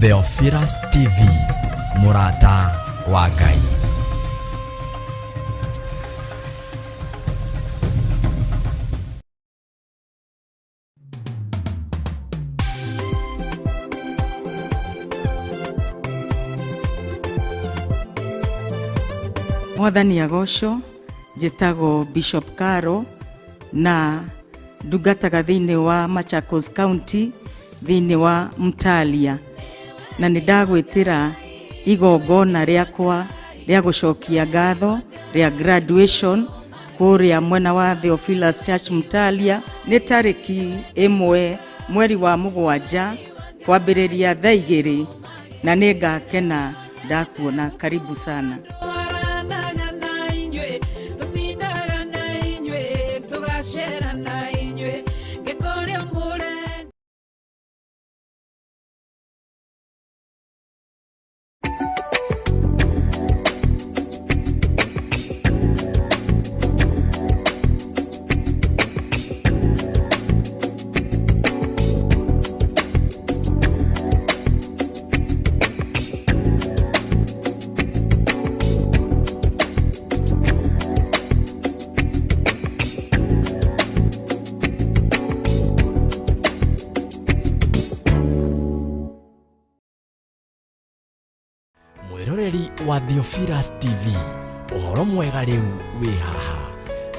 Theophilus TV, mũrata wa Ngai. Mwathani agocwo. Njĩtagwo Bishop Caro na ndungataga thĩinĩ wa Machakos County, thĩinĩ wa Mtalia, na nĩ ndagwĩtĩra igongona rĩakwa rĩa gũcokia ngatho rĩa graduation kũrĩa mwena wa Theophilus Church Mtalia. Nĩ tarĩki 1 mweri wa 7 kwambĩrĩria thaa 2, na nĩ ngakena ndakuona. Karibu sana. Twaranaga na inyuĩ, tũtindaga na inyuĩ, tũgacera na inyuĩ ngĩkũrĩa mũre. Mwĩroreri wa Theophilus TV, ũhoro mwega rĩu wĩ haha.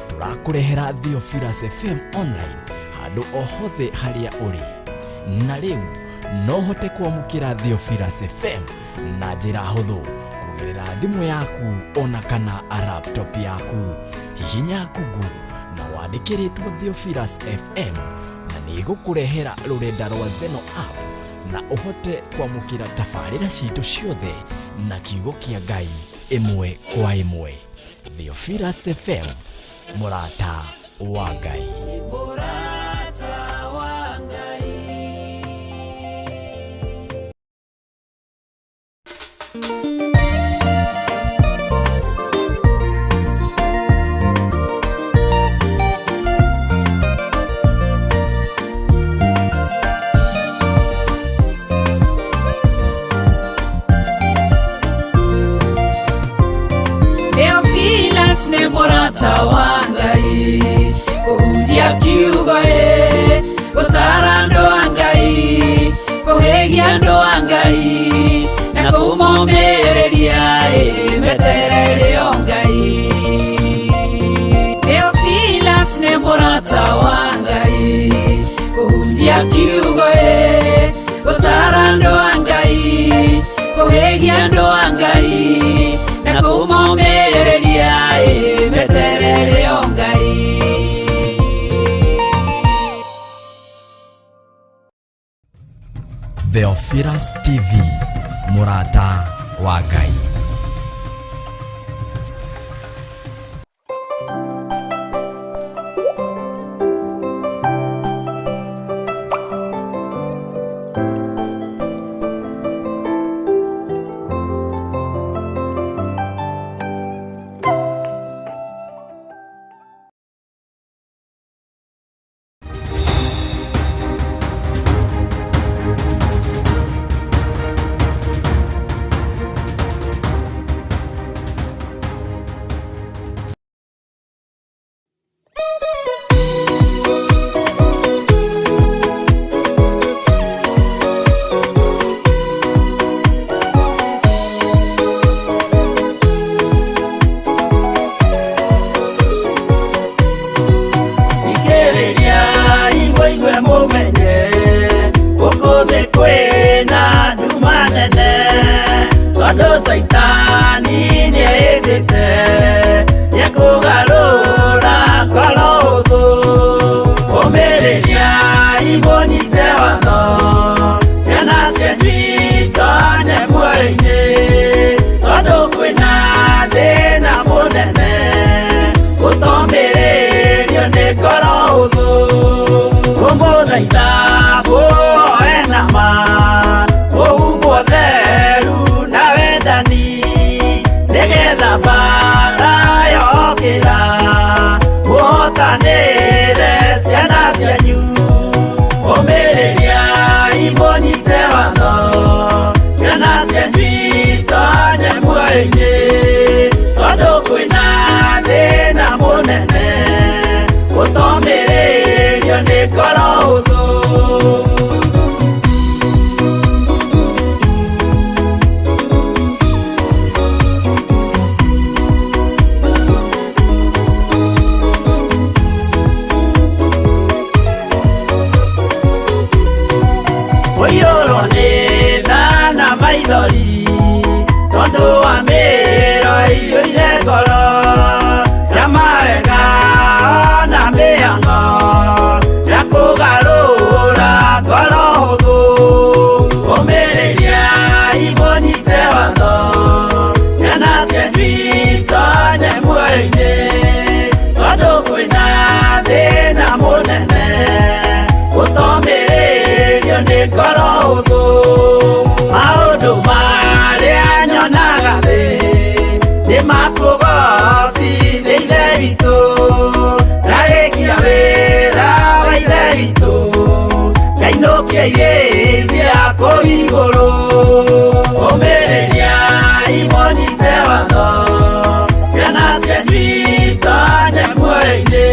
Tũrakũrehera Theophilus FM online handũ o hothe harĩa ũrĩ, na rĩu no ũhote kwamũkĩra Theophilus FM na njĩra hũthũ kũgerera thimũ yaku ona kana laptop yaku. Hihinya Google na wandĩkĩrĩtwo Theophilus FM na nĩ ĩgũkũrehera rũrenda rwa Zeno app, na ũhote kwamũkĩra tabarĩra citũ ciothe na kiugo kĩa Ngai ĩmwe kwa ĩmwe. Theophilus FM, mũrata wa Ngai. Mũrata wa Ngai. Theophilus nĩ mũrata wa Ngai, kũhunjia kiugo ĩ, gũtara andũ a Ngai, kũhĩgia andũ a Ngai na kũmomĩrĩria ĩ, meterere o Ngai. Theophilus nĩ mũrata wa Ngai, kũhunjia kiugo ĩ, gũtara andũ a Ngai, kũhĩgia andũ a Ngai na kũmomĩrĩria ĩ, meterere o Ngai. Theophilus TV, mũrata wa Ngai. Thikĩrĩria igwe igwe mũmenye gũkũ thĩ kwĩna nduma nene, tondũ caitani nĩehĩtĩte nĩekũgarũra ngoro ũthũ. Ũmĩrĩria imũnyite watho, ciana cianyu itonye muoyo-inĩ, tondũ kwĩna thĩna mũnene gũtomĩrĩrio nĩ ngoro ũthũ. Kũmũthaitha mũhoe na ma, mũhumbwo theru na wendani, nĩgetha mbara yokĩra mũhotanĩre ciana cianyu. Ũmĩrĩria imũnyite watho. maithori tondũ wa mĩĩro ĩiyũire ngoro ya mawega na mĩhang'o ya kũgarũra ngoro hũthũ ũmĩrĩria imũnyite watho ciana cianyu itonye muoyo-inĩ tondũ kwĩna thĩna mũnene gũtomĩrĩrio nĩ ngoro hũthũ maũndũ marĩa nyonaga thĩ nĩ makũgocithia Ithe witũ ndarĩkia wĩra wa Ithe witũ ngainũkia irĩithia kũu igũrũ ũmĩrĩria imũnyite watho ciana cianyu itonye muoyo-inĩ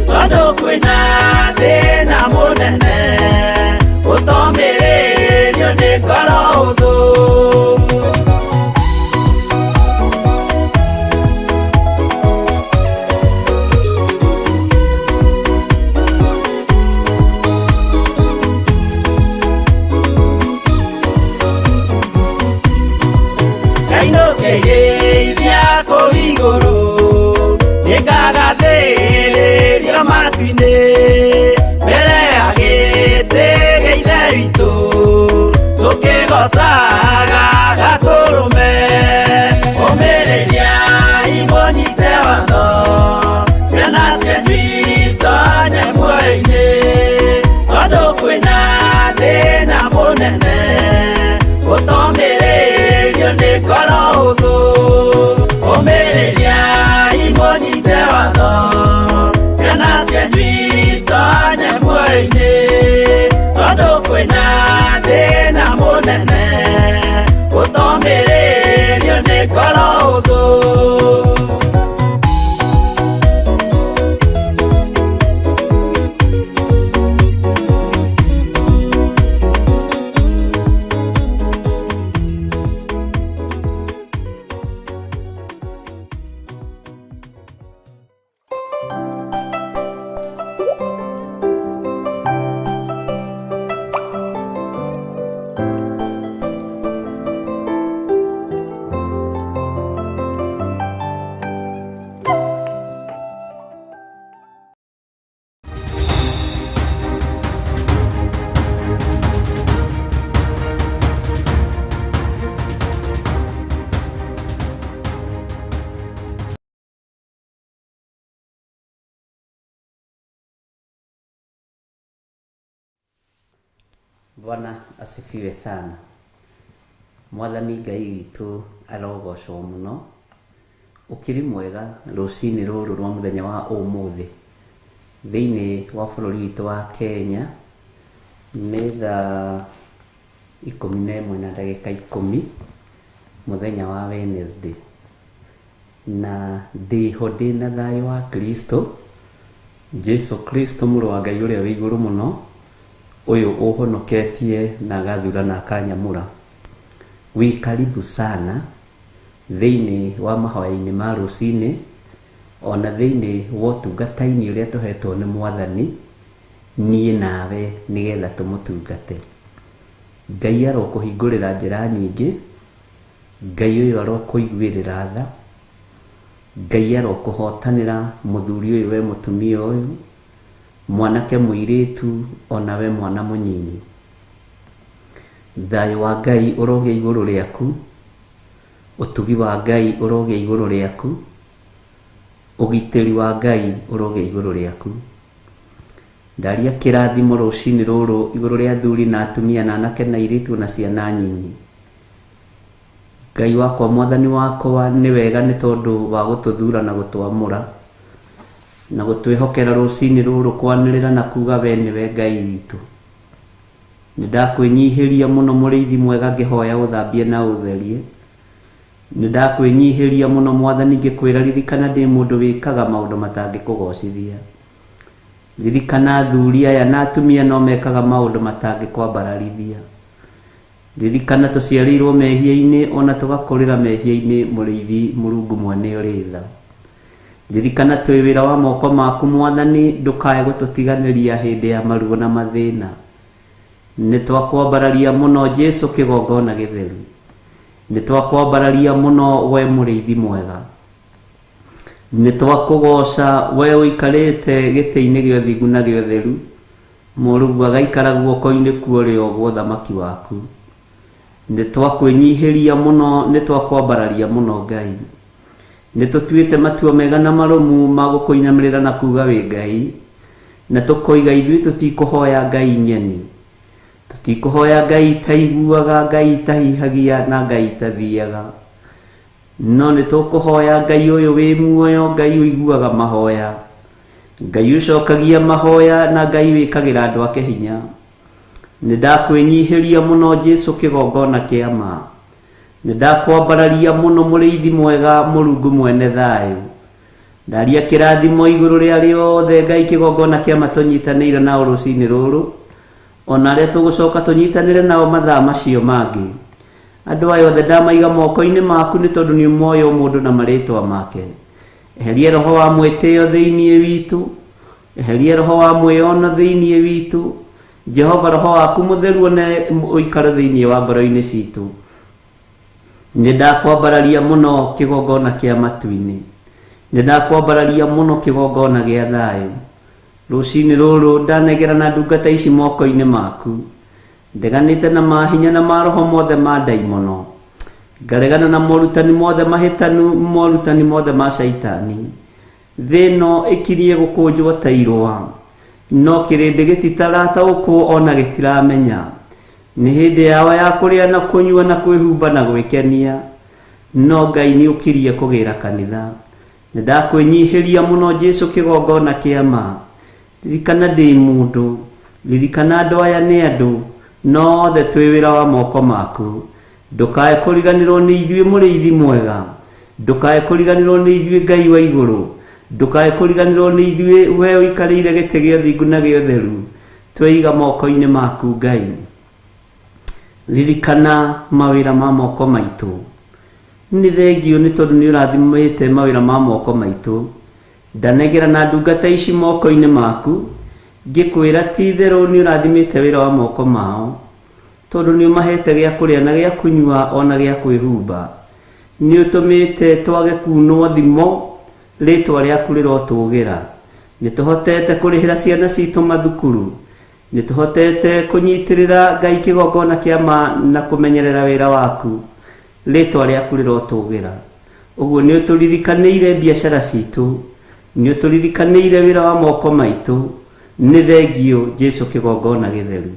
tondũ kwĩna thĩna mũnene ũtomĩrĩrio nĩ ngoro hũthũ. Ngainũkĩrĩithia kũu igũrũ nĩngagathĩrĩrio matu-inĩ mbere ya gĩtĩ gĩa Ithe witũ tũkĩgocaga Gatũrũme ũmĩrĩria imũnyite watho ciana cianyu itonye muoyo-inĩ tondũ kwĩna thĩna mũnene ũtomĩrĩrio nĩ ngoro hũthũ ũmĩrĩria imũnyite watho ciana cianyu itonye muoyo-inĩ tondũ kwĩna thĩna mũnene ũtomĩrĩrio nĩ ngoro hũthũ. Bwana asifiwe sana. Mwathani Ngai witũ arogocwo mũno. Ũkĩrĩ mwega rũcinĩ rũrũ rwa mũthenya wa ũmũthĩ thĩinĩ wa bũrũri witũ wa Kenya nĩ thaa 11 na ndagĩka 10 mũthenya wa Wednesday, na ndĩho ndĩna thayũ wa Kristo Jesu Kristo mũrũ wa Ngai ũrĩa wĩ igũrũ mũno, ũyũ ũhonoketie na agathura na akanyamũra. Wĩ karibu sana thĩinĩ wa mahoya-inĩ ma rũcinĩ ona thĩinĩ wa ũtungata-inĩ ũrĩa tũhetwo nĩ Mwathani niĩ nawe nĩgetha tũmũtungate. Ngai arokũhingũrĩra njĩra nyingĩ, Ngai ũyũ arokũiguĩrĩra tha, Ngai arokũhotanĩra mũthuri ũyũ we mũtumia ũyũ, mwanake mũirĩtu ona we mwana mũnyinyi. Thayũ wa Ngai ũrogĩa igũrũ rĩaku, ũtugi wa Ngai ũrogĩa igũrũ rĩaku, ũgitĩri wa Ngai ũrogĩa igũrũ rĩaku. Ndaria kĩrathimo rũcinĩ rũrũ igũrũ rĩa athuri na atumia na anake na airĩtu na ciana nyinyi. Ngai wakwa Mwathani wakwa nĩ wega nĩ tondũ wa gũtũthura na gũtwamũra na gũtwĩhokera rũcinĩ rũrũ kwanĩrĩra na kuga we nĩwe Ngai witũ. Nĩ ndakwĩnyihĩria mũno mũrĩithi mwega ngĩhoya ũthambie na ũtherie. Nĩ ndakwĩnyihĩria mũno Mwathani ngĩkwĩra ririkana ndĩ mũndũ wĩkaga maũndũ matangĩkũgocithia. Ririkana athuri aya na atumia no mekaga maũndũ matangĩkwambararithia. Ririkana tũciarĩirwo mehia-inĩ ona tũgakũrĩra mehia-inĩ mũrĩithi Mũrungu mwene ũrĩ tha. Ririkana twĩ wĩra wa moko maku Mwathani, ndũkae gũtũtiganĩria hĩndĩ ya maruo na mathĩna. Nĩ twakwambararia mũno Jesu kĩgongona gĩtheru. Nĩ twakwambararia mũno we mũrĩithi mwega. Nĩ twakũgoca we ũikarĩte gĩtĩ-inĩ gĩa ũthingu na gĩa ũtheru, Mũrungu agaikara guoko-inĩ kwa ũrĩo gwa ũthamaki waku. Nĩ twakwĩnyihĩria mũno, nĩ twakwambararia mũno Ngai. Nĩ tũtuĩte matua mega na marũmu ma gũkũinamĩrĩra na kuga wĩ Ngai, na tũkoiga ithuĩ tũtikũhoya ngai ng'eni, tũtikũhoya ngai itaiguaga, ngai itahihagia na ngai itathiaga. No nĩ tũkũhoya Ngai ũyũ wĩ muoyo, Ngai ũiguaga mahoya, Ngai ũcokagia mahoya na Ngai wĩkagĩra andũ ake hinya. Nĩ ndakwĩnyihĩria mũno Jesu kĩgongona kĩa ma. Nĩ ndakwambararia mũno mũrĩithi mwega, Mũrungu mwene thayũ. Ndaria kĩrathimo igũrũ rĩa arĩa othe Ngai kĩgongona kĩa ma tũnyitanĩire nao rũcinĩ rũrũ, ona arĩa tũgũcoka tũnyitanĩre nao mathaa macio mangĩ. Andũ aya othe ndamaiga moko-inĩ maku nĩ tondũ nĩ ũmoĩ o mũndũ na marĩtwa make. Eheria roho wa mwĩtĩo thĩinĩ witũ. Eheria roho wa mwĩono thĩinĩ witũ. Jehova, roho waku mũtheru one ũikaro thĩinĩ wa ngoro-inĩ citũ. Nĩ ndakwambararia mũno kĩgongona kĩa matu-inĩ. Nĩ ndakwambararia mũno kĩgongona gĩa thayũ. Rũcinĩ rũrũ ndanengerana ndungata ici moko-inĩ maku. Ndeganĩte na mahinya na maroho mothe ma ndaimono. Ngaregana na morutani mothe mahĩtanu, morutani mothe ma Shaitani. Thĩ ĩno ĩkirie gũkũnjwo ta irũa, no kĩrĩndĩ gĩtitarataũkwo o na gĩtiramenya. Nĩ hĩndĩ yao ya kũrĩa na kũnyua na kwĩhumba na gwĩkenia. No Ngai nĩ ũkirie kũgĩra kanitha. Nĩ ndakwĩnyihĩria mũno Jesu kĩgongona kĩa ma. Ririkana ndĩ mũndũ, ririkana andũ aya nĩ andũ, no othe twĩ wĩra wa moko maku. Ndũkae kũriganĩrwo nĩ ithuĩ mũrĩithi mwega, ndũkae kũriganĩrwo nĩ ithuĩ Ngai wa igũrũ, ndũkae kũriganĩrwo nĩ ithuĩ we ũikarĩire gĩtĩ gĩa ũthingu na gĩa ũtheru. Tweiga moko-inĩ maku Ngai. Ririkana mawĩra ma moko maitũ. Nĩ thengiũ nĩ tondũ nĩ ũrathimĩte mawĩra ma moko maitũ. Ndanengerana ndungata ici moko-inĩ maku, ngĩkwĩra ti-itherũ nĩũrathimĩte wĩra wa moko mao, tondũ nĩũmaheete gĩa kũrĩa na gĩa kũnyua o na gĩa kwĩhumba. Nĩũtũmĩte twage kuunwo thimo, rĩĩtwa rĩaku rĩrotũũgĩra. Nĩtũhotete kũrĩhĩra ciana ciitũ mathukuru. Nĩtũhotete kũnyitĩrĩra Ngai kĩgongona kĩa ma na kũmenyerera wĩra waku. Rĩĩtwa rĩaku rĩrotũũgĩra. Ũguo nĩũtũririkanĩire biacara citũ, nĩũtũririkanĩire wĩra wa moko maitũ. Nĩ thengiũ Jesu kĩgongona gĩtheru.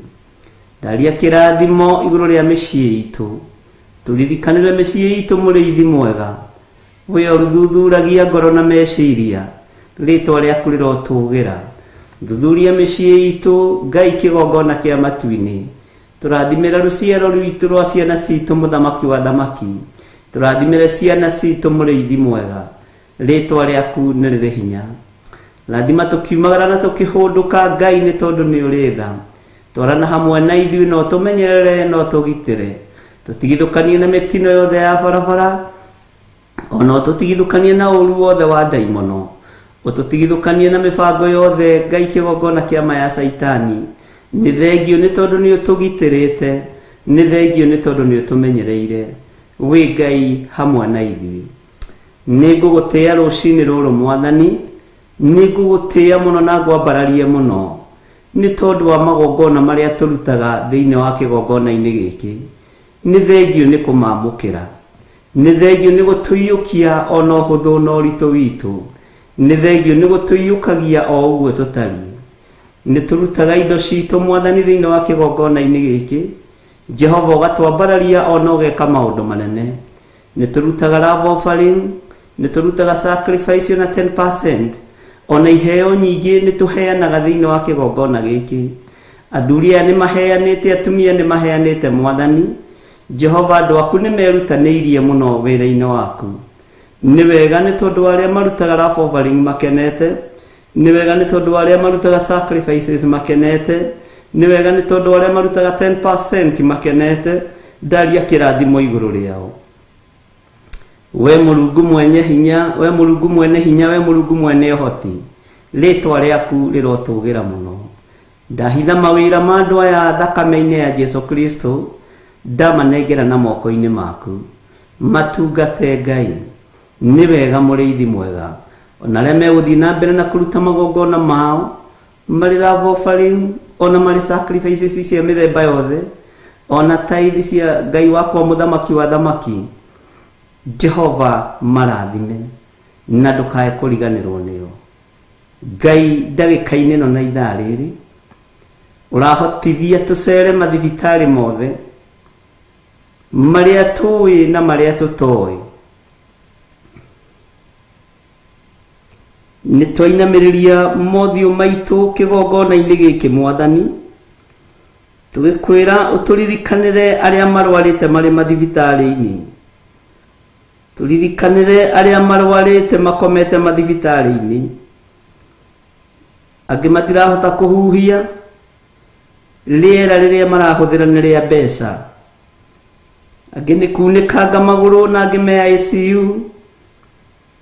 Ndaria kĩrathimo igũrũ rĩa mĩciĩ itũ. Tũririkanĩre mĩciĩ itũ mũrĩithi mwega. We ũruthuthuragia ngoro na meciria, rĩtwa rĩaku rĩrotũgĩra. Thuthuria mĩciĩ itũ, Ngai kĩgongona kĩa matu-inĩ. Tũrathimĩre rũciaro rwitũ rwa ciana citũ mũthamaki wa thamaki. Tũrathimĩre ciana citũ mũrĩithi mwega. Rĩtwa rĩaku nĩ rĩrĩ hinya. Rathima tũkiumagara na tũkĩhũndũka Ngai nĩ tondũ nĩ ũrĩ tha. Twarana hamwe na ithuĩ na ũtũmenyerere na ũtũgitĩre. Tũtigithũkanie na mĩtino yothe ya barabara ona ũtũtigithũkanie na ũru wothe wa ndaimono. Ũtũtigithũkanie na mĩbango yothe Ngai kĩgongona kĩa ma ya Caitani. Nĩ thengiũ nĩ tondũ nĩ ũtũgitĩrĩte. Nĩ thengiũ nĩ tondũ nĩ ũtũmenyereire. Wĩ Ngai hamwe na ithuĩ. Nĩ ngũgũtĩĩa rũcinĩ rũrũ Mwathani. Nĩ ngũgũtĩĩa mũno na ngwambararie mũno nĩ tondũ wa magongona marĩa tũrutaga thĩinĩ wa kĩgongona-inĩ gĩkĩ. Nĩ thengiũ nĩ kũmamũkĩra. Nĩ thengiũ nĩ gũtũiyũkia o na ũhũthũ na ũritũ witũ. Nĩ thengiũ nĩ gũtũiyũkagia o ũguo tũtariĩ. Nĩ tũrutaga indo citũ Mwathani thĩinĩ wa kĩgongona-inĩ gĩkĩ. Jehova ũgatwambararia o na ũgeka maũndũ manene. Nĩ tũrutaga love offering, nĩ tũrutaga sacrifice ona 10%, ona iheo nyingĩ nĩ tũheanaga thĩinĩ wa kĩgongona gĩkĩ. Athuri aya nĩ maheanĩte, atumia nĩ maheanĩte Mwathani. Jehova andũ aku nĩ merutanĩirie mũno wĩra-inĩ waku. Nĩ wega nĩ tondũ arĩa marutaga love offering makenete. Nĩ wega nĩ tondũ arĩa marutaga sacrifices makenete. Nĩ wega nĩ tondũ arĩa marutaga 10% makenete. Ndaria kĩrathimo igũrũ rĩao. We Mũrungu mwenye hinya, we Mũrungu mwene hinya, we Mũrungu mwene ũhoti, rĩtwa rĩaku rĩrotũgĩra mũno. Ndahitha mawĩra ma andũ aya thakame-inĩ ya Jesu Kristo, ndamanengera na moko-inĩ maku. Matungate Ngai. Nĩ wega mũrĩithi mwega. Ona arĩa megũthiĩ na mbere na kũruta magongona mao, marĩ love offering, ona marĩ sacrifices cia mĩthemba yothe, ona tithe cia Ngai wakwa mũthamaki wa thamaki, Jehova marathime na ndũkae kũriganĩrwo nĩo. Ngai ndagĩka-inĩ ĩno na ithaa rĩrĩ, ũrahotithia tũcere mathibitarĩ mothe, marĩa tũĩ na marĩa tũtoĩ. Nĩ twainamĩrĩria mothiũ maitũ kĩgongona-inĩ gĩkĩ Mwathani, tũgĩkwĩra ũtũririkanĩre arĩa marwarĩte marĩ mathibitarĩ-inĩ, tũririkanĩre arĩa marwarĩte makomete mathibitarĩ-inĩ, angĩ matirahota kũhuhia, rĩera rĩrĩa marahũthĩra nĩ rĩa mbeca, angĩ nĩ kunĩkanga magũrũ na angĩ me ICU,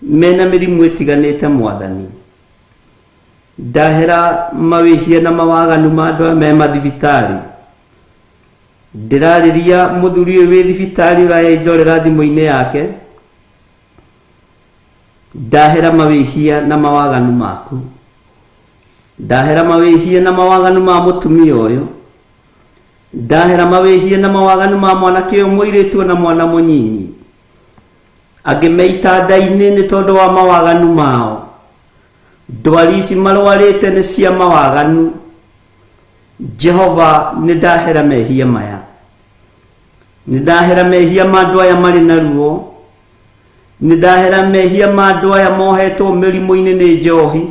mena mĩrimũ ĩtiganĩte Mwathani. Ndahera mawĩhia na mawaganu ma andũ aya me mathibitarĩ. Ndĩrarĩria mũthuri ũyũ wĩ thibitarĩ ũraenjorera thimũ-inĩ yake. Ndahera mawĩhia na mawaganu maku. Ndahera mawĩhia na mawaganu ma mũtumia ũyũ. Ndahera mawĩhia na mawaganu ma mwanake ũyũ mũirĩtu na mwana mũnyinyi. Angĩ me itanda-inĩ nĩ tondũ wa mawaganu mao. Ndwari ici marwarĩte nĩ cia mawaganu. Jehova nĩ ndahera mehia maya. Nĩ ndahera mehia ma andũ aya marĩ na ruo. Nĩ ndahera mehia ma andũ aya mohetwo mĩrimũ-inĩ nĩ njohi.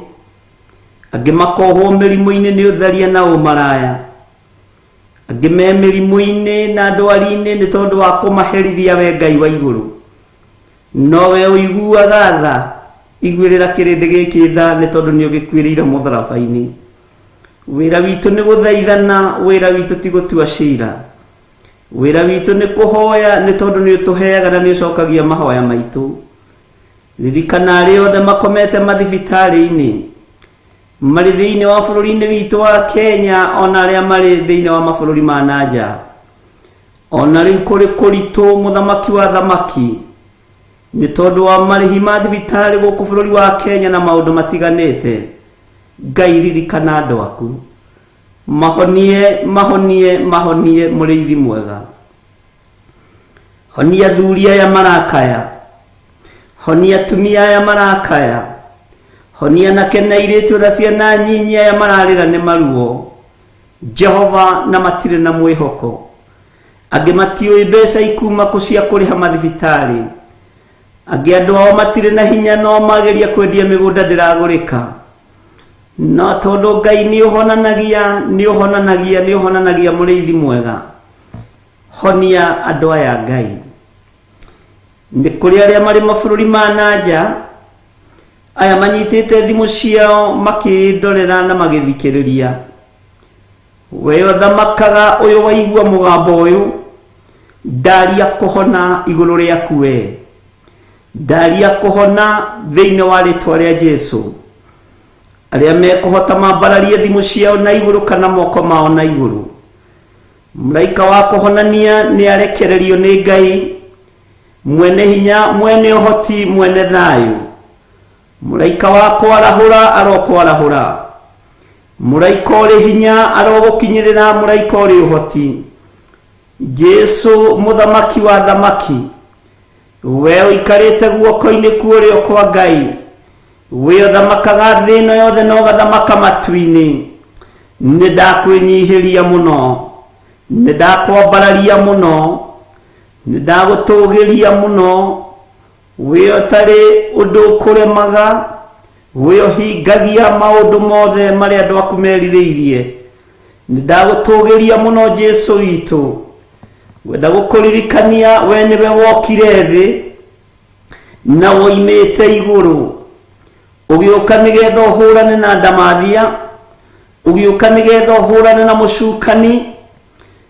Angĩ makohwo mĩrimũ-inĩ nĩ ũtharia na ũmaraya. Angĩ me mĩrimũ-inĩ na ndwari-inĩ nĩ tondũ wa kũmaherithia we Ngai wa igũrũ. No we ũiguaga tha, iguĩrĩra kĩrĩndĩ gĩkĩ tha nĩ tondũ nĩ ũgĩkuĩrĩire mũtharaba-inĩ. Wĩra witũ nĩ gũthaithana, wĩra witũ ti gũtua cira. Wĩra witũ nĩ kũhoya nĩ tondũ nĩ ũtũheaga na nĩ ũcokagia mahoya maitũ. Ririkana arĩa othe makomete mathibitarĩ-inĩ, marĩ thĩinĩ wa bũrũri-inĩ witũ wa Kenya, ona arĩa marĩ thĩinĩ wa mabũrũri ma na nja. Ona rĩu kũrĩ kũritũ mũthamaki wa thamaki, nĩ tondũ wa marĩhi ma thibitarĩ gũkũ bũrũri wa Kenya na maũndũ matiganĩte. Ngai ririkana andũ aku. Mahonie, mahonie, mahonie mũrĩithi mwega. Honia athuri aya marakaya. Honia atumia aya marakaya. Honia anake na airĩtu na ciana nyinyi aya mararĩra nĩ maruo. Jehova na matirĩ na mwĩhoko. Angĩ matiũĩ mbeca ikuma kũ cia kũrĩha mathibitarĩ. Angĩ andũ ao matirĩ na hinya no mageria kwendia mĩgũnda ndĩragũrĩka. No tondũ Ngai nĩ ũhonanagia, nĩ ũhonanagia, nĩ ũhonanagia mũrĩithi mwega. Honia andũ aya Ngai. Nĩ kũrĩ arĩa marĩ mabũrũri ma na nja, aya manyitĩte thimũ ciao makĩndorera na magĩthikĩrĩria. We ũthamakaga ũyũ waigua mũgambo ũyũ, ndaria kũhona igũrũ rĩaku we. Ndaria kũhona thĩinĩ wa rĩtwa rĩa Jesu. Arĩa mekũhota mambararie thimũ ciao na igũrũ kana moko mao na igũrũ. Mũraika wa kũhonania nĩ arekererio nĩ Ngai, mwene hinya, mwene ũhoti, mwene thayũ. Mũraika wa kwarahũra arokwarahũra. Mũraika ũrĩ hinya arogũkinyĩrĩra, mũraika ũrĩ ũhoti. Jesu mũthamaki wa thamaki, we ũikarĩte guoko-inĩ kuũrĩo kwa Ngai, we ũthamakaga thĩ ĩno yothe na ũgathamaka matu-inĩ, nĩ ndakwĩnyihĩria mũno, nĩ ndakwambararia mũno, nĩ ndagũtũgĩria mũno, we ũtarĩ ũndũ ũkũremaga, we ũhingagia maũndũ mothe marĩa andũ aku merirĩirie. Nĩ ndagũtũgĩria mũno Jesu witũ. Ngwenda gũkũririkania we nĩwe wokire thĩ na woimĩte igũrũ, ũgĩũka nĩgetha ũhũrane na ndamathia, ũgĩũka nĩgetha ũhũrane na mũcukani,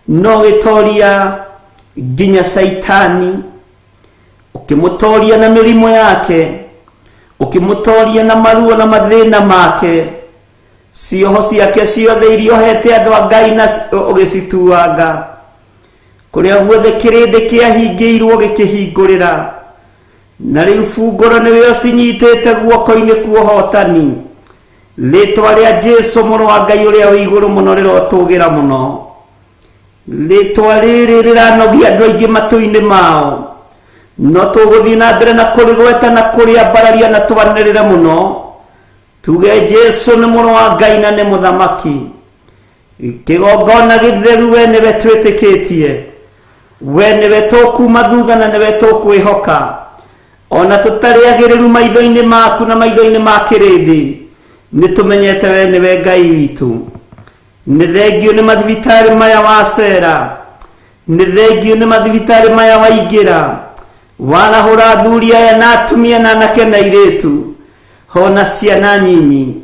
na ũgĩtoria nginya Caitani, ũkĩmũtoria na mĩrimũ yake, ũkĩmũtoria na maruo na mathĩna make. Cioho ciake ciothe iria ũhete andũ a Ngai na ũgĩcituanga. Kũrĩa guothe kĩrĩndĩ kĩahingĩirwo gĩkĩhingũrĩra. Na rĩu bungũro nĩwe ũcinyitĩte guoko-inĩ kuohotani. Rĩtwa rĩa Jesu mũrũ wa Ngai ũrĩa wĩ igũrũ mũno rĩrotũgĩra mũno. Rĩtwa rĩrĩ rĩranogia andũ aingĩ matũ-inĩ mao. No tũgũthiĩ na mbere na kũrĩgweta na kũrĩambararia na twanĩrĩre mũno. Tuge Jesu nĩ mũrũ wa Ngai na nĩ mũthamaki. Kĩgongona gĩtheru we nĩwe twĩtĩkĩtie. We nĩwe tũkuma thutha na nĩwe tũkwĩhoka. Ona tũtarĩ agĩrĩru maitho-inĩ maku na maitho-inĩ ma kĩrĩndĩ, nĩ tũmenyete we nĩwe Ngai witũ. Nĩ thengio nĩ mathibitarĩ maya wacera. Nĩ thengio nĩ mathibitarĩ maya waingĩra. Warahũra athuri aya na atumia na anake na airĩtu. Hona ciana nyinyi.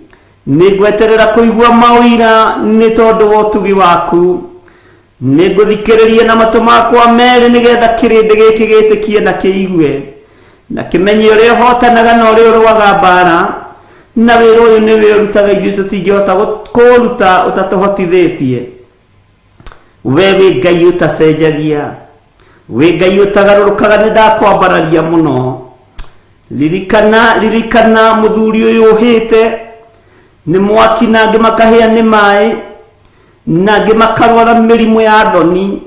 Nĩ ngweterera kũigua maũira nĩ tondũ wa ũtugi waku. Nĩ ngũthikĩrĩria na matũ makwa merĩ nĩgetha kĩrĩndĩ gĩkĩ gĩtĩkie na kĩigue. Na kĩmenye ũrĩa ũhotanaga na ũrĩa ũrũaga mbara. Na wĩra ũyũ nĩwe ũrutaga ithuĩ tũtingĩhota kũũruta ũtatũhotithĩtie. We wĩ Ngai ũtacenjagia. Wĩ Ngai ũtagarũrũkaga nĩ ndakwambararia mũno. Ririkana, ririkana mũthuri ũyũ ũhĩte nĩ mwaki na angĩ makahĩa nĩ maĩ na angĩ makarwara mĩrimũ ya thoni.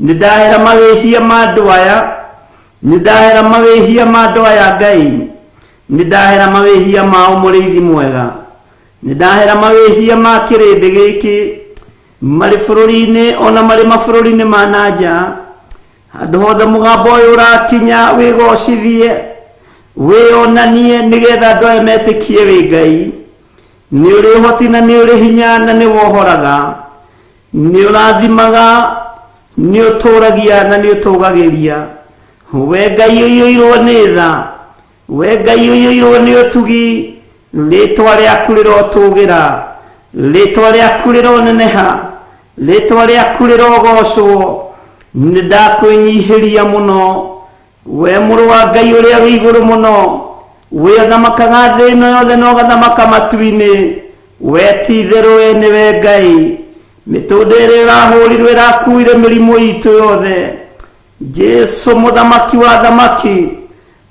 Nĩ ndahera mawĩhia ma andũ aya, nĩ ndahera mawĩhia ma andũ aya Ngai, nĩ ndahera mawĩhia mao mũrĩithi mwega, nĩ ndahera mawĩhia ma kĩrĩndĩ gĩkĩ marĩ bũrũri-inĩ ona marĩ mabũrũri-inĩ ma na nja. Handũ hothe mũgambo ũyũ ũrakinya wĩgocithie, wĩonanie nĩgetha andũ aya metĩkie wĩ Ngai. Nĩ ũrĩ ũhoti na nĩ ũrĩ hinya na nĩ wohoraga. Nĩ ũrathimaga, nĩ ũtũragia na nĩ ũtũgagĩria. We Ngai ũiyũirwo nĩ tha, we Ngai ũiyũirwo nĩ ũtugi, rĩtwa rĩaku rĩrotũgĩra, rĩtwa rĩaku rĩroneneha, rĩtwa rĩaku rĩrogocwo. Nĩ ndakwĩnyihĩria mũno, we mũrũ wa Ngai ũrĩa wĩ igũrũ mũno, we ũthamakaga thĩ ĩno yothe na ũgathamaka matu-inĩ. We ti itherũ we nĩwe Ngai. Mĩtũndũ ĩrĩa ĩrahũrirwo ĩrakuire mĩrimũ itũ yothe. Jesu mũthamaki wa thamaki,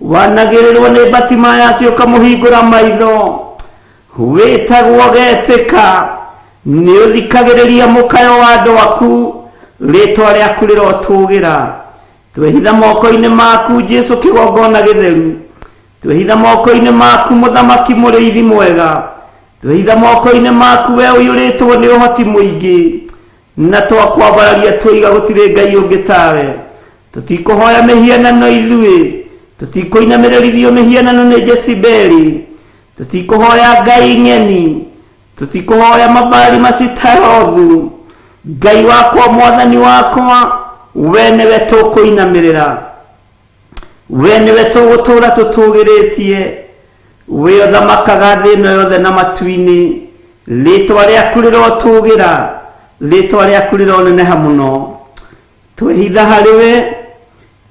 wanagĩrĩrwo nĩ Batimaya ũkamũhingũra maitho. Wĩtagwo getĩka, nĩ ũthikagĩrĩria mũkayo wa andũ aku, rĩtwa rĩaku rĩrotũgĩra. Twehitha moko-inĩ maku Jesu kĩgongona gĩtheru. Twehitha moko-inĩ maku mũthamaki mũrĩithi mwega. Twehitha moko-inĩ maku we ũiyũrĩtwo nĩ ũhoti mũingĩ. Na twakwambararia twoiga gũtirĩ Ngai ũngĩ tawe. Tũtikũhoya mĩhianano ithuĩ, tũtikũinamĩrĩrithio mĩhianano nĩ Jezebeli, tũtikũhoya ngai ng'eni, tũtikũhoya mabali macitarothu. Ngai wakwa, mwathani wakwa, we nĩwe tũkũinamĩrĩra, we nĩwe tũgũtũra tũtũgĩrĩtie. We ũthamakaga thĩ ĩno yothe na matu-inĩ. Rĩtwa rĩaku rĩrotũgĩra, rĩtwa rĩaku rĩroneneha mũno. Twehitha harĩ we,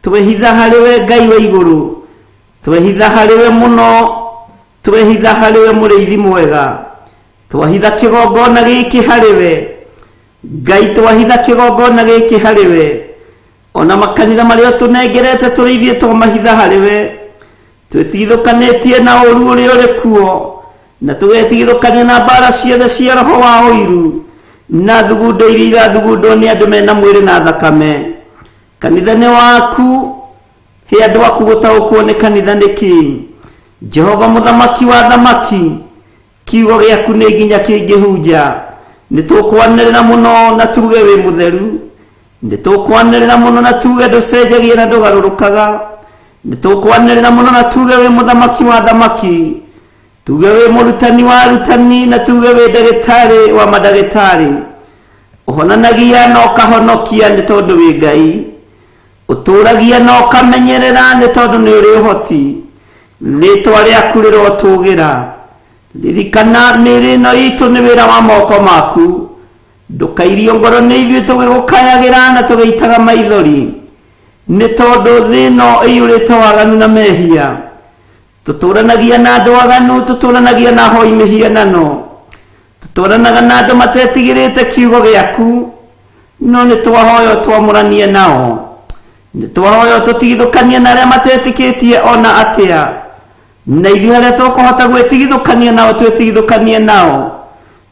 twehitha harĩ we Ngai wa igũrũ, twehitha harĩ we mũno, twehitha harĩ we mũrĩithi mwega. Twahitha kĩgongona gĩkĩ harĩ we Ngai, twahitha kĩgongona gĩkĩ harĩ we. Ona makanitha marĩa ũtũnengerete tũrĩithie twamahitha harĩ we. Twĩtigithũkanĩtie na ũru ũrĩa ũrĩ kuo, na tũgetigithũkania na mbara ciothe cia roho wa ũiru na thugundo iria irathugundwo nĩ andũ mena mwĩrĩ na thakame. Kanitha nĩ waku, he andũ aku gũtaũkwo nĩ kanitha nĩ kĩĩ. Jehova mũthamaki wa thamaki, kiugo gĩaku nĩ nginya kĩngĩhunja. Nĩ tũkwanĩrĩra mũno na tuge wĩ mũtheru. Nĩ tũkwanĩrĩra mũno na tuge ndũcenjagia na ndũgarũrũkaga. Nĩ tũkwanĩrĩra mũno na tuge wĩ mũthamaki wa thamaki, tuge wĩ mũrutani wa arutani, na tuge wĩ ndagĩtarĩ wa mandagĩtarĩ. Ũhonanagia na ũkahonokia nĩ tondũ wĩ Ngai. Ũtũragia na ũkamenyerera nĩ tondũ nĩ ũrĩ ũhoti. Rĩtwa rĩaku rĩrotũgĩra. Ririkana mĩĩrĩ ĩno itũ nĩ wĩra wa moko maku. Ndũkairio ngoro nĩ ithuĩ tũgĩgũkayagĩra na tũgĩitaga maithori, nĩ tondũ thĩ ĩno ĩiyũrĩte waganu na mehia. Tũtũranagia na andũ aganu, tũtũranagia na ahoi mĩhianano, Twaranaga na andũ matetigĩrĩte kiugo gĩaku, no nĩ twahoya twamũranie nao. Nĩ twahoya tũtigithũkanie na arĩa matetĩkĩtie ona atĩa, na ithuĩ arĩa tũkũhota gwĩtigithũkania nao twĩtigithũkanie nao,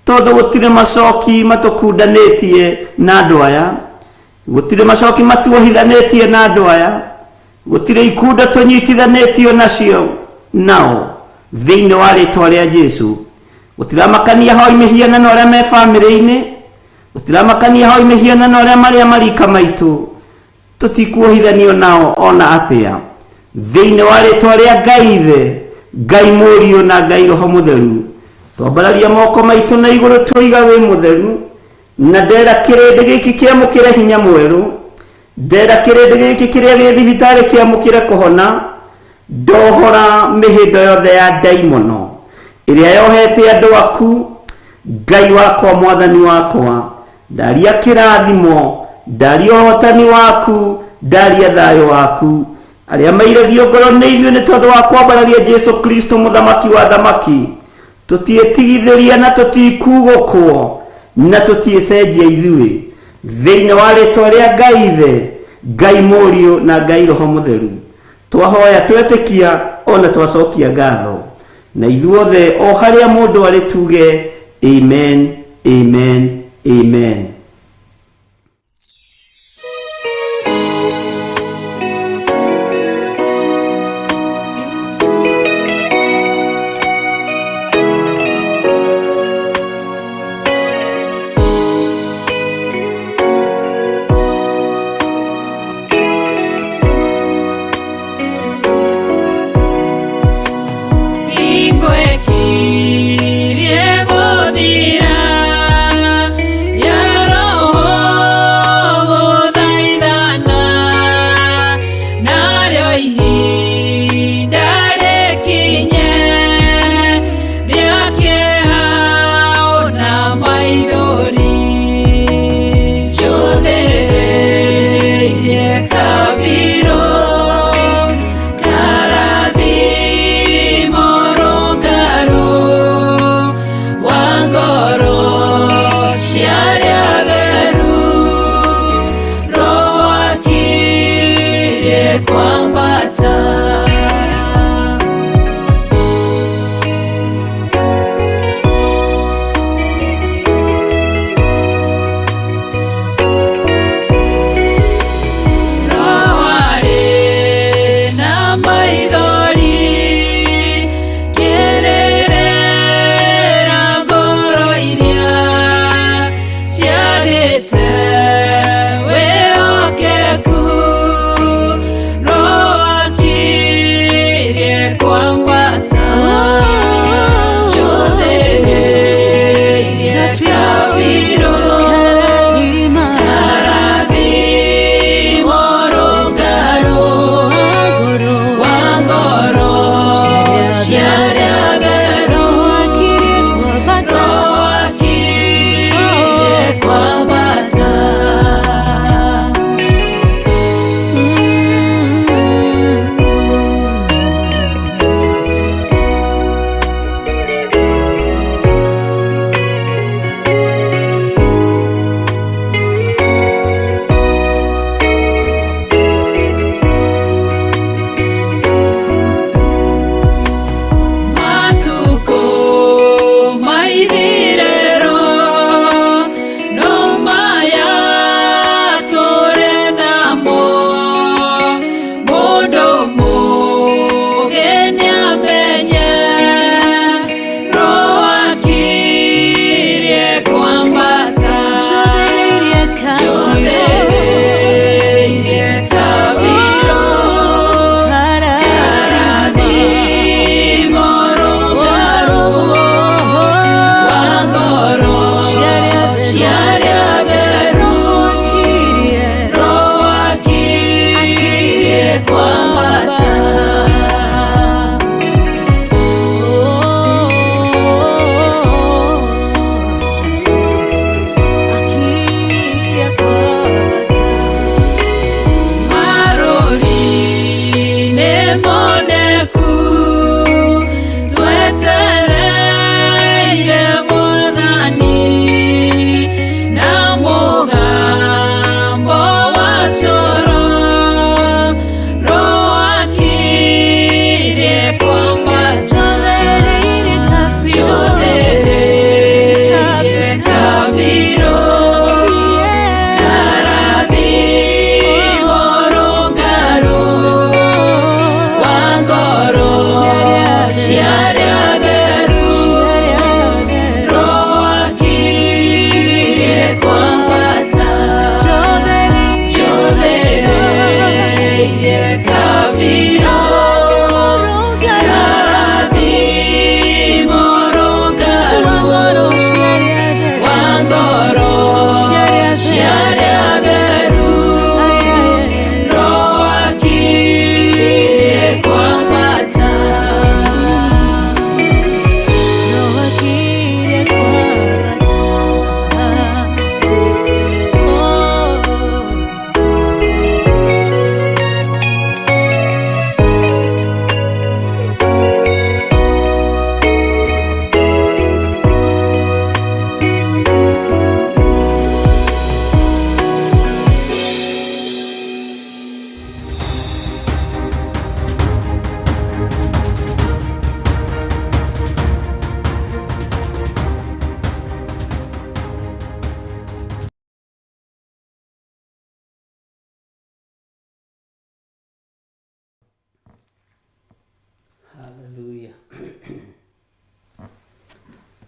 tondũ gũtirĩ macoki matũkundanĩtie na andũ aya, gũtirĩ macoki matuohithanĩtie na andũ aya, gũtirĩ ikunda tũnyitithanĩtio nacio nao thĩinĩ wa rĩtwa rĩa Jesu. Gũtiramakania hoi mĩhianano arĩa me bamĩrĩ-inĩ, gũtiramakania hoi mĩhianano arĩa marĩa marika maitũ, tũtikuohithanio nao ona atĩa thĩinĩ wa rĩtwa rĩa Ngai Ithe, Ngai Mũriũ na Ngai Roho Mũtheru. Twambararia moko maitũ na igũrũ twoiga wĩ mũtheru, na ndera kĩrĩndĩ gĩkĩ kĩamũkĩre hinya mwerũ, ndera kĩrĩndĩ gĩkĩ kĩrĩa gĩ thibitarĩ kĩamũkĩre kũhona, ndohora mĩhĩndo yothe ya ndaimono ĩrĩa yohete andũ aku. Ngai wakwa, mwathani wakwa, ndaria kĩrathimo, ndaria ũhotani waku, ndaria thayũ waku. Arĩa mairagio ngoro nĩ ithuĩ nĩ tondũ wa kwambararia Jesu Kristo mũthamaki wa thamaki, tũtiĩtigithĩria na tũtikugũkwo na tũtiĩcenjia ithuĩ thĩinĩ wa rĩtwa rĩa Ngai Ithe, Ngai Mũriũ na Ngai Roho Mũtheru. Twahoya twetĩkia ona twacokia ngatho, na ithuothe o harĩa mũndũ arĩ tuge amen, amen, amen. Hingo ĩkirie gũthira,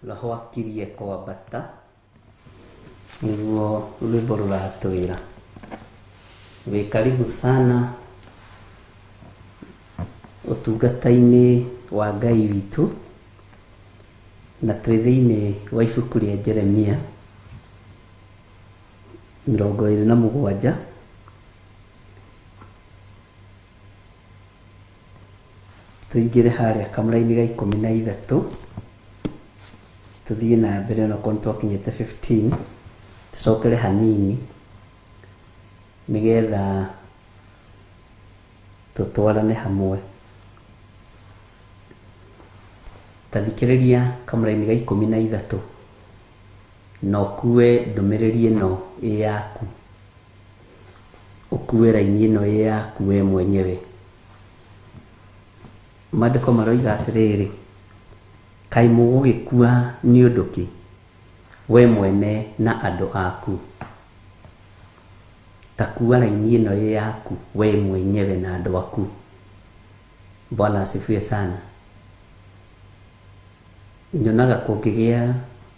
Roho akirie kwambata nĩguo rwĩmbo rũratwĩra. Wĩ karibu sana ũtungata-inĩ wa Ngai witũ, na twĩ thĩinĩ wa ibuku rĩa Jeremia 27. Tũingĩre harĩa kamũraini ga 13, tũthiĩ na mbere onakorwo nĩ twakinyĩte 15, tũcokere hanini nĩgetha tũtwarane hamwe. Ta thikĩrĩria kamũraini ga 13 na ũkue ndũmĩrĩri ĩno ĩ yaku, ũkue raini ĩno ĩ yaku we mwenyewe. Maandĩko maroiga atĩrĩrĩ, kaĩ mũgũgĩkua nĩ ũndũ kĩ, we mwene na andũ aku? Ta kua raini ĩno ĩ yaku we mwenyewe na andũ aku. Bwana asifiwe sana. Nyonaga kũngĩgĩa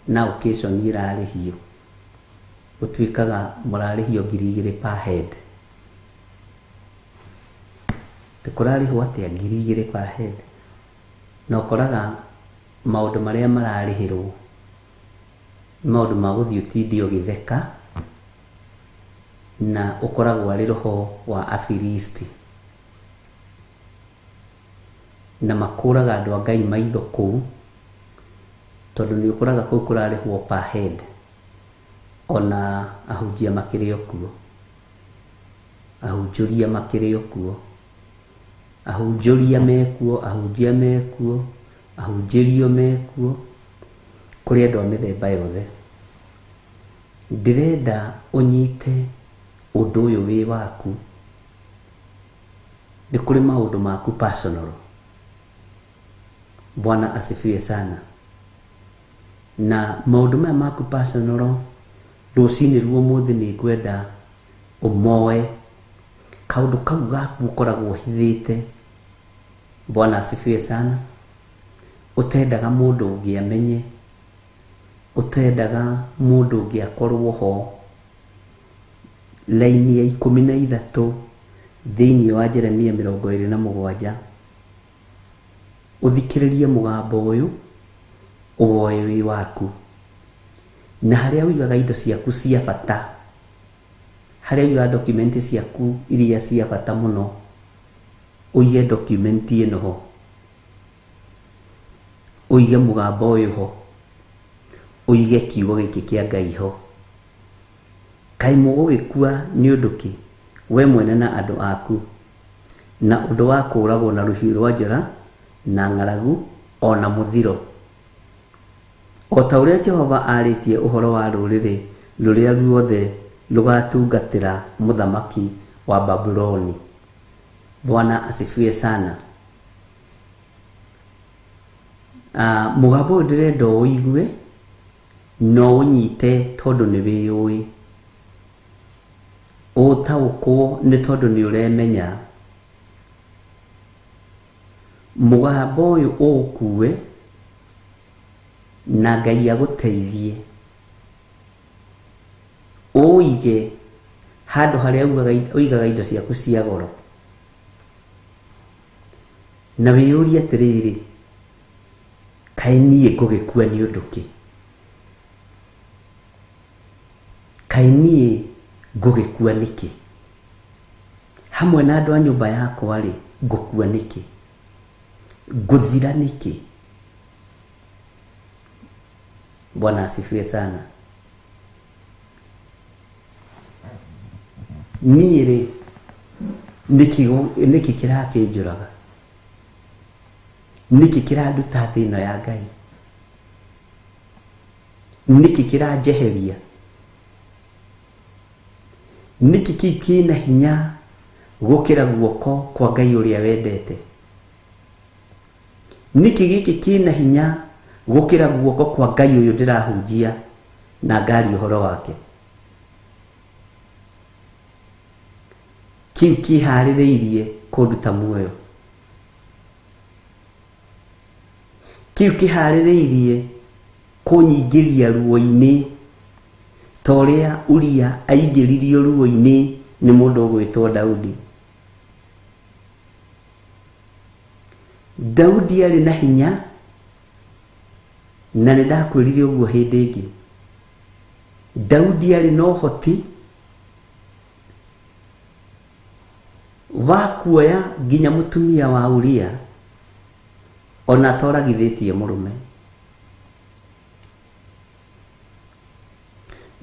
na occasion ĩrarĩhio, gũtuĩkaga mũrarĩhio 2000 per head. Tũkũrarĩhwo atĩa 2000 per head? Na ũkoraga maũndũ marĩa mararĩhĩrwo nĩ maũndũ ma gũthiĩ ũtinde ũgĩtheka, na ũkoragwo arĩ roho wa Afilisti, na makũraga andũ a Ngai maitho kũu, tondũ nĩ ũkoraga kũu kũrarĩhwo per head, ona ahunjia makĩrĩ o kuo, ahunjũria makĩrĩ o kuo, ahunjũria mekuo, ahunjia mekuo, ahunjĩrio mekuo, kũrĩ andũ a mĩthemba yothe. Ndĩrenda ũnyite ũndũ ũyũ wĩ waku. Nĩ kũrĩ maũndũ maku personal. Bwana asifiwe sana. Na maũndũ maya maku personal, rũcinĩ rwa ũmũthĩ nĩ ngwenda ũmoe kaũndũ kau gaku ũkoragwo ũhithĩte. Bwana asifiwe sana. Ũtendaga mũndũ ũngĩ amenye, ũtendaga mũndũ ũngĩ akorwo ho. Laini ya 13 thĩinĩ wa Jeremia 27, ũthikĩrĩrie mũgambo ũyũ, ũwoe wĩ waku. Na harĩa ũigaga indo ciaku cia bata, harĩa ũigaga document ciaku iria cia bata mũno, ũige document ĩno ho, ũige mũgambo ũyũ ho, ũige kiugo gĩkĩ kĩa Ngai ho. Kaĩ mũgũgĩkua nĩ ũndũ kĩ, we mwene na andũ aku, na ũndũ wa kũũragwo na rũhiũ rwa njora na ng'aragu o na mũthiro, o ta ũrĩa Jehova arĩtie ũhoro wa rũrĩrĩ rũrĩa ruothe rũgatungatĩra mũthamaki wa Babuloni. Bwana asifiwe sana. Mũgambo ũyũ ndĩrenda ũigue no ũnyite, tondũ nĩ wĩyũĩ, ũtaũkwo nĩ tondũ nĩ ũremenya. Mũgambo ũyũ ũũkue na Ngai agũteithie, ũige handũ harĩa ũigaga indo ciaku cia goro, na wĩyũrie atĩrĩrĩ, kaĩ niĩ ngũgĩkua nĩ ũndũ kĩ? Kaĩ niĩ ngũgĩkua nĩkĩ? Hamwe na andũ a nyũmba yakwa rĩ, ngũkua nĩkĩ? Ngũthira nĩkĩ? Bwana asifiwe sana. Niĩ rĩ, nĩkĩ kĩrakĩnjũraga? Nĩkĩ kĩranduta thĩ ĩno ya Ngai? Nĩkĩ kĩranjeheria? Nĩkĩ kĩu kĩna hinya gũkĩra guoko kwa Ngai ũrĩa wendete? Nĩkĩ gĩkĩ kĩna hinya gũkĩra guoko kwa Ngai ũyũ ndĩrahunjia na ngaria ũhoro wake? Kĩu kĩharĩrĩirie kũnduta muoyo, kĩu kĩharĩrĩirie Kũnyingĩria ruo-inĩ ta ũrĩa Uria aingĩririo ruo-inĩ nĩ mũndũ ũgwĩtwo Daudi. Daudi arĩ na hinya, na nĩ ndakwĩrire ũguo hĩndĩ ĩngĩ. Daudi arĩ na ũhoti wa kuoya nginya mũtumia wa Uria ona atoragithĩtie mũrũme.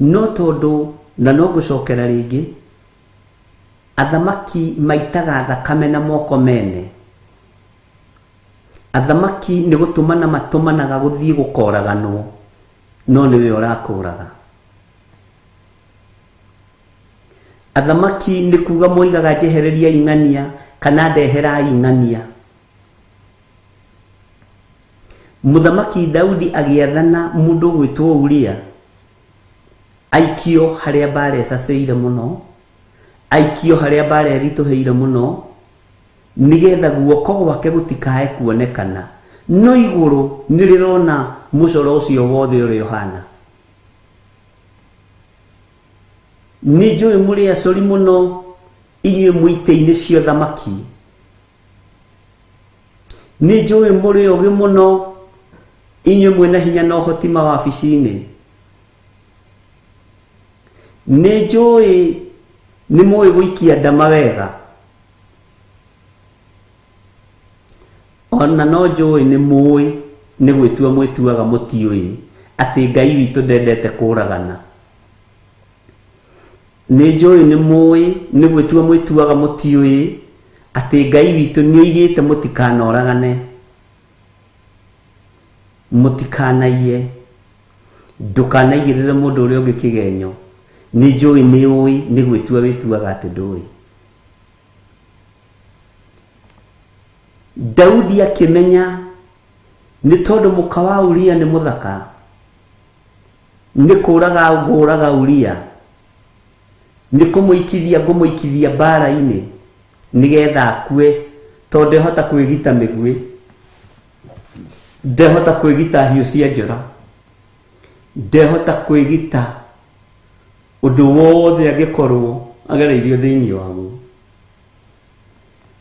No tondũ, na no ngũcokera rĩngĩ, athamaki maitaga thakame na moko mene. Athamaki nĩ gũtũmana matũmanaga gũthiĩ gũkoraganwo, no nĩwe ũrakũraga. Athamaki nĩ kuga moigaga njehereriai ng'ania kana ndeherai ng'ania. Mũthamaki Daudi agĩathana mũndũ ũgwĩtwo Uria aikio harĩa mbara ĩcacĩire mũno, aikio harĩa mbara ĩritũhĩire mũno, nĩgetha guoko gwake gũtikae kuonekana. No igũrũ nĩ rĩrona mũcoro ũcio wothe ũrĩa ũhana. Nĩ njũĩ mũrĩ acori mũno inyuĩ mwĩ itĩ-inĩ cia ũthamaki. Nĩ njũĩ mũrĩ ogĩ mũno inyuĩ mwĩna hinya na ũhoti mawabici-inĩ. Nĩ njũĩ nĩ mũĩ gũikia ndama wega. Ona no njũĩ nĩ mũĩ nĩ gwĩtua mwĩtuaga mũtiũĩ atĩ Ngai witũ ndendete kũragana. Nĩ njũĩ nĩ mũĩ nĩ gwĩtua mwĩtuaga mũtiũĩ atĩ Ngai witũ nĩ oigĩte mũtikanoragane, mũtikanaiye, ndũkanaigĩrĩre mũndũ ũrĩa ũngĩ kĩgenyo. Nĩ njũĩ nĩ ũĩ nĩ gwĩtua wĩtuaga atĩ ndũĩ. Daudi akĩmenya nĩ tondũ mũka wa Uria nĩ mũthaka, nĩ kũraga ngũraga Uria, nĩ kũmũikithia ngũmũikithia mbara-inĩ nĩgetha akue, tondũ ndehota kwĩgita mĩguĩ, ndehota kwĩgita hiũ cia njora, ndehota kwĩgita ũndũ wothe angĩkorwo agereirio thĩinĩ waguo.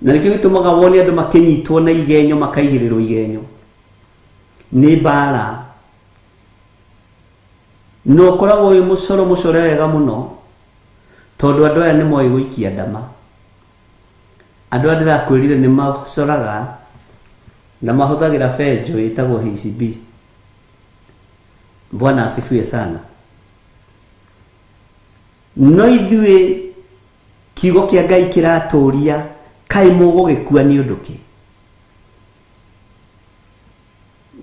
Na nĩkĩo gĩtũmaga wone andũ makĩnyitwo na igenyo, makaigĩrĩrwo igenyo nĩ mbara. Na ũkoragwo wĩ mũcoro mũcore wega mũno, tondũ andũ aya nĩ moĩ gũikia ndama. Andũ aya ndĩrakwĩrire nĩ macoraga na mahũthagĩra benjũ ĩtagwo HB. Bwana asifiwe sana. No ithuĩ kiugo kĩa Ngai kĩratũria, kaĩ mũgũgĩkua nĩ ũndũ kĩ?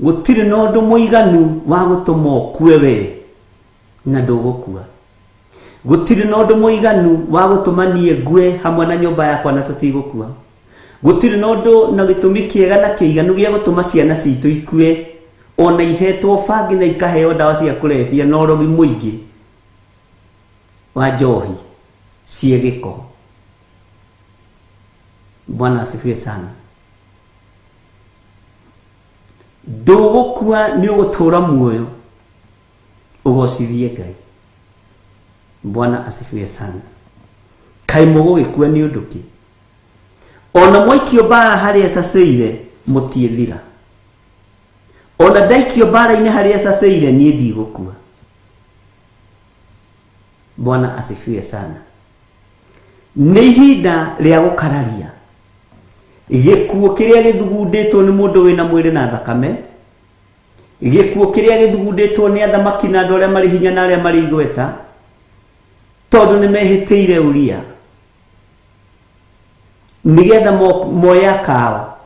Gũtirĩ na ũndũ mũiganu wa gũtũma ũkue we na ndũgũkua. Gũtirĩ na ũndũ mũiganu wa gũtũma niĩ ngue hamwe na nyũmba yakwa na tũtigũkua. Gũtirĩ na ũndũ na gĩtũmi kĩega na kĩiganu gĩa gũtũma ciana citũ ikue ona ihetwo bangi na ikaheo ndawa cia kũrebia na ũrogi mũingĩ wa njohi ciĩ gĩko. Bwana asifiwe sana. Ndũgũkua, nĩ ũgũtũra muoyo ũgocithie Ngai. Bwana asifiwe sana. Kaĩ mũgũgĩkua nĩ ũndũ kĩ? Ona mwaikio mbara harĩa ĩcacĩire mũtiĩthira. Ona ndaikio mbara-inĩ harĩa ĩcacĩire niĩ ndigũkua. Bwana asifiwe sana. Nĩ ihinda rĩa gũkararia gĩkuũ kĩrĩa gĩthugundĩtwo nĩ mũndũ wĩna mwĩrĩ na thakame, gĩkuũ kĩrĩa gĩthugundĩtwo nĩ athamaki na andũ arĩa marĩ hinya na arĩa marĩ igweta, tondũ nĩ mehĩtĩire Uria nĩgetha moye akao,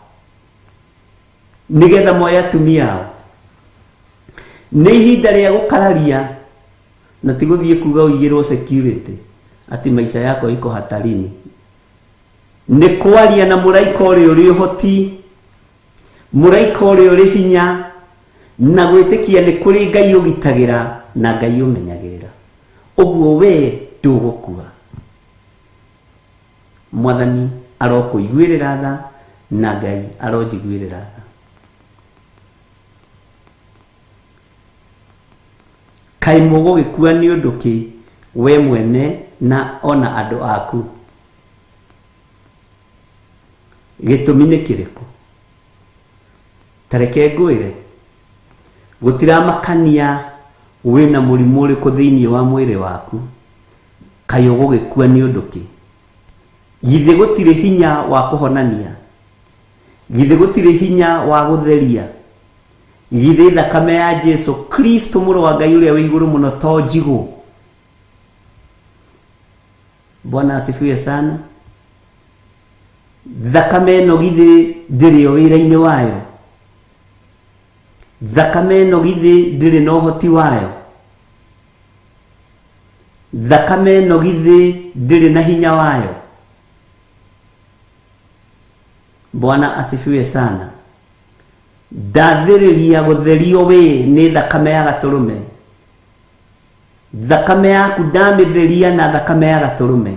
nĩgetha moye atumia ao. Nĩ ihinda rĩa gũkararia na ti gũthiĩ kuga ũigĩrwo security ati maisha yako iko hatarini. Nĩ kwaria na mũraika ũrĩa ũrĩ ũhoti, mũraika ũrĩa ũrĩ hinya, na gwĩtĩkia nĩ kũrĩ Ngai ũgitagĩra na Ngai ũmenyagĩrĩra. Ũguo we ndũgũkua. Mwathani arokũiguĩrĩra tha na Ngai aronjiguĩrĩra tha. Kaĩ mũgũgĩkua nĩ ũndũ kĩ we mwene na ona andũ aku? Gĩtũmi nĩ kĩrĩkũ? Ta reke ngwĩre, gũtiramakania wĩna mũrimũ ũrĩkũ thĩinĩ wa mwĩrĩ waku, kaĩ ũgũgĩkua nĩ ũndũ kĩ? Githĩ gũtirĩ hinya wa kũhonania? Githĩ gũtirĩ hinya wa gũtheria? Githĩ thakame ya Jesu Kristo mũrũ wa Ngai ũrĩa wĩ igũrũ mũno to njigũ? Bwana asifiwe sana. Thakame ĩno githĩ ndĩrĩ o wĩra-inĩ wayo? Thakame ĩno githĩ ndĩrĩ na ũhoti wayo? Thakame ĩno githĩ ndĩrĩ na hinya wayo? Bwana asifiwe sana. Ndathĩrĩria gũtherio wĩ nĩ thakame ya gatũrũme. Thakame yaku ndamĩtheria na thakame ya gatũrũme.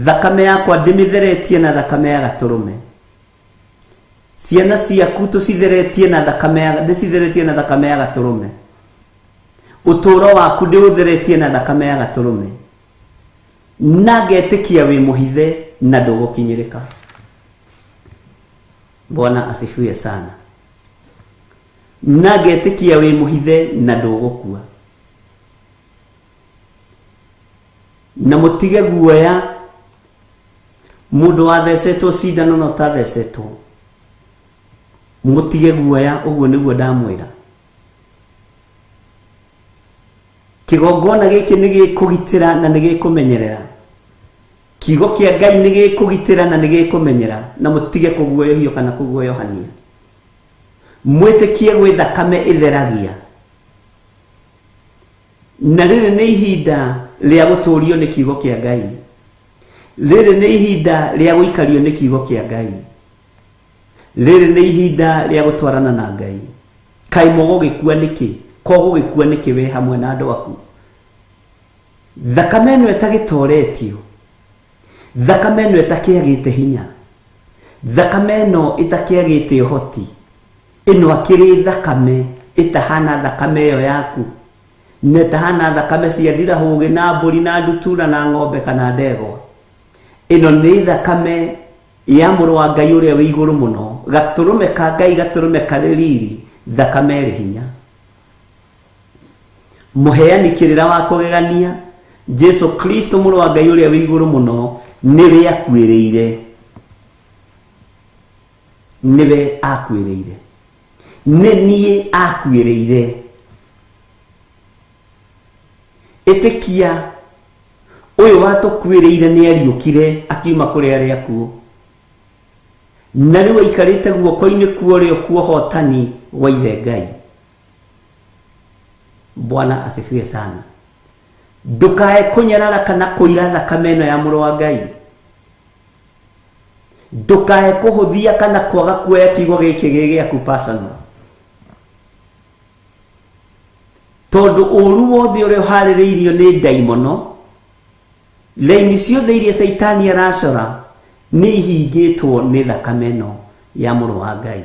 Thakame yakwa ndĩmĩtheretie na thakame ya gatũrũme. Ciana ciaku tũcitheretie na thakame ya, ndĩcitheretie na thakame ya gatũrũme. Ũtũũro waku ndĩũtheretie na thakame ya gatũrũme. Na ngetĩkia wĩ mũhithe na ndũgũkinyĩrĩka. Bwana asifiwe sana. Na ngetĩkia wĩ mũhithe na ndũgũkua. Na mũtige guoya mũndũ wathecetwo cindano na ũtathecetwo, mũtige guoya, ũguo nĩguo ndamwĩra. Kĩgongona gĩkĩ nĩ gĩkũgitĩra na nĩ gĩkũmenyerera. Kiugo kĩa Ngai nĩ gĩkũgitĩra na nĩ gĩkũmenyera, na mũtige kũguoyohio kana kũguoyohania. Mwĩtĩkie gwĩ thakame ĩtheragia. Na rĩrĩ nĩ ihinda rĩa gũtũũrio nĩ kiugo kĩa Ngai. Rĩrĩ nĩ ihinda rĩa gũikario nĩ kiugo kĩa Ngai. Rĩrĩ nĩ ihinda rĩa gũtwarana na Ngai. Kaĩ mũgũgĩkua nĩkĩ? Ko gũgĩkua nĩkĩ wĩ hamwe na andũ aku? Thakame ĩno ĩtagĩtoretio, thakame ĩno ĩtakĩagĩte hinya, thakame ĩno ĩtakĩagĩte ũhoti, ĩno akĩrĩ thakame ĩtahana thakame ĩyo yaku, na ĩtahana thakame cia ndirahũgĩ na mbũri na ndutura na ng'ombe kana ndegwa. Ĩno nĩ thakame ya mũrũ wa Ngai ũrĩa wĩ igũrũ mũno, gatũrũme ka Ngai, gatũrũme karĩ riri, thakame ĩrĩ hinya. Mũheani kĩrĩra wa kũgegania, Jesu Kristo mũrũ wa Ngai ũrĩa wĩ igũrũ mũno, nĩwe akuĩrĩire. Nĩwe akuĩrĩire. Nĩ niĩ akuĩrĩire. Ĩtĩkia ũyũ watũkuĩrĩire nĩ ariũkire akiuma kũrĩ arĩa akuũ. Na rĩu aikarĩte guoko-inĩ kwa ũrĩo kwa ũhotani wa Ithe Ngai. Bwana asifiwe sana. Ndũkae kũnyarara kana kũira thakame ĩno ya mũrũ wa Ngai. Ndũkae kũhũthia kana kwaga kuoya kiugo gĩkĩ gĩ gĩaku personal. Tondũ ũru wothe ũrĩa ũharĩrĩirio nĩ ndaimono, raini ciothe iria Caitani aracora nĩ ihingĩtwo nĩ thakame ĩno ya mũrũ wa Ngai.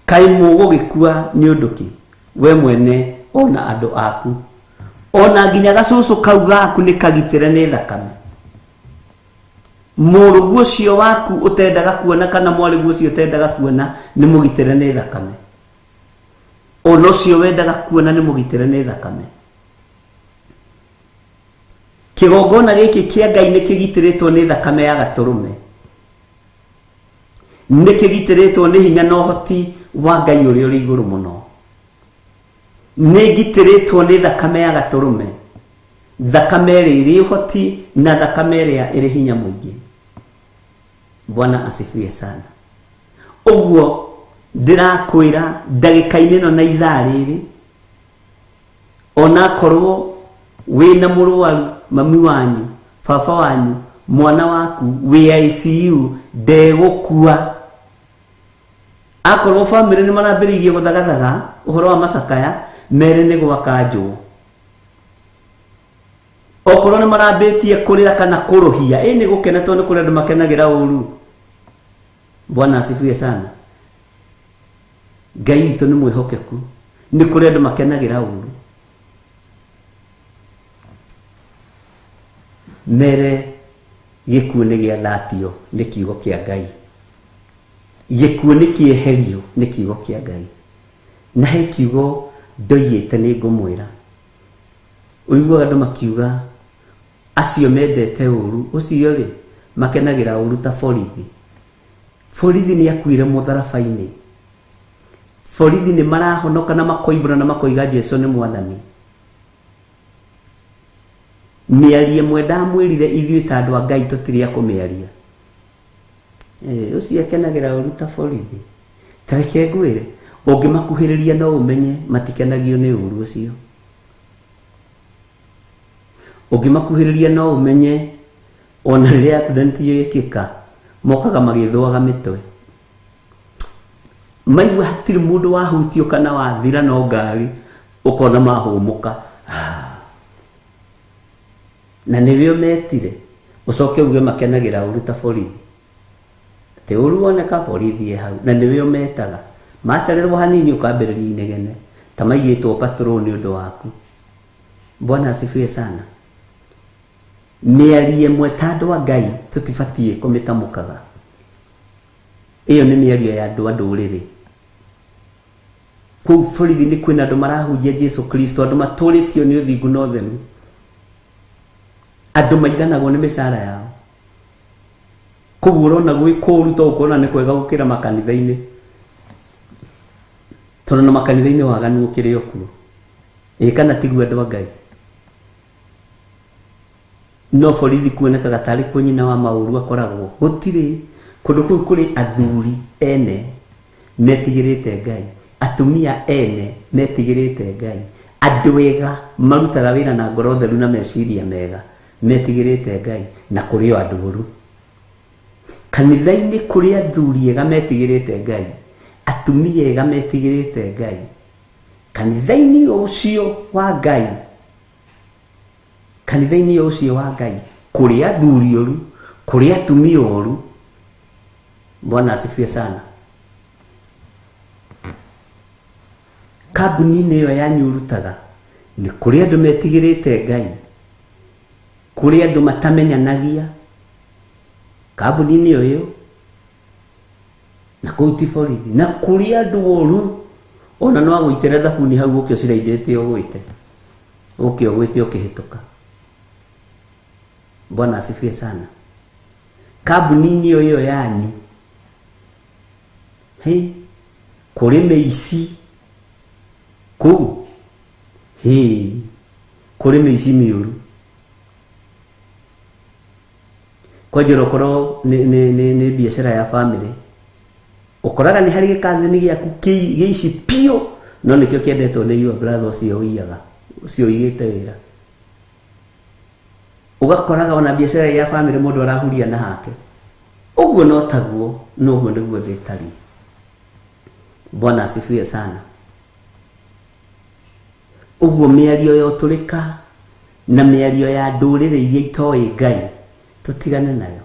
Kaĩ mũgũgĩkua nĩ ũndũ kĩ? We mwene ona andũ aku. Ona nginya gacũcũ kau gaku nĩ kagitĩre nĩ thakame. Mũrũguo ũcio waku ũtendaga kuona kana mwarĩguo ũcio ũtendaga kuona nĩ mũgitĩre nĩ thakame. Ona ũcio wendaga kuona nĩ mũgitĩre nĩ thakame. Kĩgongona gĩkĩ kĩa Ngai nĩ kĩgitĩrĩtwo nĩ thakame ya gatũrũme. Nĩ kĩgitĩrĩtwo nĩ hinya na ũhoti wa Ngai ũrĩa ũrĩ igũrũ mũno. Nĩ ngitĩrĩtwo nĩ thakame ya gatũrũme. Thakame ĩrĩa ĩrĩ ũhoti na thakame ĩrĩa ĩrĩ hinya mũingĩ. Bwana asifiwe sana. Ũguo ndĩrakwĩra ndagĩka-inĩ ĩno na ithaa rĩrĩ, onakorwo wĩna mũrwaru, mami wanyu, baba wanyu, mwana waku wĩ ICU, ndegũkua. Akorwo famĩlĩ nĩ marambĩrĩirie gũthagathaga ũhoro wa macakaya, mere nĩ gwakanjwo. Okorwo nĩ marambĩtie kũrĩra kana kũrũhia, ĩ nĩ gũkena tondũ nĩ kũrĩ andũ makenagĩra ũru. Bwana asifiwe sana. Ngai witũ nĩ mwĩhokeku. Nĩ kũrĩ andũ makenagĩra ũru. Mere gĩkuũ nĩ gĩathatio nĩ kiugo kĩa Ngai. Gĩkuũ nĩ kĩeherio nĩ kiugo kĩa Ngai. Na he kiugo ndoigĩte nĩ ngũmwĩra. Ũiguaga andũ makiuga acio mendete ũru, ũcio rĩ makenagĩra ũru ta borithi. Borithi nĩ akuire mũtharaba-inĩ. Borithi nĩ marahonoka na makoimbũra na makoiga Jesu nĩ mwathani. Mĩario ĩmwe ndamwĩrire ithuĩ ta andũ a Ngai tũtirĩ a kũmĩaria. Ũcio akenagĩra ũru ta borithi. Ta reke ngwĩre, ũngĩmakuhĩrĩria no ũmenye matikenagio nĩ ũru ũcio. Ũngĩmakuhĩrĩria no ũmenye ona rĩrĩa accident yekĩka mokaga magĩthũaga mĩtwe. Maigua hatirĩ mũndũ wahutio kana wathira no ngari, ũkona mahũmũka. Na nĩwe ũmetire, ũcoke uge makenagĩra ũru ta borithi. Atĩ ũru woneka borithi e hau, na nĩwe ũmetaga. Macererwo hanini ũkambĩrĩria inegene, ta maigĩtwo patrol nĩ ũndũ waku. Bwana asifiwe sana. Mĩario ĩmwe ta andũ a Ngai tũtibatiĩ kũmĩtamũkaga. Ĩyo nĩ mĩario ya andũ a ndũrĩrĩ. Kũu borithi nĩ kwĩna andũ marahunjia Jesu Kristo, andũ matũrĩtio nĩ ũthingu na ũtheru. Andũ maiganagwo nĩ mĩcara yao. Koguo ũrona gwĩ kũũru to ũkona nĩ kwega gũkĩra makanitha-inĩ. Tondũ na makanitha-inĩ waganu ũkĩrĩ o kuo. Ĩ kana tiguo andũ a Ngai? No borithi kuonekaga tarĩ kuo nyina wa maũru akoragwo. Gũtirĩ. Kũndũ kũu kũrĩ athuri ene metigĩrĩte Ngai, atumia ene metigĩrĩte Ngai, andũ ega marutaga wĩra na ngoro theru na meciria mega metigĩrĩte Ngai, na kũrĩ o andũ oru. Kanitha-inĩ kũrĩ athuri ega metigĩrĩte Ngai, atumia ega metigĩrĩte Ngai. Kanitha-inĩ ũcio wa Ngai, kanitha-inĩ ũcio wa Ngai kũrĩ athuri oru, kũrĩ atumia oru. Bwana asifiwe sana. Kambuni-inĩ ĩyo yanyu ũrutaga nĩ kũrĩ andũ metigĩrĩte Ngai, kũrĩ andũ matamenyanagia kambuni-inĩ ĩyo ĩyo, na kũu ti borithi, na kũrĩ andũ oru ona no agũitĩre thabuni hau ũke ũciraindĩte ũgwĩte, ũke ũgwĩte ũkĩhĩtũka. Bwana asifiwe sana. Kambuni-inĩ ĩyo ĩyo yanyu hĩ kũrĩ mĩici kũu, hĩ kũrĩ mĩici mĩũru. Kwanjĩra okorwo nĩ biacara ya family, ũkoraga nĩ harĩ gĩkazini gĩaku gĩici biũ, no nĩkĩo kĩendetwo nĩ your brother ũcio ũiyaga, ũcio ũigĩte wĩra. Ũgakoraga ona biacara ya family mũndũ arahuria na hake. Ũguo no taguo, no ũguo nĩguo thĩ ĩtariĩ. Bwana asifiwe sana. Ũguo mĩario ya ũtũrĩka na mĩario ya ndũrĩrĩ iria itoĩ Ngai tũtigane nayo.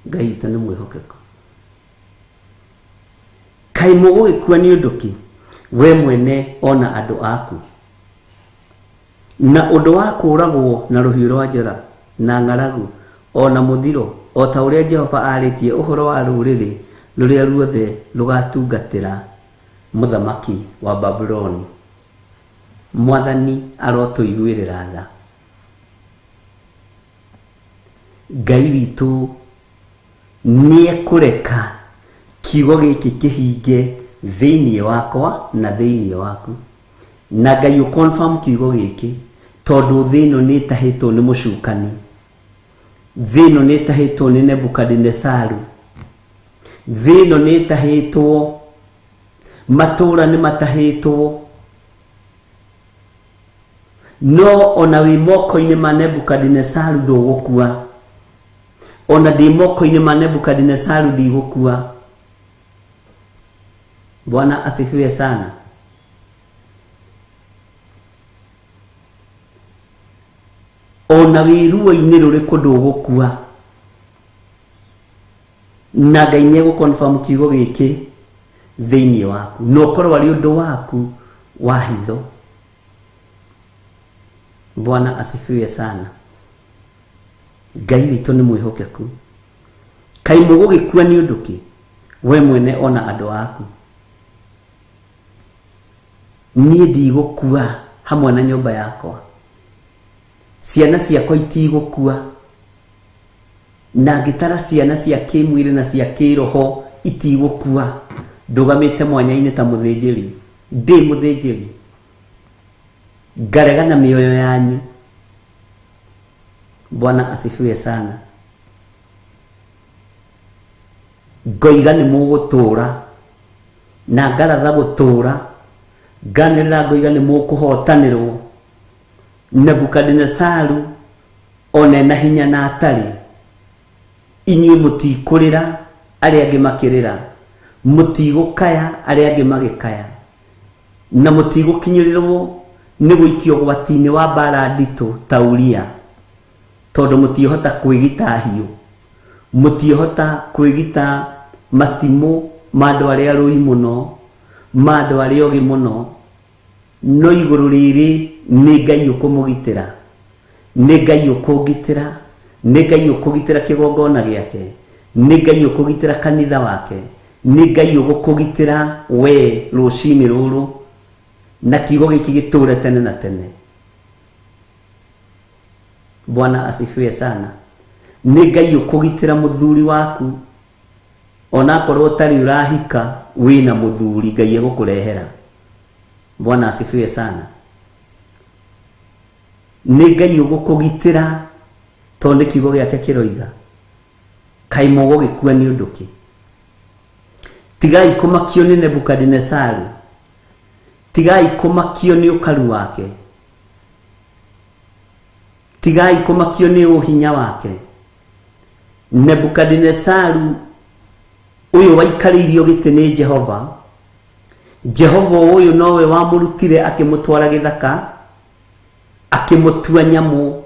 Ngai witũ nĩ mwĩhokeku. Kaĩ mũgũgĩkua nĩ ũndũ kĩ, we mwene ona andũ aku? Na ũndũ wa kũũragwo na rũhiũ rwa njora na ng'aragu o na mũthiro, o ta ũrĩa Jehova arĩtie ũhoro wa rũrĩrĩ rũrĩa ruothe rũgatungatĩra mũthamaki wa Babuloni. Mwathani arotũiguĩrĩra tha. Ngai witũ nĩekũreka kiugo gĩkĩ kĩhinge thĩinĩ wakwa na thĩinĩ waku. Na Ngai ũ confirm kiugo gĩkĩ, tondũ thĩ ĩno nĩ ĩtahĩtwo nĩ mũcukani. Thĩ ĩno nĩ ĩtahĩtwo nĩ Nebukadinesaru. Thĩ ĩno nĩ ĩtahĩtwo, matũũra nĩ matahĩtwo. No ona wĩ moko-inĩ ma Nebukadinesaru ndũgũkua. Ona ndĩ moko-inĩ ma Nebukadinesaru ndigũkua. Bwana asifiwe sana. Ona wĩ ruo-inĩ rũrĩkũ ndũgũkua. Na Ngai nĩ egũ confirm kiugo gĩkĩ. Thĩinĩ waku na ũkorwo arĩ ũndũ waku wa hitho. Bwana asifiwe sana. Ngai witũ nĩ mwĩhokeku. Kaĩ mũgũgĩkua nĩ ũndũ kĩ we mwene ona andũ aku? Niĩ ndigũkua hamwe na nyũmba yakwa, ciana ciakwa itigũkua, na ngĩtara ciana cia kĩmwĩrĩ na cia kĩroho itigũkua. Ndũgamĩte mwanya-inĩ ta mũthĩnjĩri, ndĩ mũthĩnjĩri, ngaregana mĩoyo yanyu. Bwana asifiwe sana. Ngoiga nĩ mũgũtũra na ngaratha gũtũra, nganĩrĩra ngoiga nĩ mũkũhotanĩrwo. Nebukadinesaru ona ena hinya na atarĩ, inyuĩ mũtikũrĩra arĩa angĩ makĩrĩra, mũtigũkaya arĩa angĩ magĩkaya, na mũtigũkinyĩrĩrwo nĩ gũikio ũgwati-inĩ wa mbara nditũ ta Uria, tondũ mũtiĩhota kwĩgita hiũ, mũtiĩhota kwĩgita matimũ ma andũ arĩa arũi mũno, ma andũ arĩa ogĩ mũno, no igũrũ rĩrĩ nĩ Ngai ũkũmũgitĩra, nĩ Ngai ũkũngitĩra, nĩ Ngai ũkũgitĩra kĩgongona gĩake, nĩ Ngai ũkũgitĩra kanitha wake, nĩ Ngai ũgũkũgitĩra we rũcinĩ rũrũ, na kiugo gĩkĩ gĩtũre tene na tene. Bwana asifiwe sana. Nĩ Ngai ũkũgitĩra mũthuri waku, onakorwo ũtarĩ ũrahika, wĩna mũthuri Ngai egũkũrehera. Bwana asifiwe sana. Nĩ Ngai ũgũkũgitĩra tondũ nĩ kiugo gĩake kĩroiga. Kaĩ mũgũgĩkua nĩ ũndũ kĩ? Tigai kũmakio nĩ Nebukadinesaru, tigai kũmakio nĩ ũkaru wake, tigai kũmakio nĩ ũhinya wake. Nebukadinesaru ũyũ waikarĩirio gĩtĩ nĩ Jehova, Jehova ũyũ nowe wamũrutire akĩmũtwara gĩthaka, akĩmũtua nyamũ,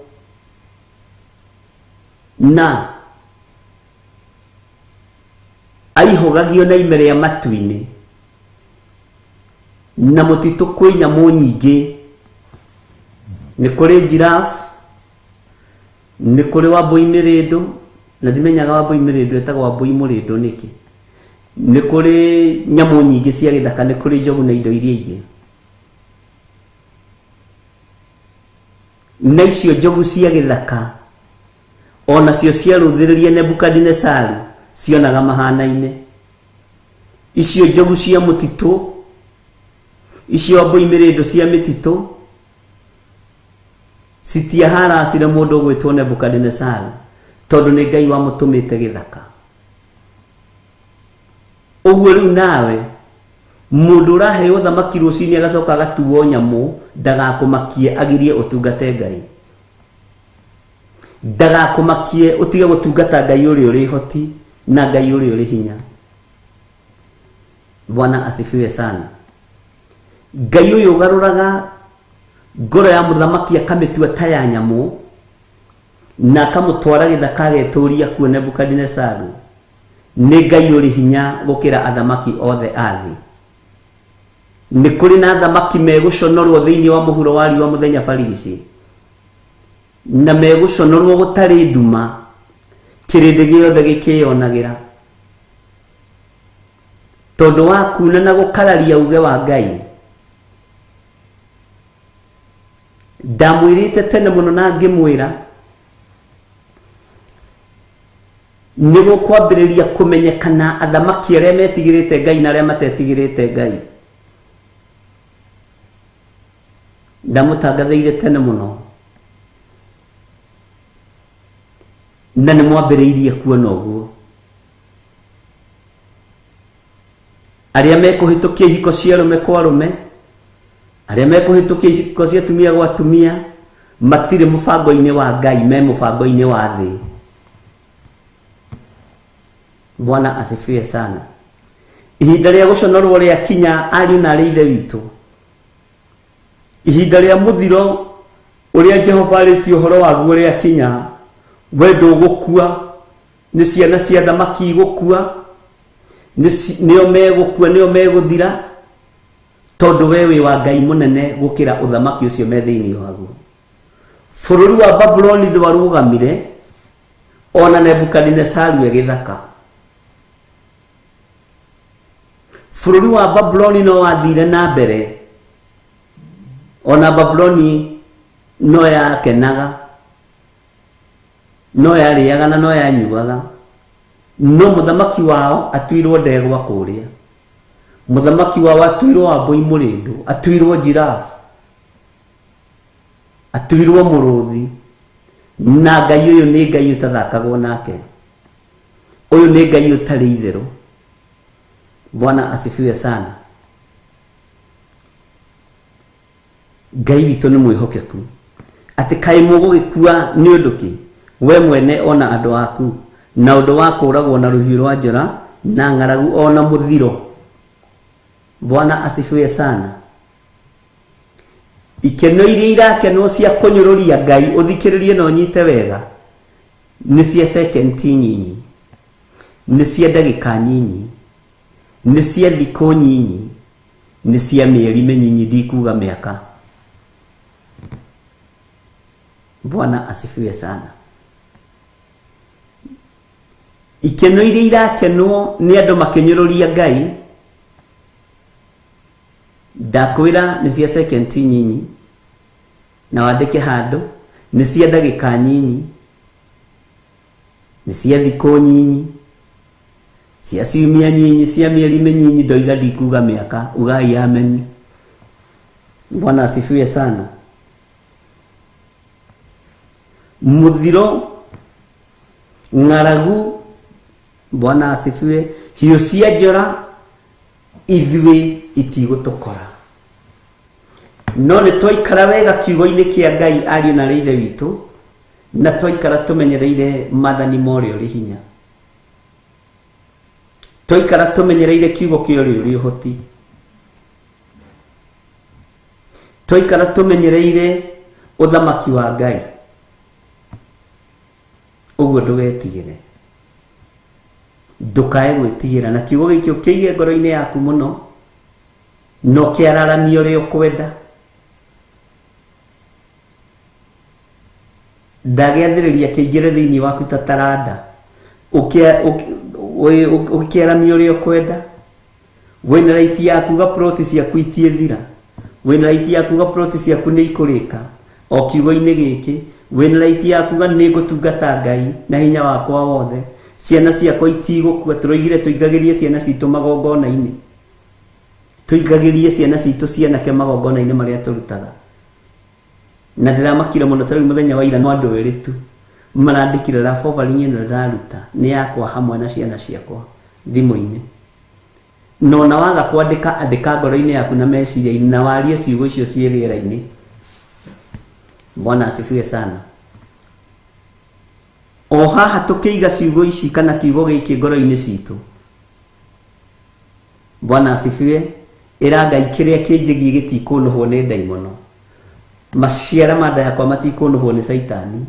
na aihũgagio na ime rĩa matu-inĩ, na mũtitũ kwĩ nyamũ nyingĩ. Nĩ kũrĩ giraffe, nĩ kũrĩ wambũi mĩrĩndũ, na ndimenyaga wambũi mĩrĩndũ ĩtagwo wambũi mũrĩndũ nĩkĩ. Nĩ kũrĩ nyamũ nyingĩ cia gĩthaka, nĩ kũrĩ njogu na indo iria ingĩ. Na icio njogu cia gĩthaka onacio ciarũthĩrĩria Nebukadinesaru cionaga mahanaine. Icio njogu cia mũtitũ, icio wambũi mĩrĩndũ cia mĩtitũ, citiaharacire mũndũ ũgwĩtwo Nebukadinesaru, tondũ nĩ Ngai wamũtũmĩte gĩthaka. Ũguo rĩu nawe mũndũ ũraheo thamaki rũcinĩ agacoka agatuo nyamũ, ndagakũmakie agirie ũtungate Ngai, ndagakũmakie ũtige gũtungata Ngai ũrĩa ũrĩ hoti na Ngai ũrĩa ũrĩ hinya. Bwana asifiwe sana. Ngai ũyũ ũgarũraga ngoro ya mũthamaki akamĩtua ta ya nyamũ, na akamũtwara gĩthaka agetũria kuo Nebukadinesaru, nĩ Ngai ũrĩ hinya gũkĩra athamaki othe a thĩ. Nĩ kũrĩ na athamaki megũconorwo thĩinĩ wa mũhuro wa riũa mũthenya barigici, na megũconorwo gũtarĩ nduma, kĩrĩndĩ gĩothe gĩkĩyonagĩra, tondũ wa kuna na gũkararia uge wa Ngai. Ndamwĩrĩte tene mũno na ngĩmwĩra nĩ gũkwambĩrĩria kũmenyekana athamaki arĩa metigĩrĩte Ngai na arĩa matetigĩrĩte Ngai. Ndamũtangathĩire tene mũno na nĩ mwambĩrĩirie kuona ũguo. Arĩa mekũhĩtũkia ihiko cia arũme kwa arũme, arĩa mekũhĩtũkia ihiko cia atumia gwa atumia, matirĩ mũbango-inĩ wa Ngai, me mũbango-inĩ wa thĩ. Bwana asifiwe sana. Ihinda rĩa gũconorwo rĩakinya, ariũ na arĩ ithe witũ, ihinda rĩa mũthiro ũrĩa Jehova arĩtie ũhoro waguo rĩakinya, we ndũgũkua, nĩ ciana cia thamaki igũkua, Nĩo megũkua, nĩo megũthira, tondũ we wĩ wa Ngai mũnene gũkĩra ũthamaki ũcio me thĩinĩ waguo. Bũrũri wa Babuloni ndwarũgamire ona Nebukadinesaru agĩthaka. Bũrũri wa Babuloni no wathire na mbere, ona Babuloni no yakenaga, no yarĩaga na no yanyuaga, no mũthamaki wao atuirwo ndegwa kũrĩa, mũthamaki wao atuirwo wambũi mũrĩndũ, atuirwo giraffe, atuirwo mũrũthi. Na Ngai ũyũ nĩ Ngai ũtathakagwo nake, ũyũ nĩ Ngai ũtarĩ itherũ. Bwana asifiwe sana. Ngai witũ nĩ mwĩhokeku, atĩ kaĩ mũgũgĩkua nĩ ũndũ kĩ, we mwene ona andũ aku, na ũndũ wa kũũragwo na rũhiũ rwa njora na ng'aragu ona mũthiro. Bwana asifiwe sana. Ikeno iria irakenwo cia kũnyũrũria Ngai, ũthikĩrĩrie na ũnyite wega, nĩ cia second nyinyi, nĩ cia ndagĩka nyinyi, nĩ cia thikũ nyinyi, nĩ cia mĩeri mĩnyinyi, ndikuga mĩaka. Bwana asifiwe sana. Ikeno iria irakenwo nĩ andũ makĩnyũrũria Ngai, ndakwĩra nĩ cia second nyinyi, na wandĩke handũ, nĩ cia ndagĩka nyinyi, nĩ cia thikũ nyinyi, cia ciumia nyinyi, cia mĩeri mĩnyinyi, ndoiga ndikuga mĩaka, ugai amen. Bwana asifiwe sana. Mũthiro, ng'aragu, Bwana asifiwe, hiũ cia njora ithuĩ itigũtũkora. No nĩ twaikara wega kiugo-inĩ kĩa Ngai, ariũ na aarĩ a Ithe witũ, na twaikara tũmenyereire maathani ma ũrĩa ũrĩ hinya, twaikara tũmenyereire kiugo kĩa ũrĩa ũrĩ ũhoti, twaikara tũmenyereire ũthamaki wa Ngai, ũguo ndũgetigĩre, ndũkae gwĩtigĩra. Na kiugo gĩkĩ ũkĩige ngoro-inĩ yaku mũno, na ũkĩararamia ũrĩa ũkwenda. Ndagĩathĩrĩria kĩingĩre thĩinĩ waku ta taranda, ũkĩaramia ũrĩa ũkwenda. Wĩna right ya kuga ploti ciaku itiĩthira, wĩna right ya kuga ploti ciaku nĩ ikũrĩka o kiugo-inĩ gĩkĩ, wĩna right ya kuga nĩ ngũtungata Ngai na hinya wakwa wothe, ciana ciakwa itigũkua. Tũroigire tũingagĩrie ciana citũ magongona-inĩ, tũingagĩrie ciana citũ cianake magongona-inĩ marĩa tũrutaga. Na ndĩramakire mũno ta rĩu mũthenya wa ira, no andũ erĩ tu marandĩkire love offering ĩno ndĩraruta nĩ yakwa hamwe na ciana ciakwa thimũ-inĩ. Na ona waga kwandĩka, andĩka ngoro-inĩ yaku na meciria-inĩ, na warie ciugo icio ciĩ rĩera-inĩ. Bwana asifiwe sana. O haha tũkĩiga ciugo ici kana kiugo gĩkĩ ngoro-inĩ citũ, Bwana asifiwe, ĩra Ngai kĩrĩa kĩnjĩgiĩ gĩtikũnũhwo nĩ ndaimono, maciara ma nda yakwa matikũnũhwo nĩ caitani,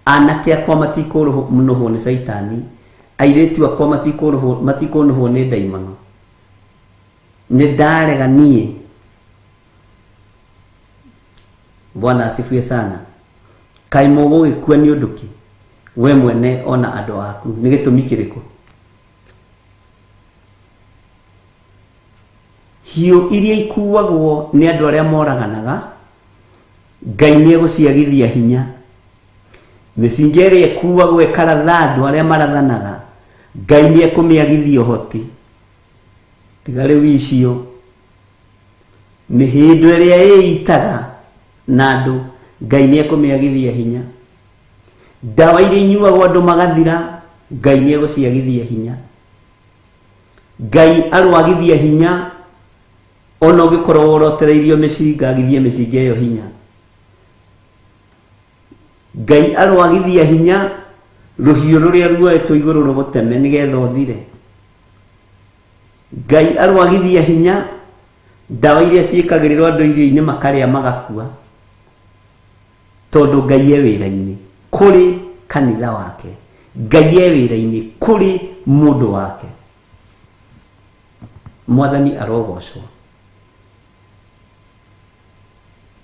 anake akwa matikũnũhwo nĩ caitani, airĩtu akwa matikũnũhwo nĩ ndaimono. Nĩ ndarega niĩ. Bwana asifiwe sana. Kaĩ mũgũgĩkua nĩ ũndũ kĩ, we mwene ona andũ aku? Nĩ gĩtũmi kĩrĩkũ? Hiũ iria ikuagwo nĩ andũ arĩa moraganaga, Ngai nĩ egũciagithia hinya. Mĩcinga ĩrĩa ĩkuagwo ĩkaratha andũ arĩa marathanaga, Ngai nĩ ekũmĩagithia ũhoti. Tiga rĩu icio, mĩhĩndo ĩrĩa ĩitaga na andũ, Ngai nĩ ekũmĩagithia hinya. Ndawa iria inyuagwo andũ magathira, Ngai nĩ egũciagithia hinya. Ngai arwagithia hinya, ona ũngĩkorwo worotereirio mĩcinga, agithie mĩcinga ĩyo hinya. Ngai arwagithia hinya rũhiũ rũrĩa ruoetwo igũrũ rũgũteme nĩgetha ũthire. Ngai arwagithia hinya ndawa iria ciĩkagĩrĩrwo andũ irio-inĩ makarĩa magakua, tondũ Ngai e wĩra-inĩ kũrĩ kanitha wake, Ngai e wĩra-inĩ kũrĩ mũndũ wake. Mwathani arogocwo.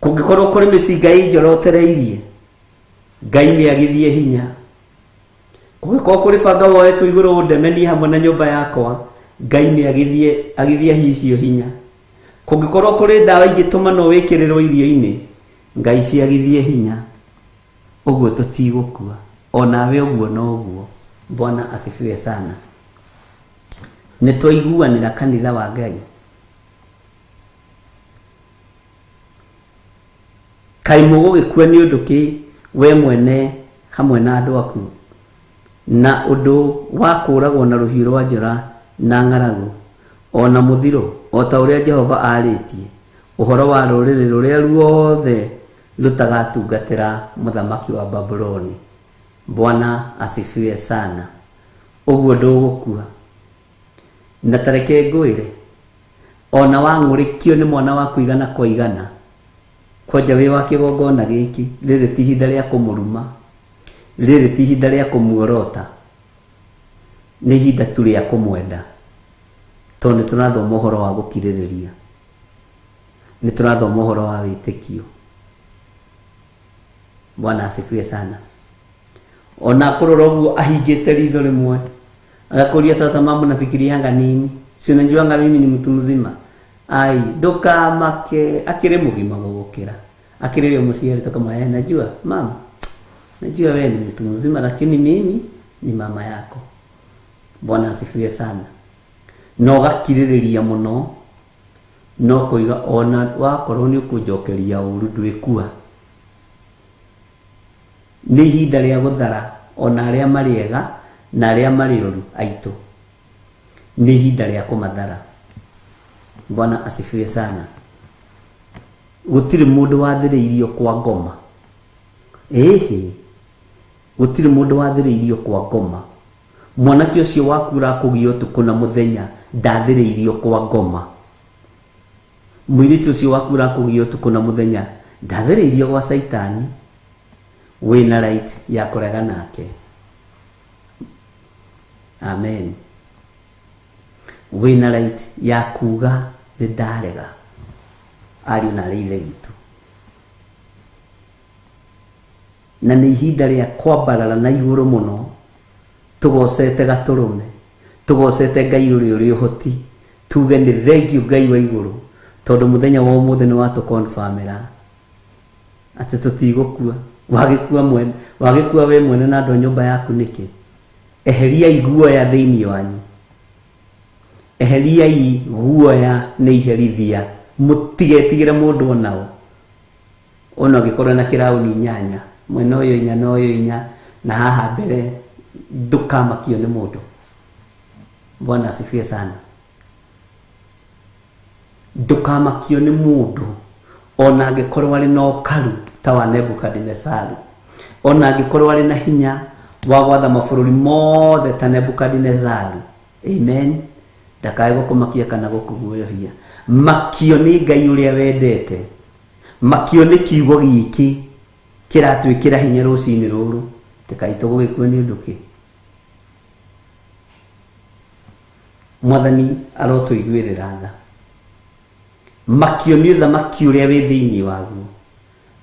Kũngĩkorwo kũrĩ mĩcinga ĩnjorotereirie, Ngai nĩ agithie hinya. Kũngĩkorwo kũrĩ banga woetwo igũrũ ũndemenie hamwe na nyũmba yakwa, Ngai nĩ agithie agithie hiũ icio hinya. Kũngĩkorwo kũrĩ ndawa ingĩtũmanwo wĩkĩrĩrwo irio-inĩ, Ngai ciagithie hinya. Ũguo tũtigũkua. Onawe ũguo noguo. Bwana asifiwe sana. Nĩ twaiguanĩra kanitha wa Ngai. Kaĩ mũgũgĩkua nĩ ũndũ kĩ, wee mwene hamwe na andũ aku, na ũndũ wa kũũragwo na rũhiũ rwa njora na ng'aragu, o na mũthiro, o ta ũrĩa Jehova aarĩtie ũhoro wa rũrĩrĩ rũrĩa ruothe rũtagatungatĩra mũthamaki wa Babuloni? Bwana asifiwe sana. Ũguo ndũgũkua. Na ta reke ngwĩre, ona wang'ũrĩkio nĩ mwana waku igana kwa igana, kwanja wĩ wa kĩgongona gĩkĩ, rĩrĩ ti ihinda rĩa kũmũruma, rĩrĩ ti ihinda rĩa kũmuorota, nĩ ihinda tu rĩa kũmwenda, tondũ nĩ tũrathoma ũhoro wa gũkirĩrĩria, nĩ tũrathoma ũhoro wa wĩtĩkio. Bwana asifiwe sana. Ona akũrora ũguo ahingĩte ritho rĩmwe, agakũria sasa mama unafikirianga nini? Si unajuanga mimi ni mtu mzima? Ai, ndũkamake, akĩrĩ mũgima gũgũkĩra. Akĩrĩ we mũciari tũkamwĩra, najua mama, najua wewe ni mtu mzima lakini mimi ni mama yako. Bwana asifiwe sana. Na ũgakirĩrĩria mũno, no kũiga ona wakorwo nĩ ũkũnjokeria ũru ndwĩkua. Nĩ ihinda rĩa gũthara ona arĩa marĩ ega na arĩa marĩ oru aitũ. Nĩ ihinda rĩa kũmathara. Bwana asifiwe sana. Gũtirĩ mũndũ wathĩrĩirio kwa ngoma. Ĩhĩ, gũtirĩ mũndũ wathĩrĩirio kwa ngoma. Mwanake ũcio waku ũrakũgia ũtukũ na mũthenya ndathĩrĩirio kwa ngoma. Mũirĩtu ũcio waku ũrakũgia ũtukũ na mũthenya ndathĩrĩirio gwa Caitani. Wĩna right ya kũrega nake. Amen. Wĩna right ya kuga nĩ ndarega. Ariũ na arĩ ithe witũ. Na nĩ ihinda rĩa kwambarara na igũrũ mũno, tũgocete gatũrũme, tũgocete Ngai ũrĩa ũrĩ ũhoti, tuge nĩ thengiũ Ngai wa igũrũ, tondũ mũthenya wa ũmũthĩ nĩ watũkonfamĩra atĩ tũtigũkua. Wagĩkua mwene, wagĩkua we mwene na andũ a nyũmba yaku nĩkĩ? Eheriai guoya thĩinĩ wanyu. Eheriai guoya nĩ iherithia. Mũtigetigĩre mũndũ o nao. Ona ũngĩkorwo na kĩraũni inyanya, mwena ũyũ inya na ũyũ inya, na haha mbere, ndũkamakio nĩ mũndũ. Bwana asifiwe sana. Ndũkamakio nĩ mũndũ ona angĩkorwo arĩ na ũkaru ta wa Nebukadinesaru, ona angĩkorwo arĩ na hinya wa gwatha mabũrũri mothe ta Nebukadinesaru. Amen. Ndakae gũkũmakia kana gũkũguoyohia. Makio nĩ Ngai ũrĩa wendete. Makio nĩ kiugo gĩkĩ kĩratwĩkĩra hinya rũcinĩ rũrũ. Tĩkai tũgũgĩkua nĩ ũndũ kĩ? Mwathani arotũiguĩrĩra tha. Makio nĩ ũthamaki ũrĩa wĩ thĩinĩ waguo,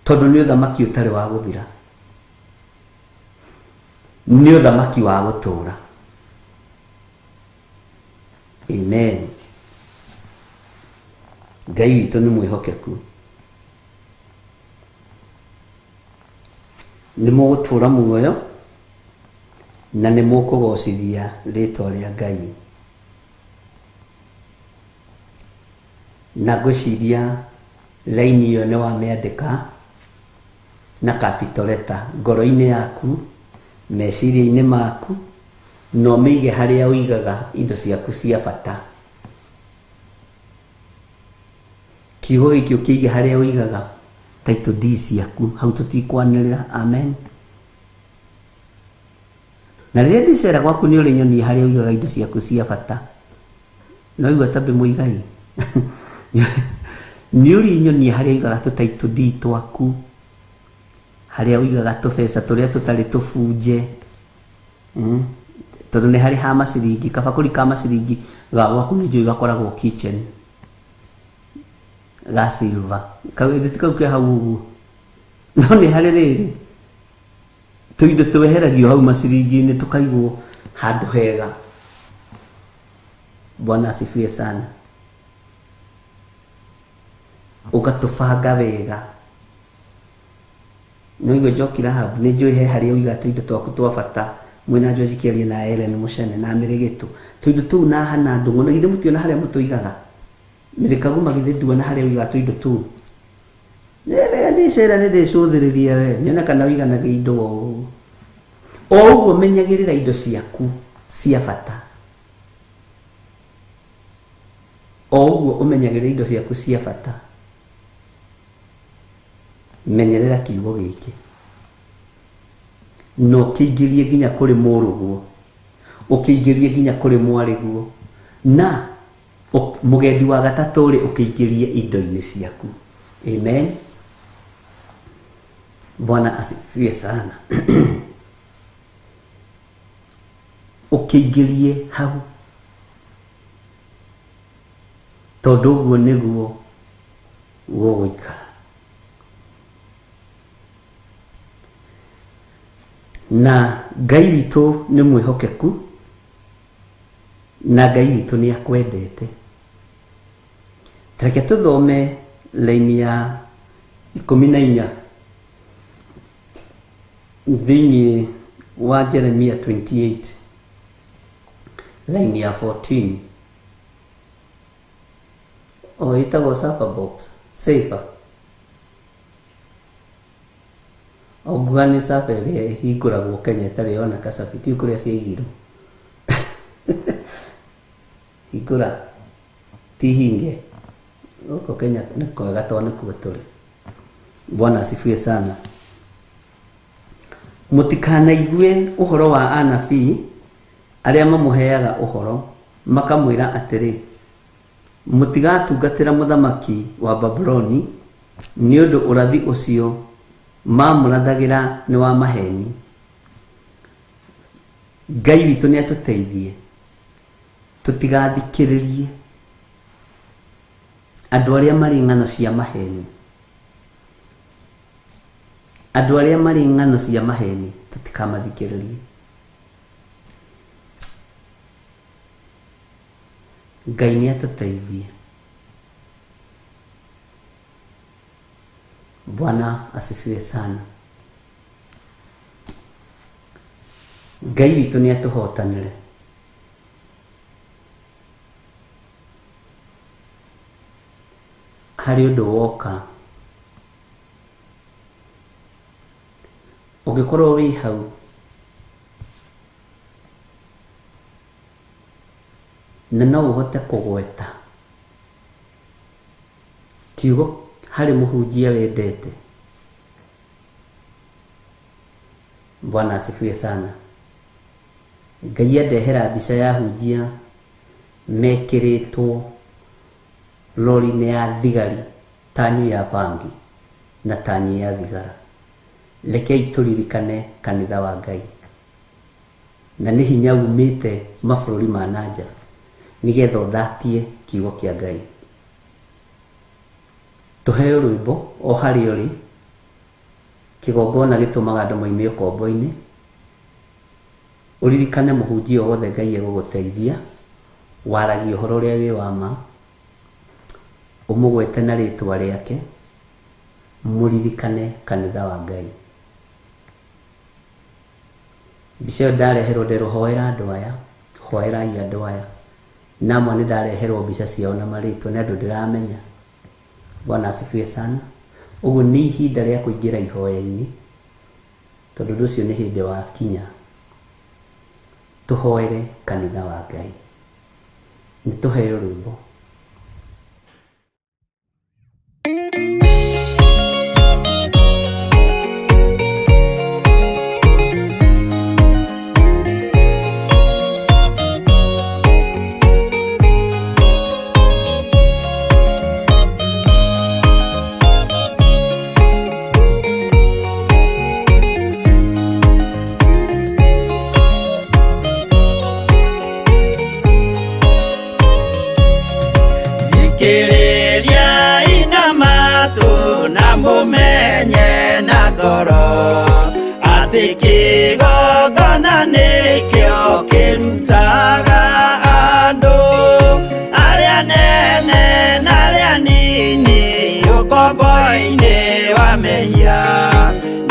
tondũ nĩ ũthamaki ũtarĩ wa gũthira. Nĩ ũthamaki wa gũtũũra. Amen. Ngai witũ nĩ mwĩhokeku. Nĩ mũgũtũũra muoyo na nĩ mũkũgocithia rĩtwa rĩa Ngai. Na ngwĩciria raini ĩyo nĩ wamĩandĩka na capital letter ngoro-inĩ yaku, meciria-inĩ maku, na ũmĩige harĩa ũigaga indo ciaku cia bata. Kiugo gĩkĩ ũkĩige harĩa ũigaga title deed ciaku, hau tũtikwanĩrĩra. Amen. Na rĩrĩa ndĩcera gwaku nĩ ũrĩnyonia harĩa ũigaga indo ciaku cia bata. No igua ta ndĩ mũigai. Nĩ ũrĩnyonia harĩa ũigaga tũ title deed twaku, harĩa ũigaga tũbeca tũrĩa tũtarĩ tũbunje. Tondũ nĩ harĩ ha maciringi, kabakũri ka maciringi ga gwaku nĩ njũĩ gakoragwo kitchen ga silver. Kau githĩ ti kau ke hau ũguo? No nĩ harĩ rĩrĩ tũindo tweheragio hau maciringi-inĩ tũkaigwo handũ hega. Bwana asifiwe sana. Ũgatũbanga wega. Nĩ waigua Njoki Rahab, nĩ njũĩ he harĩa ũigaga tũindo twaku twa bata mwĩna George Kĩarie na Ellen Mũcene na Mĩrĩgĩtũ. Tũindo tũu na Hannah Ndũng'ũ, na githĩ mũtiona harĩa mũtũigaga? Mĩrĩ Kaguma githĩ nduona harĩa ũigaga tũindo tũu? Nĩ cera nĩ ndĩcũthĩrĩria we, nyone kana ũiganagia indo o ũguo. O ũguo menyagĩrĩra indo ciaku cia bata. O ũguo ũmenyagĩrĩra indo ciaku cia bata. Menyerera kiugo gĩkĩ. Na ũkĩingĩrie nginya kũrĩ mũrũguo. Ũkĩingĩrie nginya kũrĩ mwarĩguo. Na mũgendi wa gatatũ rĩ, ũkĩingĩrie indo-inĩ ciaku. Amen. Bwana asifiwe sana. Ũkĩingĩrie hau. Tondũ ũguo nĩguo gũgũikara. Na Ngai witũ nĩ mwĩhokeku, na Ngai witũ nĩ akwendete. Reke tũthome laini ya 14 thĩinĩ wa Jeremia 28 laini ya 14. O ĩtagwo safer box, safer. O nguga nĩ safer ĩrĩa ĩhingũragwo Kenya ĩtarĩ yona kacabi, tiũĩ kũrĩa ciaigirwo. Hingũra ti hinge. Gũkũ Kenya nĩ kwega tondũ nĩkuo tũrĩ. Bwana asifiwe sana. Mũtikanaigue ũhoro wa anabii arĩa mamũheaga ũhoro makamwĩra atĩrĩ, mũtigatungatĩra mũthamaki wa Babuloni, nĩ ũndũ ũrathi ũcio mamũrathagĩra nĩ wa maheni. Ngai witũ nĩ atũteithie tũtigathikĩrĩrie andũ arĩa marĩ ng'ano cia maheni. Andũ arĩa marĩ ng'ano cia maheni tũtikamathikĩrĩrie. Ngai nĩ atũteithie. Bwana asifiwe sana. Ngai witũ nĩ atũhotanĩre. Harĩ ũndũ woka. Ũngĩkorwo wĩ hau na no ũhote kũgweta kiugo harĩ mũhunjia wendete. Bwana asifiwe sana. Ngai andehera mbica ya hunjia mekĩrĩtwo lori-inĩ ya thigari tanyu ya bangi na tanyu ya thigara. Rekei tũririkane kanitha wa Ngai. Na nĩ hinya umĩte mabũrũri ma nanja nĩgetha ũthatie kiugo kĩa Ngai. Tũheo rwĩmbo o harĩa ũrĩ. Kĩgongona gĩtũmaga andũ moime ũkombo-inĩ. Ũririkane mũhunjia o wothe Ngai egũgũteithia, waragia ũhoro ũrĩa wĩ wa ma, ũmũgwete na rĩtwa rĩake, mũririkane kanitha wa Ngai. Mbica ĩyo ndareherwo nderwo hoera andũ aya, hoerai andũ aya. Na amwe nĩ ndareherwo mbica ciao na marĩtwa nĩ andũ ndĩramenya. Bwana asifiwe sana. Ũguo nĩ ihinda rĩa kũingĩra ihoya-inĩ, tondũ ũndũ ũcio nĩ hĩndĩ wakinya. Tũhoere kanitha wa Ngai. Nĩ tũheo rwĩmbo. Mũmenye na ngoro atĩ kĩgongona nĩkĩo kĩrutaga andũ arĩa nene na arĩa nini ũkombo-inĩ wa mehia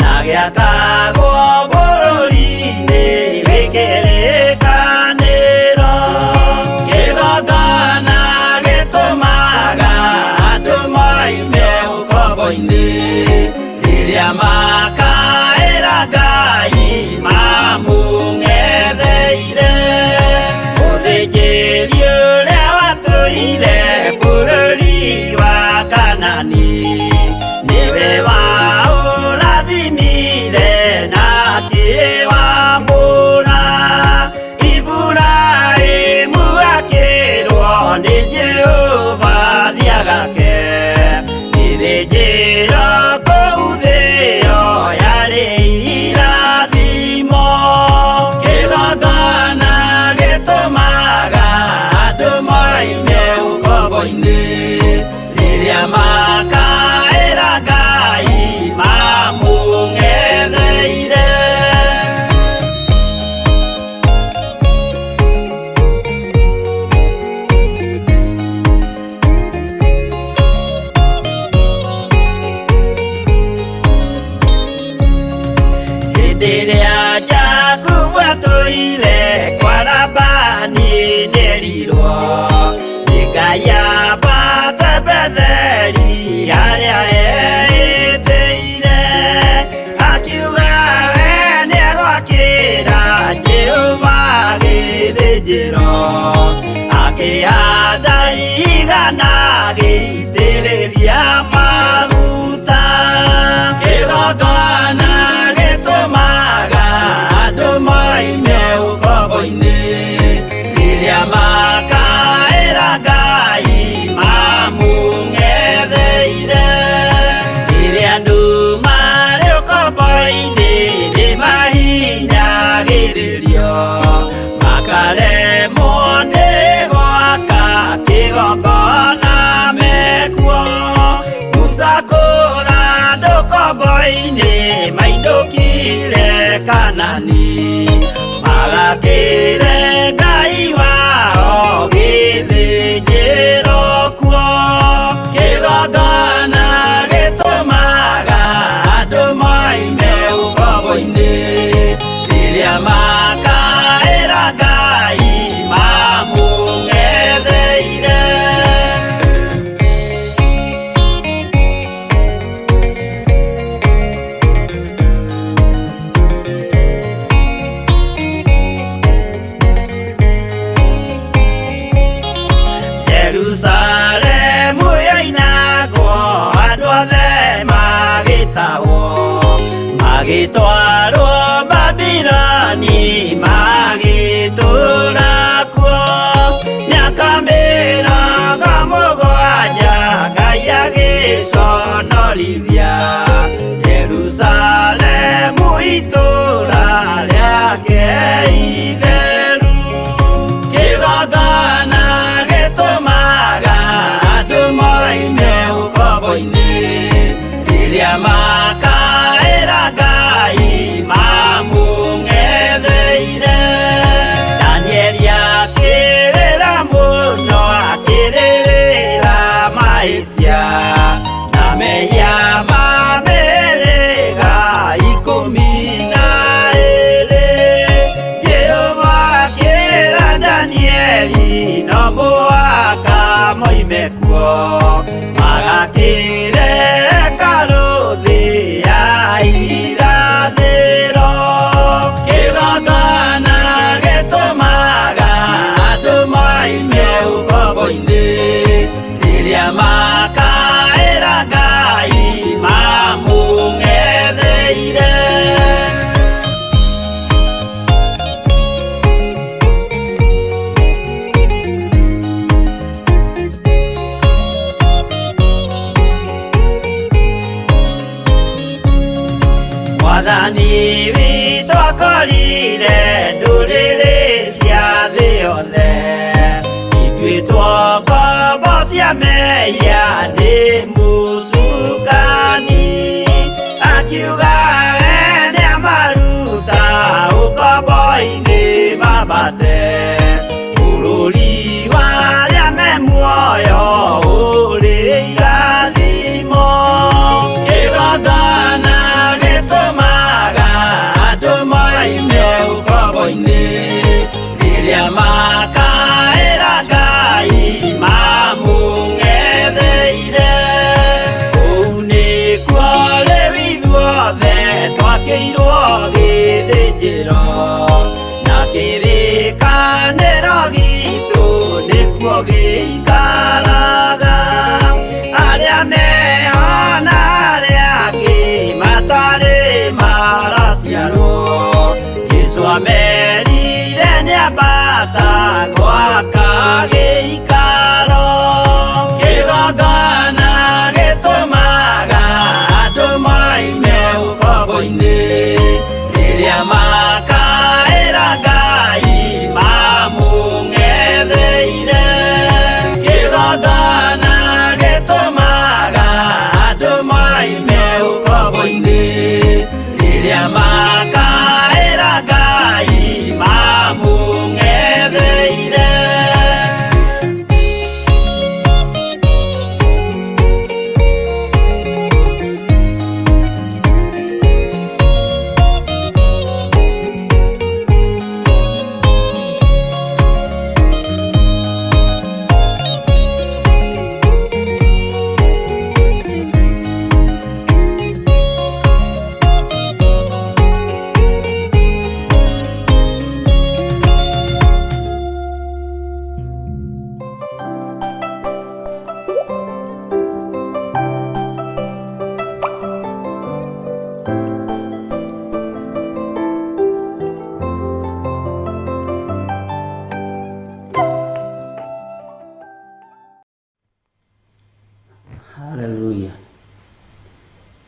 na gĩakagwo bũrũri-inĩ wĩ kĩrĩkanĩro. Kĩgongona gĩtũmaga andũ moime ũkombo-inĩ rĩrĩa makaĩra Ngai mamũng'etheire. Mũthĩnjĩri ũrĩa watũire bũrũri wa Kanani nĩwe waũrathimire na akĩwamũra. Iburahĩmu akĩrwo nĩ Jehova thiagake gĩthĩnjĩro kũu thĩo yarĩ irathimo. Kĩgongona gĩtũmaga andũ moime ũkombo-inĩ rĩrĩa makaĩra Ngai mamũng'etheire. Hĩndĩ ĩrĩa Jakubu atũire kwa Labani nĩerirwo nĩ Ngai ambate Betheli harĩa eĩtĩire. Akiuga we nĩegwakĩra Jehova gĩthĩnjĩro, akĩhanda igana agĩitĩrĩria maguta. Kĩgongona gĩtũmaga andũ moime ũkombo-inĩ rĩrĩa makaĩra Ngai mamũng'etheire. Rĩrĩa andũ marĩ ũkombo-inĩ nĩmahinyagĩrĩrio makaremwo nĩ gwaka kĩgongona mekuo. Musa kũra andũ ũkombo-inĩ mainũkire Kanani magakĩre Ngai wao gĩthĩnjĩro kuo. Kĩgongona gĩtũmaga andũ moime ũkombo-inĩ rĩrĩa makaĩra Ngai mamũng'etheire. Jerusalemu yoinagwo andũ othe magĩtahwo magĩtwarwo Babiloni magĩtũũra kuo mĩaka 70 Ngai agĩconorithia Jerusalemu itũũra rĩake itheru. Kĩgongona gĩtũmaga andũ moime ũkombo-inĩ rĩrĩa makaĩra Ngai mamũng'etheire. Danieli akĩrĩra mũno akĩrĩrĩra mahĩtia na mehia ma mĩhĩrĩga 12. Jehova akĩra Danieli no mũhaka moime kuo magakĩre hekarũ thĩ ya irathĩro. Kĩgongona gĩtũmaga andũ moime ũkombo-inĩ rĩrĩa makaĩra Ngai mamũng'etheire. Mwathani witũ akorire ndũrĩrĩ cia thĩ yothe ituĩtwo ngombo cia mehia nĩ mũcukani.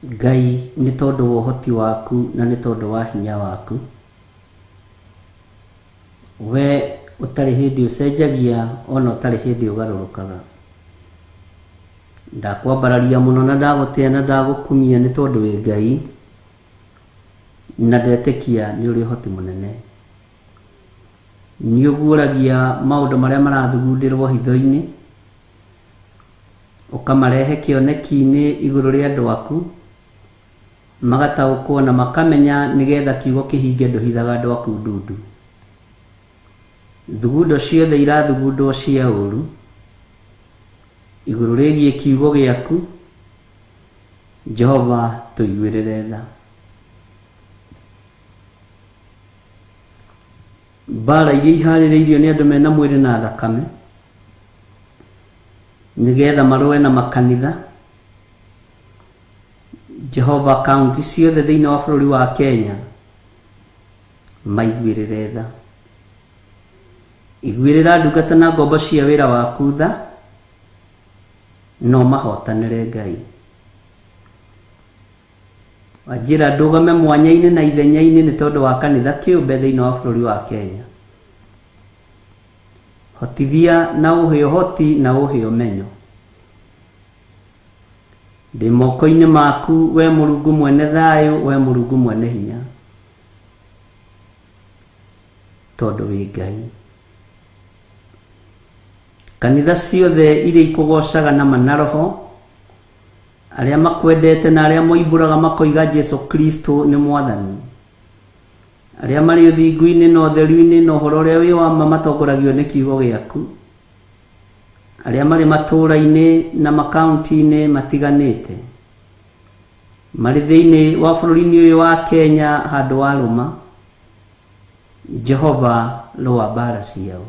Ngai nĩ tondũ wa ũhoti waku na nĩ tondũ wa hinya waku. We ũtarĩ hĩndĩ ũcenjagia ona ũtarĩ hĩndĩ ũgarũrũkaga. Ndakwambararia mũno na ndagũtĩa na ndagũkumia nĩ tondũ wĩ Ngai na ndetĩkia nĩ ũrĩ ũhoti mũnene. Nĩ ũguũragia maũndũ marĩa marathugundĩrwo hitho-inĩ, ũkamarehe kĩoneki-inĩ igũrũ rĩa andũ aku, magataũkwo na makamenya nĩgetha kiugo kĩhinge ndũhithaga andũ aku ndundu. Thugundo ciothe irathugundwo cia ũru igũrũ rĩgiĩ kiugo gĩaku, Jehova tũiguĩrĩre tha. Mbara iria iharĩrĩirio nĩ andũ mena mwĩrĩ na thakame nĩgetha marũe na makanitha, Jehova kaunti ciothe thĩinĩ wa bũrũri wa Kenya maiguĩrĩre tha. Iguĩrĩra ndungata na ngombo cia wĩra waku tha, no mahotanĩre Ngai. Wanjĩra ndũgame mwanya-inĩ na ithenya-inĩ nĩ tondũ wa kanitha kĩũmbe thĩinĩ wa bũrũri wa Kenya. Hotithia na ũhe ũhoti na ũhe ũmenyo. Ndĩ moko-inĩ maku we Mũrungu mwene thayũ, we Mũrungu mwene hinya, tondũ wĩ Ngai. Kanitha ciothe iria ikũgocaga na ma na roho, arĩa makwendete na arĩa moimbũraga makoiga Jesu Kristo nĩ Mwathani, arĩa marĩ ũthingu-inĩ na ũtheru-inĩ na ũhoro ũrĩa wĩ wa ma matongoragio nĩ kiugo gĩaku, arĩa marĩ matũũra-inĩ na makaunti-inĩ matiganĩte, marĩ thĩinĩ wa bũrũri-inĩ ũyũ wa Kenya handũ wa rũma, Jehova rũa mbara ciao.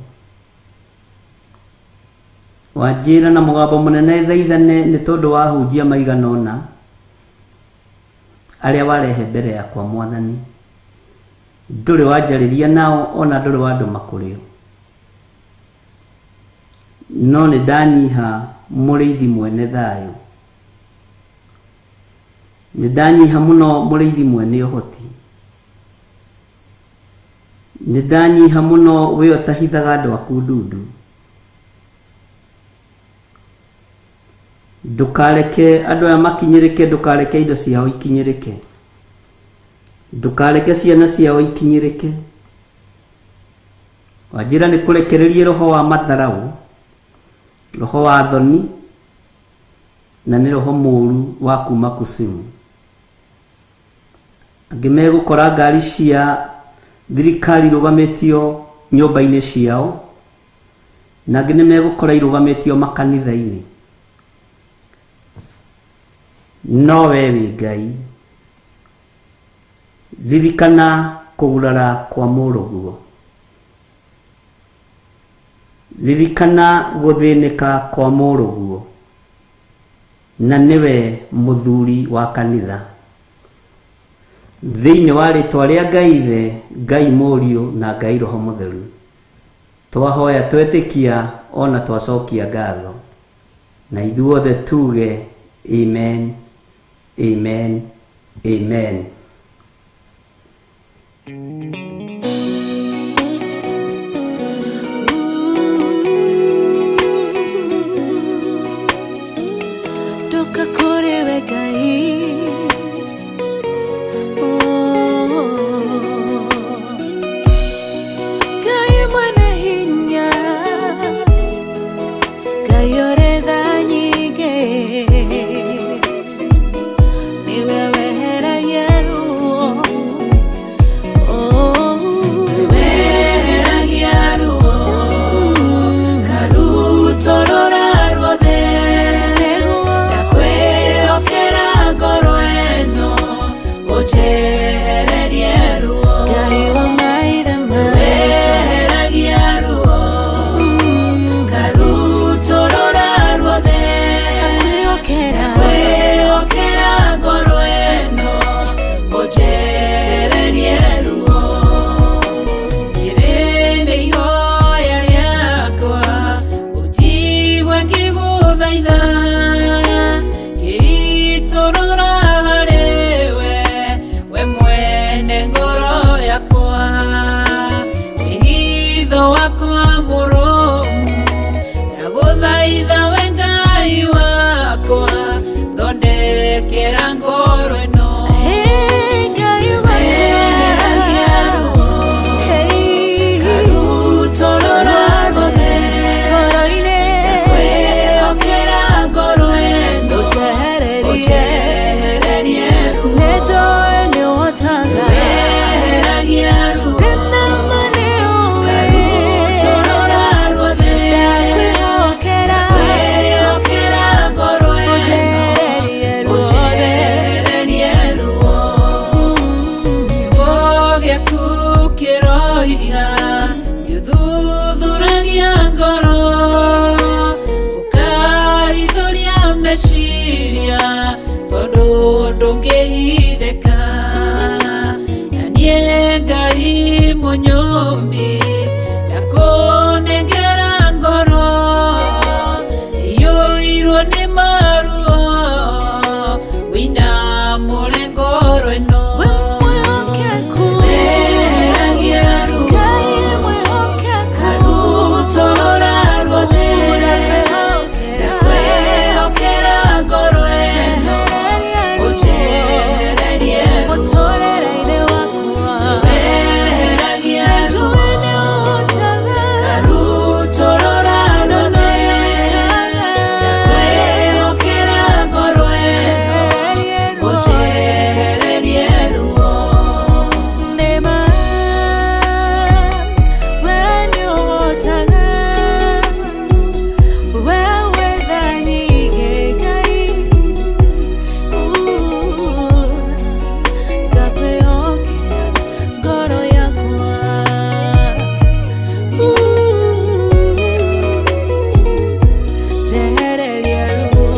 Wanjĩra na mũgambo mũnene thaithane nĩ tondũ wa hunjia maigana ũna arĩa warehe mbere yakwa Mwathani. Ndũrĩ wanjarĩria nao ona ndũrĩ wandũma kũrĩ o. No nĩ ndanyiha mũrĩithi mwene thayũ. Nĩ ndanyiha mũno mũrĩithi mwene ũhoti. Nĩ ndanyiha mũno we ũtahithaga andũ aku ndundu. Ndũkareke andũ aya makinyĩrĩke, ndũkareke indo ciao ikinyĩrĩke. Ndũkareke ciana ciao ikinyĩrĩke. Wanjĩra nĩ kũrekererie roho wa matharaũ, roho wa thoni, na nĩ roho mũru wa kuma kusimu. Angĩ megũkora ngari cia thirikari irũgamĩtio nyũmba-inĩ ciao, na angĩ nĩ megũkora irũgamĩtio makanitha-inĩ. No we wĩ Ngai. Ririkana kũgurara kwa mũrũguo. Ririkana gũthĩnĩka kwa mũrũguo, na nĩwe mũthuri wa kanitha. Thĩinĩ wa rĩtwa rĩa Ngai Ithe, Ngai Mũriũ na Ngai Roho Mũtheru, twahoya twetĩkia ona twacokia ngatho, na ithuothe tuge amen, amen, amen. Ndoka kũrĩ we Ngai. Oh. Ngai mwene hinya, Ngai ũrĩ tha nyingĩ, nĩwe weheragia ruo. Oh. Weheragia ruo karutorora ruothe Nĩguo ndakwĩhokera Ndũngĩhithĩka na niĩ Ngai mũnyũmbi ndakũnengera ngoro iyũirwo nĩ maruo wĩinamũre ngoro ĩno. We mwĩhokeku, Weheragia ruo Ngai mwĩhokeku, Karutorora ruothe ndakwĩhokera ngoro ĩno Njehereria ruo ũnjehererie ruo. Mũtũrĩre-inĩ wakwa, Weheragia ruo njũĩ nĩ ũhotaga, Karutorora ruothe ndakwĩhokera ngoro ĩno njehererie ruo. ũnjehererie ruo. Nĩma, we nĩũhotaga, we wĩ tha nyingĩ Ngai, ndakwĩhokera ngoro yakwa, njehereria ruo.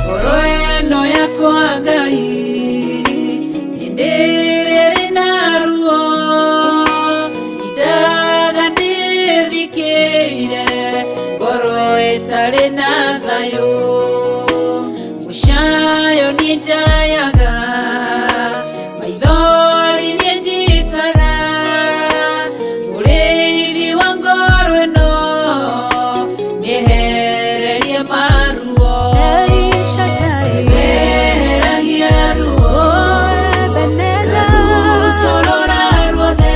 Ngoro ĩno yakwa Ngai hĩndĩ ĩrĩa ĩrĩ na ruo indaga ndĩthikĩire ngoro ĩtarĩ na thayũ mũcayo niĩ njayaga maithori niĩ njitaga mũrĩithi wa ngoro ĩno mĩehererie maruo. El Shaddai, Weheragia ruo oh Ebenezer, Karutorora ruothe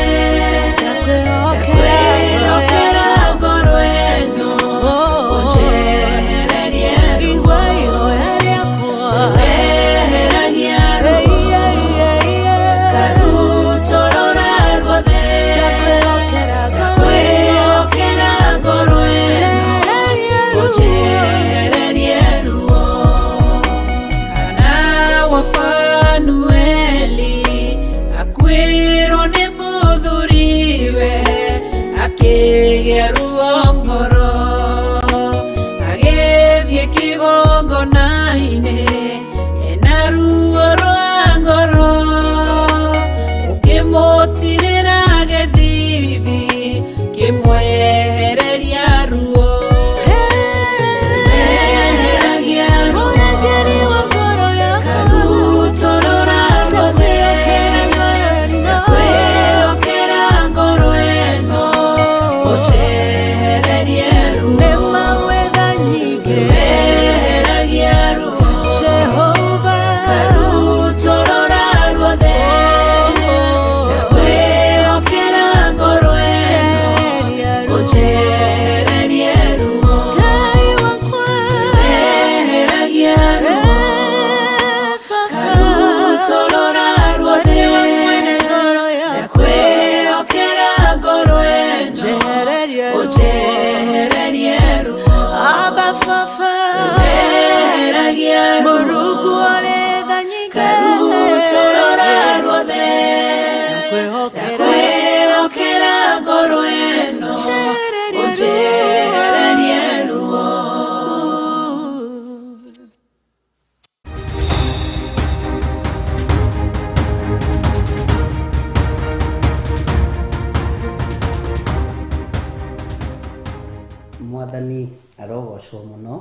ndakwĩhokera ndakwĩhokera ngoro ĩno Oh, ũnjehererie ruo. igua ihoya rĩakwa. Weheragia ruo Ei, ei, ei, ei. Karutorora ruothe Ndakwĩhokera ngoro ĩno, ndakwĩhokera ngoro ĩno njehererie ruo. ũnjehererie ruo. Hana wa Fanueli akuĩrwo nĩ mũthuriwe akĩgĩa ruo ngoro agĩthiĩ kĩgongona-inĩ ena ruo rwa ngoro ũkĩmũtirĩra gĩthithi kĩmwehereria ruo. Weheragia ruo Mũrangĩri wa ngoro yakwa, Karutorora ruothe ndakwĩhokera ngoro ĩno ũnjehererie ruo. Nĩma wĩ tha nyingĩ, Weheragia ruo Jehova. Karutorora ruothe ndakwĩhokera ngoro ĩno Njehereria ruo. ũnjehererie ruo. Ngai wakwa, Weheragia ruo eh, Baba. Karutorora ruothe Nĩwe mwene ngoro yakwa, ndakwĩhokera ngoro ĩno njehereria ruo. ũnjehererie ruo. Abba Baba, Weheragia ruo Mũrungu ũrĩ tha nyingĩ, Karutorora ruothe ndakwĩhokera ndakwĩhokera ngoro ĩno Njehereria ruo. ũnjehererie ruo. Mwathani arogocwo mũno.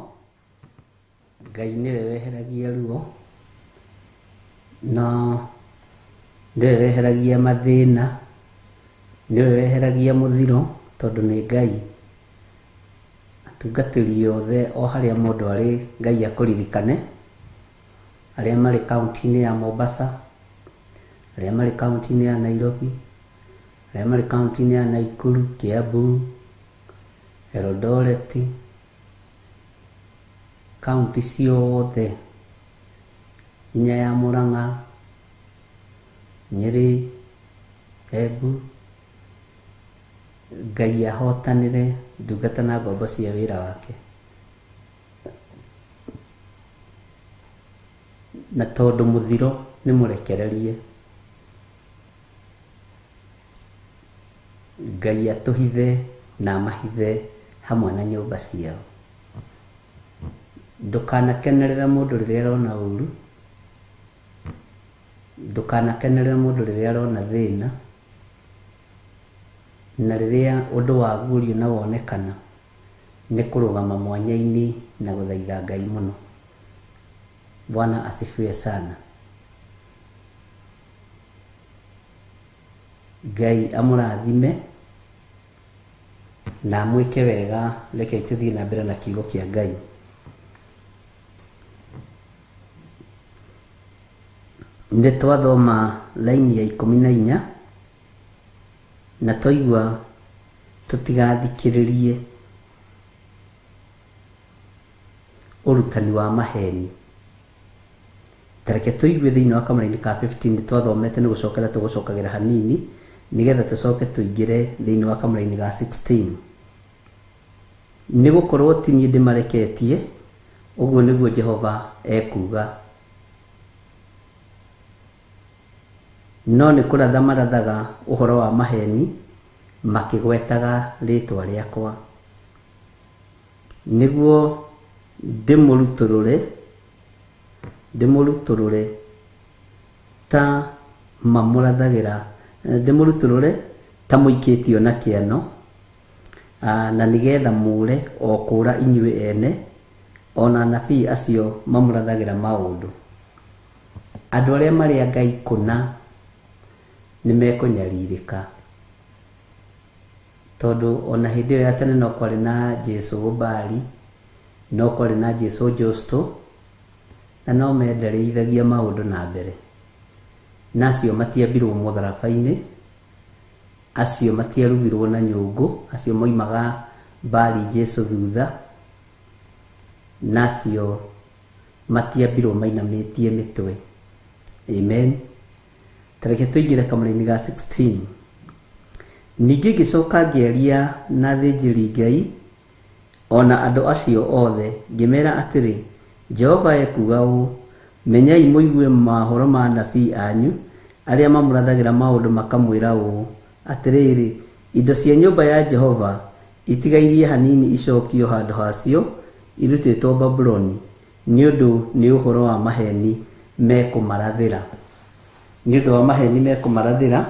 Ngai nĩwe weheragia ruo na nĩwe weheragia mathĩna, nĩwe weheragia mũthiro tondũ nĩ Ngai. Atungatĩri othe o harĩa mũndũ arĩ Ngai akũririkane, arĩa marĩ kaũntĩ-inĩ ya Mombasa, arĩa marĩ kaũntĩ-inĩ ya Nairobi, arĩa marĩ kaũntĩ-inĩ ya Nakuru, Kiambu, Eldoret, kaũntĩ ciothe nginya ya Murang'a, Nyeri, Embu, Ngai ahotanĩre ndungata na ngombo cia wĩra wake. Na tondũ mũthiro nĩ mũrekererie, Ngai atũhithe na amahithe Hamwe na nyũmba ciao. Ndũkanakenerere mũndũ rĩrĩa arona ũru, ndũkanakenerere mũndũ rĩrĩa arona thĩna, na rĩrĩa ũndũ waguũrio na wonekana, nĩ kũrũgama mwanya-inĩ na gũthaitha Ngai mũno. Bwana asifiwe sana. Ngai amũrathime na amwĩke wega. Rekei tũthiĩ na mbere na kiugo kĩa Ngai. Nĩ twathoma laini ya 14 na twaigua tũtigathikĩrĩrie ũrutani wa maheni. Ta reke tũigue thĩinĩ wa kamũraini ka 15 nĩ twathomete, nĩ gũcokera tũgũcokagĩra hanini nĩgetha tũcoke tũingĩre thĩinĩ wa kamũraini ga 16. Nĩ gũkorwo ti niĩ ndĩmareketie, ũguo nĩguo Jehova ekuuga, no nĩ kũratha marathaga ũhoro wa maheni makĩgwetaga rĩĩtwa rĩakwa, nĩguo ndĩmũrutũrũre ta mamũrathagĩra, ndĩmũrutũrũre ta mũikĩtio na kĩano, na nĩgetha mũũre o kũũra inyuĩ ene, ona anabii acio mamũrathagĩra maũndũ. Andũ arĩa marĩ a Ngai kũna nĩ mekũnyarirĩka, tondũ ona hĩndĩ ĩyo ya tene no kwarĩ na Jesũ Bali, no kwarĩ na Jesũ Justo, na no mendereithagia maũndũ na mbere. Na acio matiambirwo mũtharaba-inĩ, acio matiarugirwo na nyũngũ, acio moimaga Bali Jesũ thutha, na acio matiambirwo mainamĩtie mĩtwe. Amen. Ta reke tũingĩre kamũra-inĩ ga 16. Ningĩ ngĩcoka ngĩaria na athĩnjĩri Ngai ona andũ acio othe, ngĩmera atĩrĩ, Jehova ekuuga ũũ, menyai mũigue mohoro ma anabii anyu arĩa mamũrathagĩra maũndũ makamwĩra ũũ, atĩrĩrĩ, indo cia nyũmba ya Jehova itigairie hanini icokio handũ hacio irutĩtwo Babuloni, nĩ ũndũ nĩ ũhoro wa maheni mekũmarathĩra. Nĩ ũndũ wa maheni mekũmarathĩra,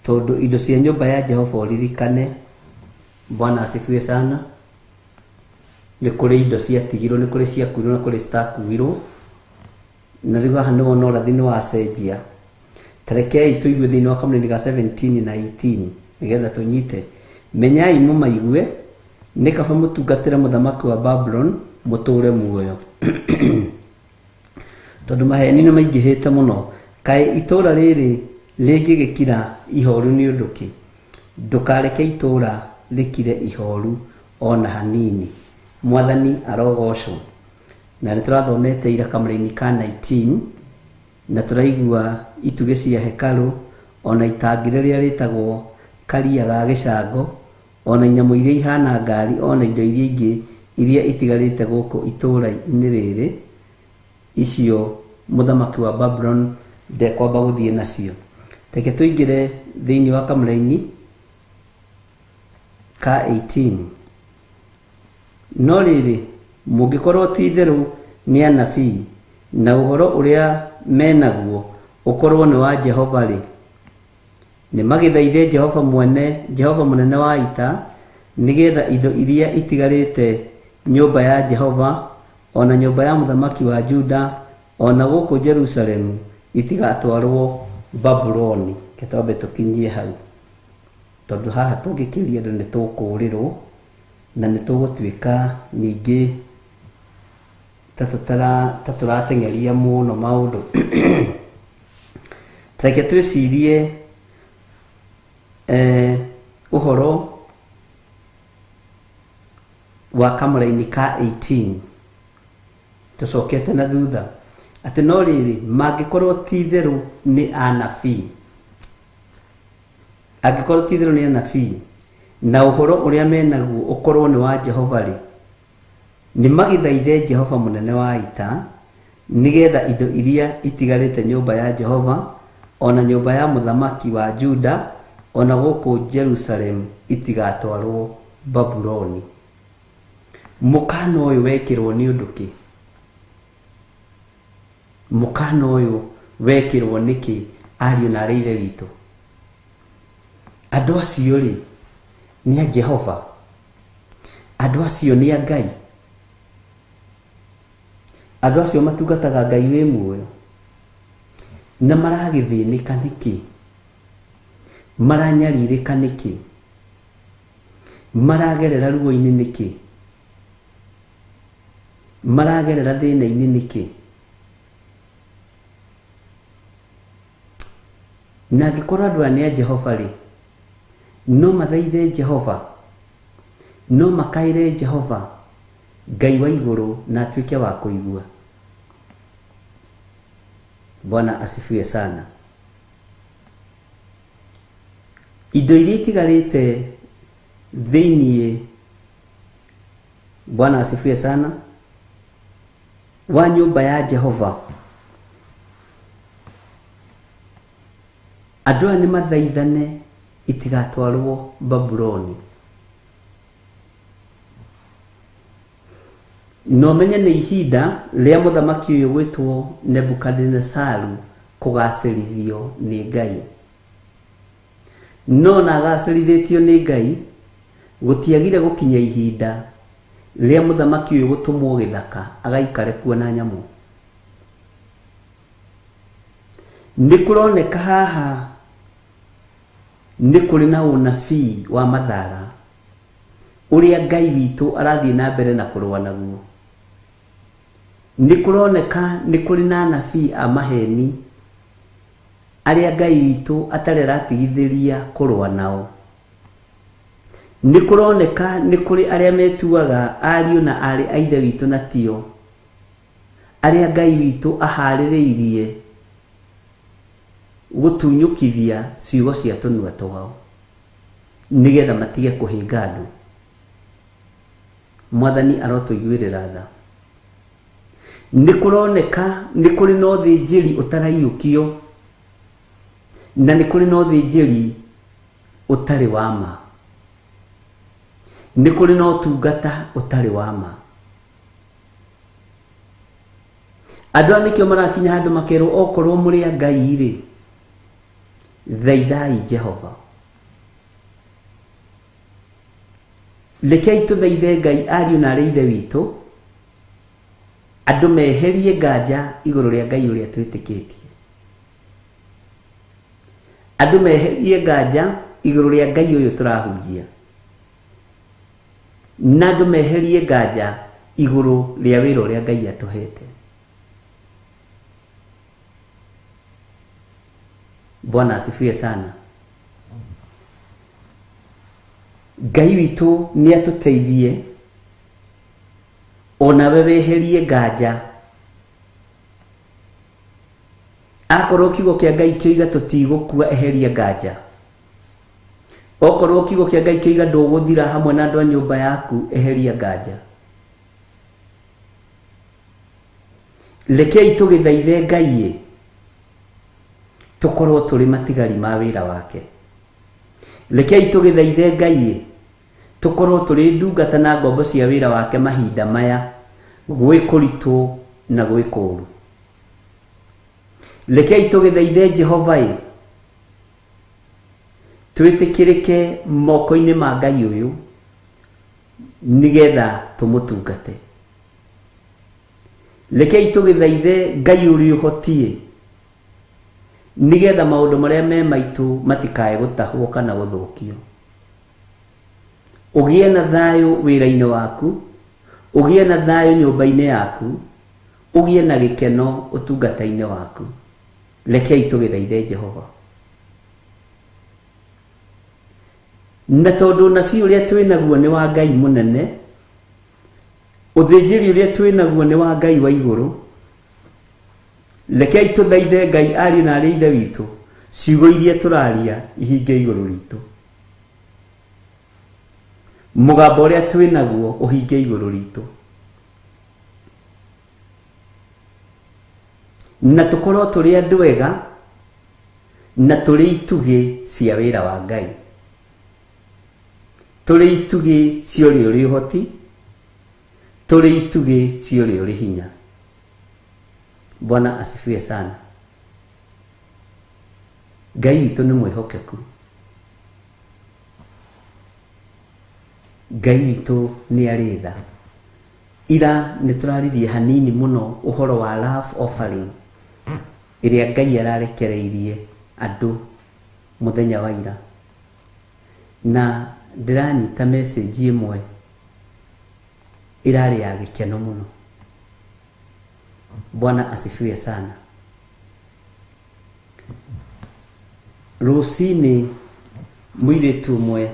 tondũ indo cia nyũmba ya Jehova ũririkane, Bwana asifiwe sana, nĩ kũrĩ indo ciatigirwo, nĩ kũrĩ ciakuirwo na kũrĩ citakuirwo, na rĩu haha nĩwona ũrathi nĩ wacenjia. Ta rekei tũigue thĩinĩ wa kamũra-inĩ ga 17 na 18 nĩgetha tũnyite. Menyai mũmaigue, nĩ kaba mũtungatĩre mũthamaki wa Babuloni mũtũre muoyo. Tondũ maheni nĩ maingĩhĩte mũno. Kaĩ itũra rĩrĩ rĩngĩgĩkira ihoru nĩ ũndũ kĩ? Ndũkareke itũra rĩkire ihoru ona hanini. Mwathani arogocwo. Na nĩ tũrathomete ira kamũra-inĩ ka 19 na tũraigua itugĩ cia hekarũ ona itangi rĩrĩa rĩtagwo karia ga gĩcango, ona nyamũ iria ihana ngari, ona indo iria ingĩ iria itigarĩte gũkũ itũra-inĩ rĩrĩ, icio mũthamaki wa Babuloni ndekwamba gũthiĩ nacio. Reke tũingĩre thĩinĩ wa kamũra-inĩ ka 18. No rĩrĩ, mũngĩkorwo ti itherũ nĩ anabii, na ũhoro ũrĩa menaguo ũkorwo nĩ wa Jehova-rĩ, nĩ magĩthaithe Jehova mwene, Jehova mũnene wa ita, nĩgetha indo iria itigarĩte nyũmba ya Jehova ona nyũmba ya mũthamaki wa Juda ona gũkũ Jerusalemu itigatwarwo Babuloni. Reke twambe tũkinyie hau, tondũ haha tũngĩkĩria andũ nĩ tũkũũrĩrwo na nĩ tũgũtuĩka ningĩ ta tũrateng'eria mũno maũndũ. Ta reke twĩcirie ũhoro wa kamũra-inĩ ka 18 tũcokete na thutha, atĩ no rĩrĩ, mangĩkorwo ti itherũ nĩ anabii, angĩkorwo ti itherũ nĩ anabii, na ũhoro ũrĩa menaguo ũkorwo nĩ wa Jehova-rĩ, nĩ magĩthaithe Jehova mũnene wa ita, nĩgetha indo iria itigarĩte nyũmba ya Jehova ona nyũmba ya mũthamaki wa Juda ona gũkũ Jerusalemu itigatwarwo Babuloni. Mũkana ũyũ wekĩrwo nĩ ũndũ kĩ? Mũkana ũyũ wekĩrwo nĩkĩ ariũ na arĩ ithe witũ? Andũ acio rĩ, nĩ a Jehova? Andũ acio nĩ a Ngai? Andũ acio matungataga Ngai wĩ muoyo? Na maragĩthĩnĩka nĩkĩ? Maranyarirĩka nĩkĩ? Maragerera ruo-inĩ nĩkĩ? Maragerera thĩna-inĩ nĩkĩ? Na angĩkorwo andũ aya nĩ a Jehova rĩ, no mathaithe Jehova, no makaĩre Jehova Ngai wa igũrũ na atuĩke wa kũigua. Bwana asifiwe sana. Indo iria itigarĩte thĩinĩ, Bwana asifiwe sana, wa nyũmba ya Jehova, andũ aya nĩ mathaithane itigatwarwo Babuloni. Na ũmenye nĩ ihinda rĩa mũthamaki ũyũ gwĩtwo Nebukadinesaru kũgacĩrithio nĩ Ngai. No na agacĩrithĩtio nĩ Ngai, gũtiagire gũkinya ihinda rĩa mũthamaki ũyũ gũtũmwo gĩthaka agaikare kuo na nyamũ. Nĩ kũroneka haha nĩ kũrĩ na ũnabii wa mathara ũrĩa Ngai witũ arathiĩ na mbere na kũrũa naguo. Nĩ kũroneka nĩ kũrĩ na anabii a maheni arĩa Ngai witũ atarĩ aratigithĩria kũrũa nao. Nĩ kũroneka nĩ kũrĩ arĩa metuaga ariũ na aarĩ a Ithe witũ na tio, arĩa Ngai witũ aharĩrĩirie gũtunyũkithia ciugo cia tũnua twao nĩgetha matige kũhĩnga andũ. Mwathani arotũiguĩrĩra tha. Nĩ kũroneka nĩ kũrĩ na ũthĩnjĩri ũtaraiyũkio na nĩ kũrĩ na ũthĩnjĩri ũtarĩ wa ma. Nĩ kũrĩ na ũtungata ũtarĩ wa ma. Andũ aya nĩkĩo marakinya handũ makerwo okorwo mũrĩ a Ngai rĩ, thaithai Jehova. Rekei tũthaithe Ngai ariũ na arĩ ithe witũ, andũ meherie nganja igũrũ rĩa Ngai ũrĩa twĩtĩkĩtie. Andũ meherie nganja igũrũ rĩa Ngai ũyũ tũrahunjia. Na andũ meherie nganja igũrũ rĩa wĩra ũrĩa Ngai atũhete. Bwana asifiwe sana. Ngai witũ nĩ atũteithie onawe weherie nganja. Akorwo kiugo kĩa Ngai kĩoiga tũtigũkua, eheria nganja. Okorwo kiugo kĩa Ngai kĩoiga ndũgũthira hamwe na andũ a nyũmba yaku, eheria nganja. Rekei tũgĩthaithe Ngai ĩ, tũkorwo tũrĩ matigari ma wĩra wake. Rekei tũgĩthaithe Ngai ĩ, tũkorwo tũrĩ ndungata na ngombo cia wĩra wake mahinda maya gwĩ kũritũ na gwĩ kũũru. Rekei tũgĩthaithe Jehova ĩ, twĩtĩkĩrĩke moko-inĩ ma Ngai ũyũ nĩgetha tũmũtungate. Rekei tũgĩthaithe Ngai ũrĩ ũhoti ĩ, nĩgetha maũndũ marĩa me maitũ matikae gũtahwo kana gũthũkio. Ũgĩe na thayũ wĩra-inĩ waku, ũgĩe na thayũ nyũmba-inĩ yaku, ũgĩe na gĩkeno ũtungata-inĩ waku. Rekei tũgĩthaithe Jehova. Na tondũ ũnabii ũrĩa twĩ naguo nĩ wa Ngai mũnene, ũthĩnjĩri ũrĩa twĩ naguo nĩ wa Ngai wa igũrũ, rekei tũthaithe Ngai ariũ na arĩ ithe witũ, ciugo iria tũraria ihinge igũrũ ritũ. Mũgambo ũrĩa twĩ naguo ũhinge igũrũ ritũ. Na tũkorwo tũrĩ andũ ega na tũrĩ itugĩ cia wĩra wa Ngai. Tũrĩ itugĩ cia ũrĩa ũrĩ ũhoti, Tũrĩ itugĩ cia ũrĩa ũrĩ hinya. Bwana asifiwe sana. Ngai witũ nĩ mwĩhokeku. Ngai witũ nĩ arĩ tha. Ira nĩ tũraririe hanini mũno ũhoro wa love offering ĩrĩa Ngai ararekereirie andũ mũthenya wa ira. Na ndĩranyita message ĩmwe ĩrarĩ ya gĩkeno mũno. Bwana asifiwe sana. Rũcinĩ mũirĩtu ũmwe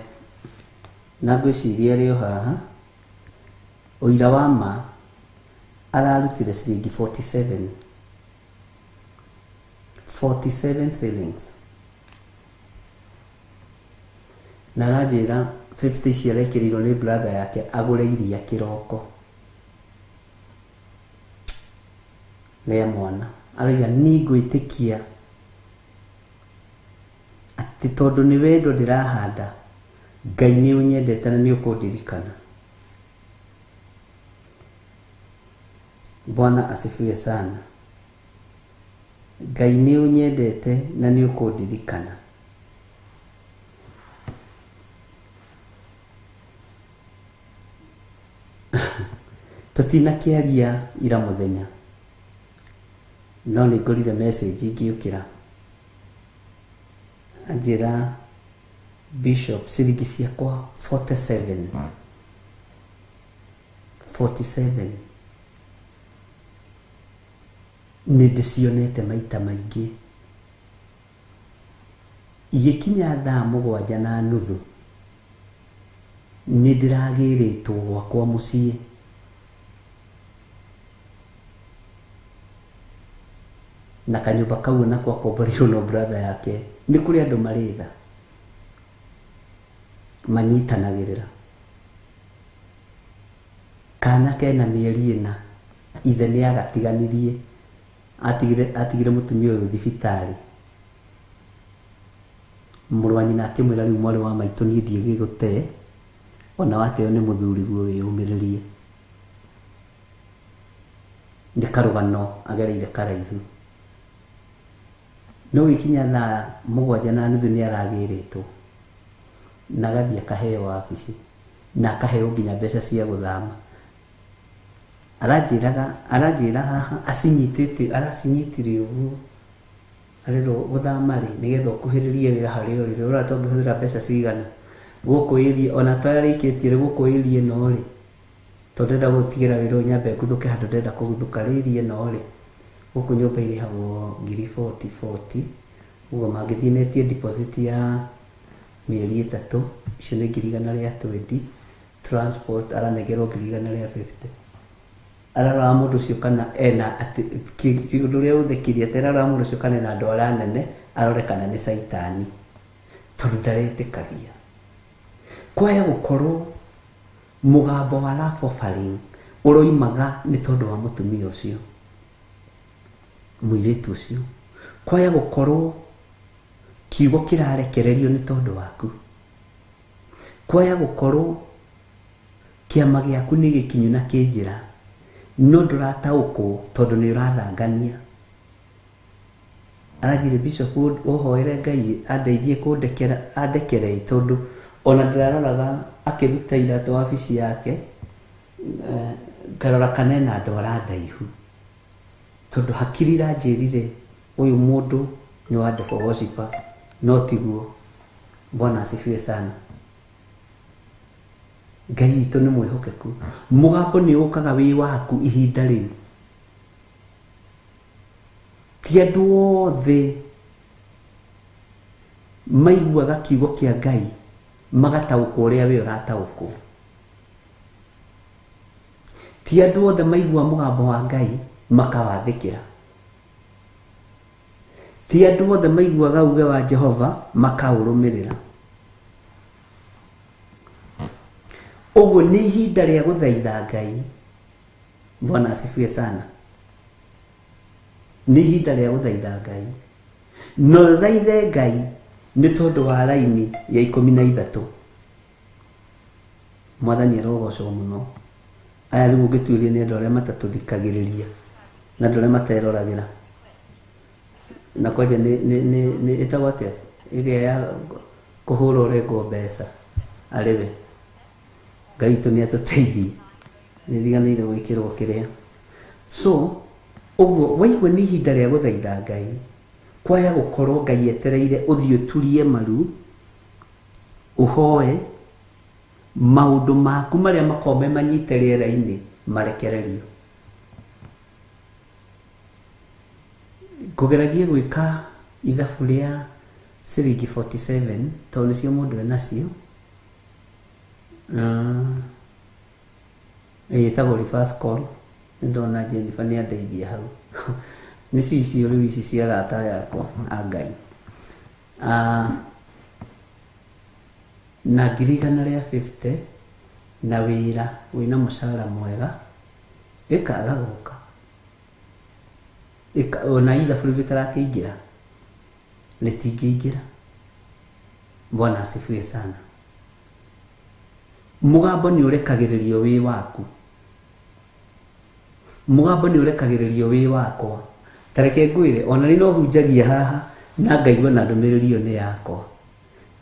na ngwĩciria arĩ o haha ũira wa ma ararutire ciringi 47 47 shillings na aranjĩra 50 ici arekĩrĩirwo nĩ brother yake agũre iria kĩroko rĩa mwana. Arauga niĩ ngwĩtĩkia atĩ tondũ nĩ wendo ndĩrahanda Ngai nĩ ũnyendete na nĩ ũkũndirikana. Bwana asifiwe sana. Ngai nĩ ũnyendete na nĩ ũkũndirikana. Tũtinakĩaria ira mũthenya no nĩ ngorire message ngĩũkĩra anjĩra Bishop ciringi ciakwa 47 47 nĩ ndĩcionete maita maingĩ igĩkinya thaa 7:30 nĩ ndĩragĩrĩtwo gwakwa mũciĩ. Na kanyũmba kau nako akomboreirwo no brother yake. Nĩ kũrĩ andũ marĩ tha manyitanagĩrĩra. Kana kena mĩeri 4 ithe nĩ agatiganirie atigire mũtumia ũyũ thibitarĩ. Mũrũ wa nyina akĩmwĩra rĩu mwarĩ wa maitũ niĩ ndiĩgĩgũte ona wateo nĩ mũthuriguo wĩyũmĩrĩrie. Nĩ karũgano agereire karaihu. No gĩkinya thaa 7:30 nĩ aragĩrĩtwo na agathiĩ akaheo wabici na akaheo nginya mbeca cia gũthama. Aranjĩra haha acinyitĩte aracinyitire ũguo arerwo gũthama rĩ nĩgetha ũkuhĩrĩrie wĩra harĩa ũrĩ rĩ ũrona tũngĩhũthĩra mbeca cigana gũkũ ĩrie ona tarĩkĩtie rĩ gũkũ ĩrie ĩno rĩ tondũ ndĩrenda gũtigĩra wĩra ũyũ nyambe nguthũke handũ ndĩrenda kũguthũka rĩrie ĩno rĩ gũkũ nyũmba ĩrĩhagwo ngiri 40 40 ũguo mangĩthiĩ metie deposit ya mĩeri 3 icio nĩ ngiri 120 transport aranengerwo ngiri 150. Ararora mũndũ ũcio kana ena atĩ ũndũ ũrĩa ũthekirie atĩ ararora mũndũ ũcio kana ena ndwara nene arore kana nĩ caitani tondũ ndaretĩkagia. Kwaya gũkorwo mũgambo wa love offering ũroimaga nĩ tondũ wa mũtumia ũcio mũirĩtu ũcio. Kwaya gũkorwo kiugo kĩrarekererio nĩ tondũ waku. Kwaya gũkorwo kĩama gĩaku nĩ gĩkinyu na kĩ njĩra no ndũrataũkwo tondũ nĩ ũrathangania. Aranjĩrire Bishop ũhoere Ngai andeithie kũndekera andekere tondũ ona ndĩraroraga akĩruta iratũ wabici yake ngarora kana ena ndwara ndaihu tondũ hakiri iranjĩrire ũyũ mũndũ nĩ wa devil worshiper no tiguo. Bwana asifiwe sana. Ngai witũ nĩ mwĩhokeku. Mũgambo nĩ ũkaga wĩ waku ihinda rĩu. Ti andũ othe maiguaga kiugo kĩa Ngai magataũkwo ũrĩa we ũrataũkwo. Ti andũ othe maigua mũgambo wa Ngai makawathĩkĩra. Ti andũ othe maiguaga uge wa Jehova makaũrũmĩrĩra. Ũguo nĩ ihinda rĩa gũthaitha Ngai. Bwana asifiwe sana. Nĩ ihinda rĩa gũthaitha Ngai. No thaithe Ngai nĩ tondũ wa raini ya 13. Mwathani arogocwo mũno. Aya rĩu ũngĩtuĩria nĩ andũ arĩa matatũthikagĩrĩria na andũ arĩa materoragĩra. Na kwanja nĩ ĩtagwo atĩa ĩrĩa ya kũhũra ũrengwo mbeca arĩ we. Ngai witũ nĩ atũteithie, nĩ riganĩire gwĩkĩrwo kĩrĩa. So ũguo waigua nĩ ihinda rĩa gũthaitha Ngai, kwaya gũkorwo Ngai etereire ũthiĩ ũturie maru, ũhoe maũndũ maku marĩa makoragwo me manyite rĩera-inĩ marekererio. Ngũgeragie gwĩka ithabu rĩa ciringi 47 tondũ nĩcio mũndũ enacio. Ĩtagwo reverse call. Nĩndona Jennifer nĩ andeithia hau. Nĩcio icio rĩu ici cia arata yakwa a Ngai. Na 150,000 na wĩra wĩna mũcara mwega ĩkaga gũka. Ona ithabu rĩu rĩtarakĩingĩra rĩtingĩingĩra. Bwana asifiwe sana. Mũgambo nĩ ũrekagĩrĩrio wĩ waku. Mũgambo nĩ ũrekagĩrĩrio wĩ wakwa. Ta reke ngwĩre, ona nĩ no hunjagia haha na ngaigua na ndũmĩrĩri ĩyo nĩ yakwa.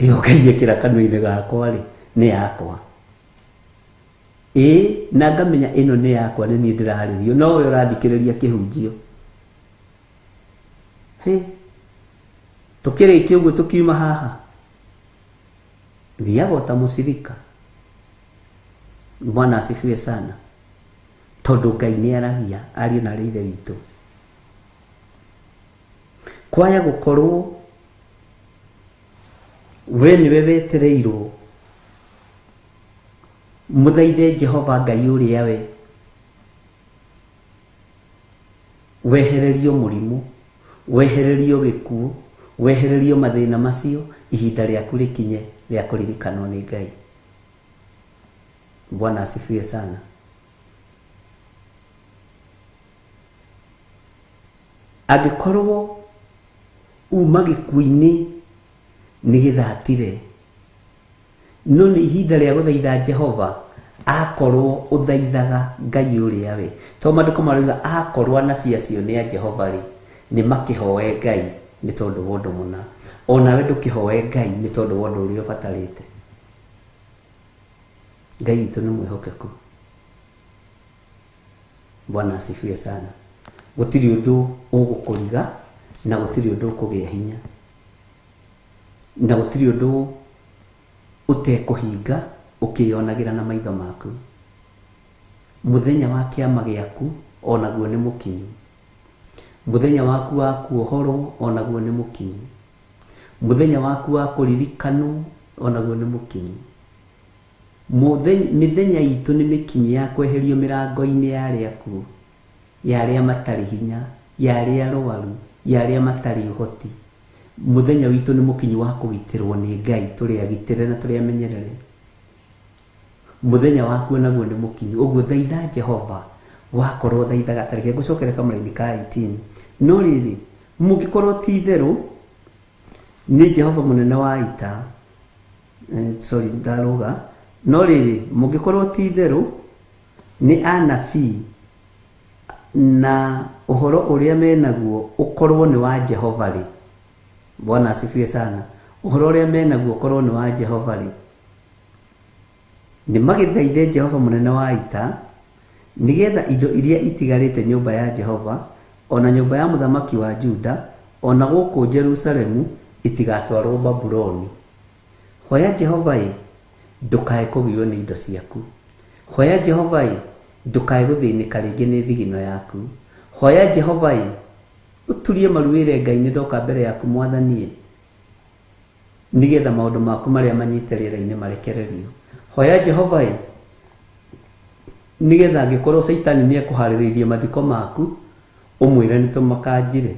Ĩyo Ngai ekĩra kanua-inĩ gakwa rĩ, nĩ yakwa. Ĩĩ, na ngamenya ĩno nĩ yakwa, nĩ niĩ ndĩrarĩrio, no we ũrathikĩrĩria kĩhunjio. Hĩ, tũkĩrĩkia ũguo tũkiuma haha, thiaga o ta mũcirika. Bwana asifiwe sana. Tondũ Ngai nĩ aragia ariũ na arĩ ithe witũ. Kwaya gũkorwo we nĩwe wetereirwo, mũthaithe Jehova Ngai ũrĩa we wehererio mũrimũ, wehererio gĩkuũ, wehererio mathĩna macio, ihinda rĩaku rĩkinye rĩa kũririkanwo nĩ Ngai. Bwana asifiwe sana. Angĩkorwo uma gĩkuũ-inĩ nĩ gĩthatire, no nĩ ihinda rĩa gũthaitha Jehova, akorwo ũthaithaga Ngai ũrĩa we. Tondũ maandĩko marauga akorwo anabii acio nĩ a Jehova rĩ, nĩ makĩhoe Ngai nĩ tondũ wa ũndũ mũna. Onawe ndũkĩhoe Ngai nĩ tondũ wa ũndũ ũrĩa ũbatarĩte. Ngai witũ nĩ mwĩhokeku. Bwana asifiwe sana. Gũtirĩ ũndũ ũgũkũriga na gũtirĩ ũndũ ũkũgĩa hinya na gũtirĩ ũndũ ũtekũhinga ũkĩyonagĩra na maitho maku. Mũthenya wa kĩama gĩaku onaguo nĩ mũkinyu. Mũthenya waku wa kuohorwo onaguo nĩ mũkinyu. Mũthenya waku wa kũririkanwo onaguo nĩ mũkinyu. Mĩthenya itũ nĩ mĩkinyu ya kweherio mĩrango-inĩ ya arĩa akuũ, ya arĩa matarĩ hinya, ya arĩa arwaru, ya arĩa matarĩ ũhoti. Mũthenya witũ nĩ mũkinyu wa kũgitĩrwo nĩ Ngai, tũrĩ agitĩre na tũrĩ amenyerere. Mũthenya waku naguo nĩ mũkinyu. Ũguo thaitha Jehova, wakorwo thaithaga. Ta reke ngũcokere kamũraini ka 18. No rĩrĩ, mũngĩkorwo ti itherũ nĩ Jehova mũnene wa ita, sorry ndarũga. No rĩrĩ, mũngĩkorwo ti itherũ nĩ anabii na ũhoro ũrĩa menaguo ũkorwo nĩ wa Jehova rĩ. Bwana asifiwe sana. Ũhoro ũrĩa menaguo ũkorwo nĩ wa Jehova rĩ, nĩ magĩthaithe Jehova mũnene wa ita, nĩgetha indo iria itigarĩte nyũmba ya Jehova ona nyũmba ya mũthamaki wa Juda ona gũkũ Jerusalemu itigatwarwo Babuloni. Hoya Jehova ĩ, ndũkae kũgiywo nĩ indo ciaku. Hoya Jehova ĩ, ndũkae gũthĩnĩka rĩngĩ nĩ thigino yaku. Hoya Jehova ĩ, ũturie maru wĩre Ngai nĩ ndoka mbere yaku mwathani ĩ, nĩgetha maũndũ maku marĩa manyite rĩera-inĩ marekererio. Hoya Jehova ĩ, nĩgetha angĩkorwo Caitani nĩ ekũharĩrĩirie mathiko maku, ũmwĩre nĩ tũmakanjire.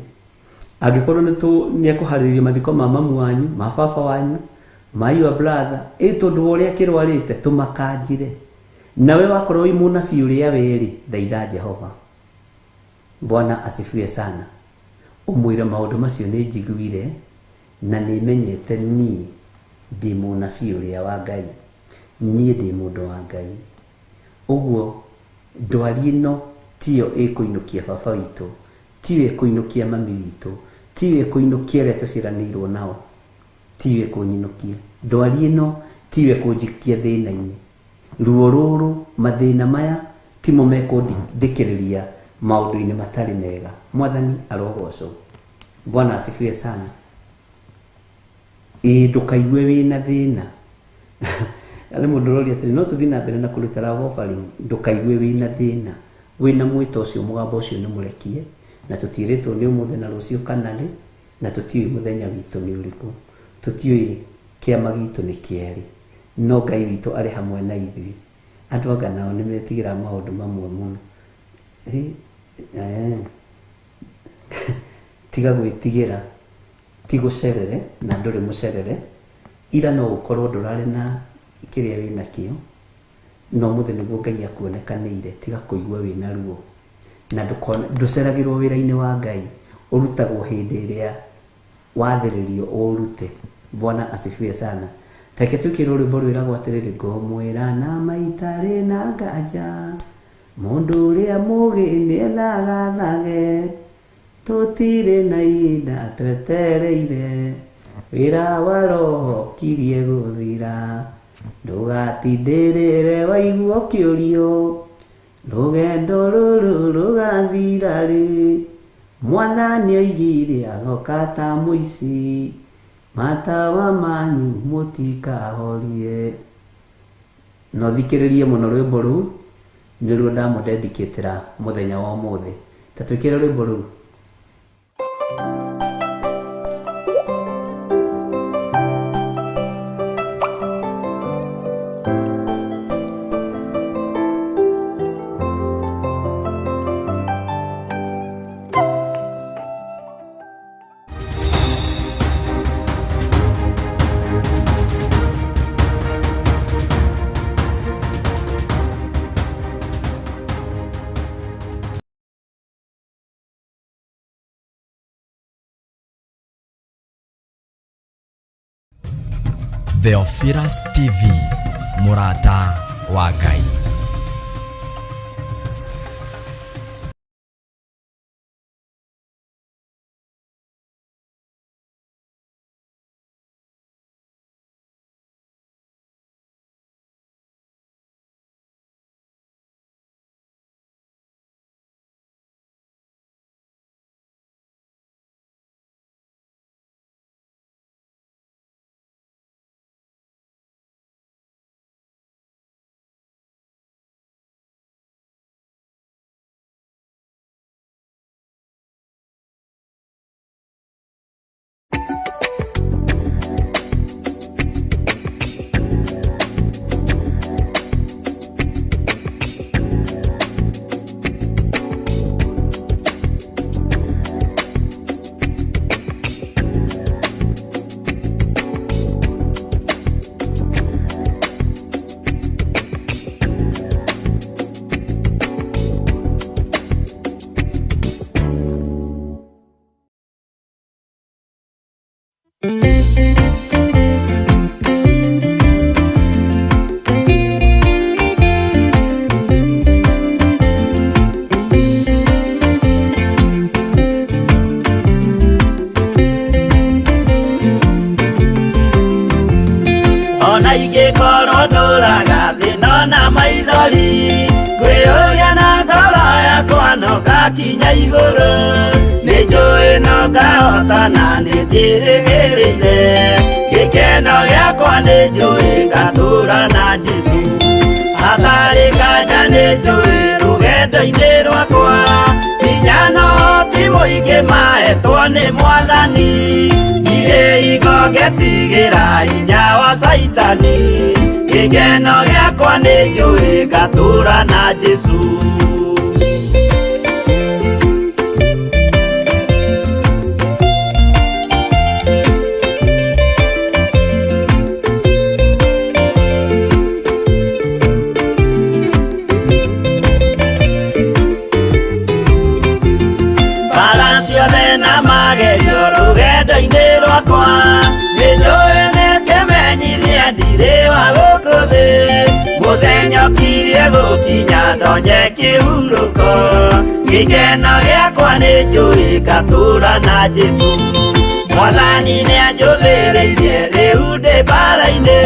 Angĩkorwo nĩ ekũharĩrĩirie mathiko ma mamu wanyu, ma baba wanyu, ma your brother, ĩ tondũ wa ũrĩa akĩrwarĩte, tũmakanjire. Nawe wakorwo wĩ mũnabii ũrĩa we rĩ, thaitha Jehova. Bwana asifiwe sana. Ũmwĩre maũndũ macio nĩ njiguire na nĩ menyete niĩ ndĩ mũnabii ũrĩa wa Ngai, niĩ ndĩ mũndũ wa Ngai. Ũguo Ndwari ĩno tiyo ĩkũinũkia baba witũ, tiyo ĩkũinũkia mami witũ, tiyo ĩkũinũkia arĩa tũciaranĩirwo nao, tiyo ĩkũnyinũkia. Ndwari ĩno tiyo ĩkũnjikia thĩna-inĩ. Ruo rũrũ, mathĩna maya timo mekũndĩkĩrĩria maũndũ-inĩ matarĩ mega. Mwathani arogocwo. Bwana asifiwe sana. Ĩĩ ndũkaigue wĩna thĩna. Arĩ mũndũ ũroria atĩrĩ, no tũthiĩ na mbere na kũruta love offering, ndũkaigue wĩna thĩna. Wĩna mwĩto ũcio, mũgambo ũcio nĩ mũrekie, na tũtiĩrĩtwo nĩ ũmũthĩ na rũciũ kana rĩ, na tũtiũĩ mũthenya witũ nĩ ũrĩkũ, tũtiũĩ kĩama gitũ nĩ kĩerĩ, no Ngai witũ arĩ hamwe na ithuĩ. Andũ anga nao nĩ metigĩraga maũndũ mamwe mũno. Tiga gwĩtigĩra, ti gũcerere na ndũrĩ mũcerere. Ira no ũkorwo ndũrarĩ na kĩrĩa wĩnakĩo, no ũmũthĩ nĩguo Ngai akuonekanĩire. Tiga kũigua wĩna ruo, na ndũceragĩrwo wĩra-inĩ wa Ngai, ũrutagwo hĩndĩ ĩrĩa wathĩrĩrio ũrute. Bwana asifiwe sana. Reke twĩkĩrwo rwĩmbo rwĩragwo atĩrĩrĩ, ngũmwĩra na maitarĩ na nganja, mũndũ ũrĩa mũgĩ nĩethagathage, tũtirĩ na ihinda twetereire, wĩra wa roho kirie gũthira, ndũgatindĩrĩre waigua ũkĩũrio, rũgendo rũrũ rũgathira rĩ, Mwathani oigire agoka ta mũici, matawa manyu mũtikahorie. No thikĩrĩrie mũno rwĩmbo rũu, nĩruo ndamũdedicatĩra mũthenya wa ũmũthĩ. Ta twĩkĩre rwĩmbo rũu. Theophilus TV, mũrata wa Ngai. Ona ingĩkorwo ndũraga thĩna na maithori, ngwĩyũria na ngoro yakwa no ngakinya igũrũ, nĩ njũĩ no ngahota na nĩ njĩrĩgĩrĩire, gĩkeno gĩakwa nĩ njũĩ ngatũra na Jesũ, hatarĩ nganja nĩ njũĩ rũgendo-inĩ rwakwa, hinya no ti mũingĩ mahetwo nĩ Mwathani, ndirĩ hingo ngetigĩra hinya wa Caitani, gĩkeno gĩakwa nĩ njũĩ ngatũra na Jesũ. Rũgendo-inĩ rwakwa nĩ njũĩ nĩ kĩmenyithia ndirĩ wa gũkũ thĩ, mũthenya Nĩrĩo kirie gũkinya ndonye kĩhurũko gĩkeno gĩakwa nĩ njũĩ ngatũũra na Jesũ Mwathani nĩanjũthĩrĩirie rĩu ndĩ mbara-inĩ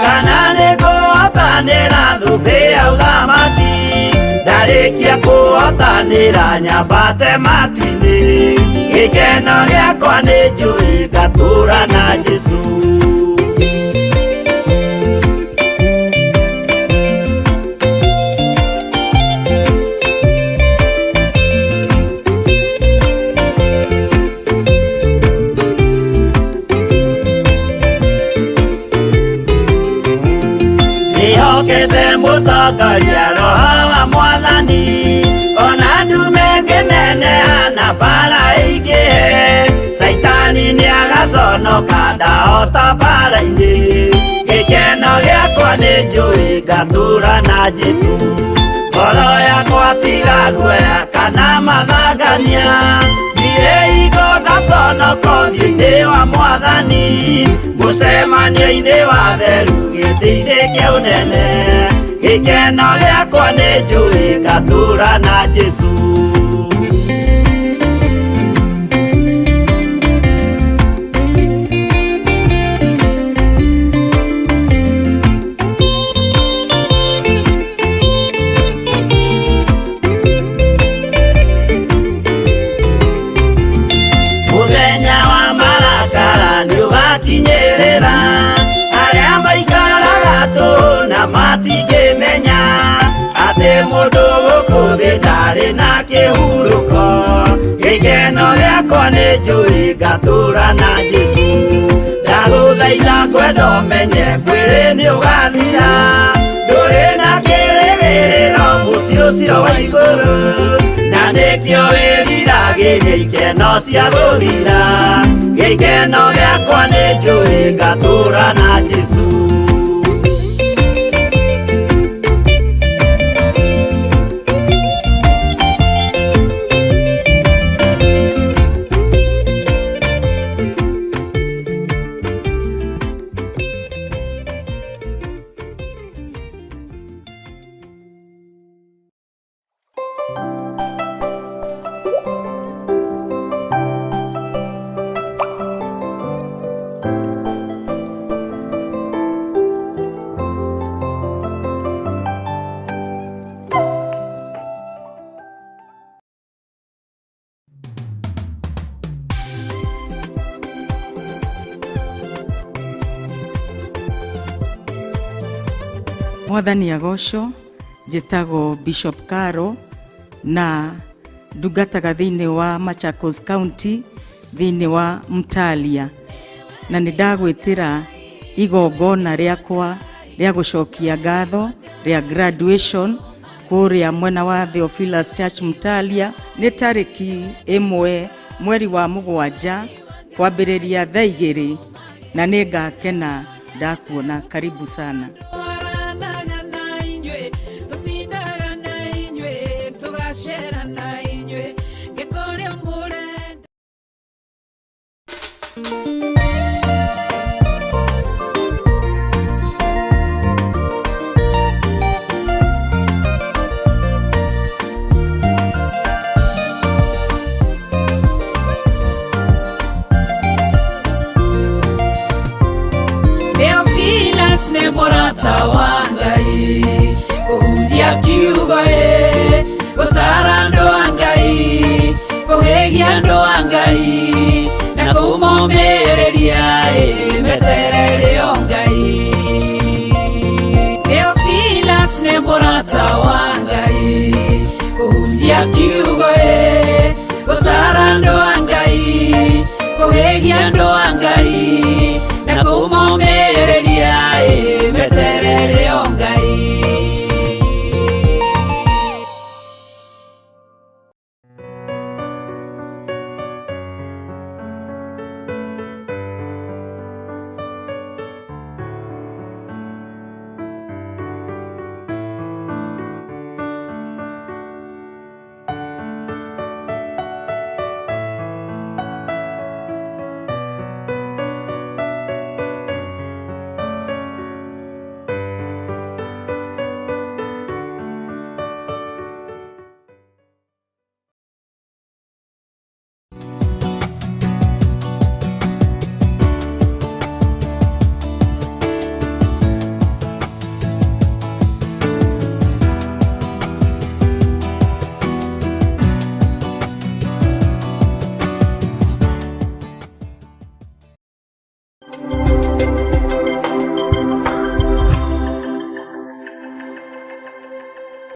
kana nĩngũhotanĩra thũmbĩ ya ũthamaki ndarĩkia kũhotanĩra nyambate matu-inĩ gĩkeno gĩakwa nĩ njũĩ ngatũũra na Jesũ. Nĩhokete mũtongoria roho wa mwathani ona ndume ngĩneneha na mbara ĩingĩhe caitani nĩagaconoka ndahota mbara-inĩ gĩkeno gĩakwa nĩ njũĩ ngatũũra na Jesũ ngoro yakwa tiga guoya kana mathangania ndirĩ hingo ngaconoka ũthiũ-inĩ wa mwathani mũcemanio-inĩ wa theru gĩtĩ-inĩ kĩa ũnene gĩkeno gĩakwa nĩ njũĩ ngatũũra na Jesũ. Mũthenya wa marakara nĩũgakinyĩrĩra arĩa maikaraga tũhũ na matingĩmenya atĩ mũndũ gũkũ thĩ ndarĩ na kĩhurũko gĩkeno gĩakwa nĩ njũĩ ngatũũra na Jesũ ndagũthaitha ngwenda ũmenye mwĩrĩ nĩũgathira ndũrĩ na kĩrĩgĩrĩro mũciĩ ũcio wa igũrũ na nĩkĩo wĩriragĩria ikeno cia gũthira gĩkeno gĩakwa nĩ njũĩ ngatũũra na Jesũ. Mwathani agocwo njĩtagwo Bishop Caro na ndungataga thĩinĩ wa Machakos County thĩinĩ wa Mtalia na nĩ ndagwĩtĩra igongona rĩakwa rĩa gũcokia ngatho rĩa graduation kũrĩa mwena wa Theophilus Church Mtalia nĩ tarĩki 1 mweri wa 7 kwambĩrĩria thaa 2 na nĩ ngakena ndakuona. Karibu sana. Theophilus nĩ mũrata wa Ngai kũhunjia kiugo ĩ gũtara andũ a Ngai kũhĩgia andũ a Ngai na kũmomĩrĩria ĩ meterere o Ngai. Theophilus nĩ mũrata wa Ngai kũhunjia kiugo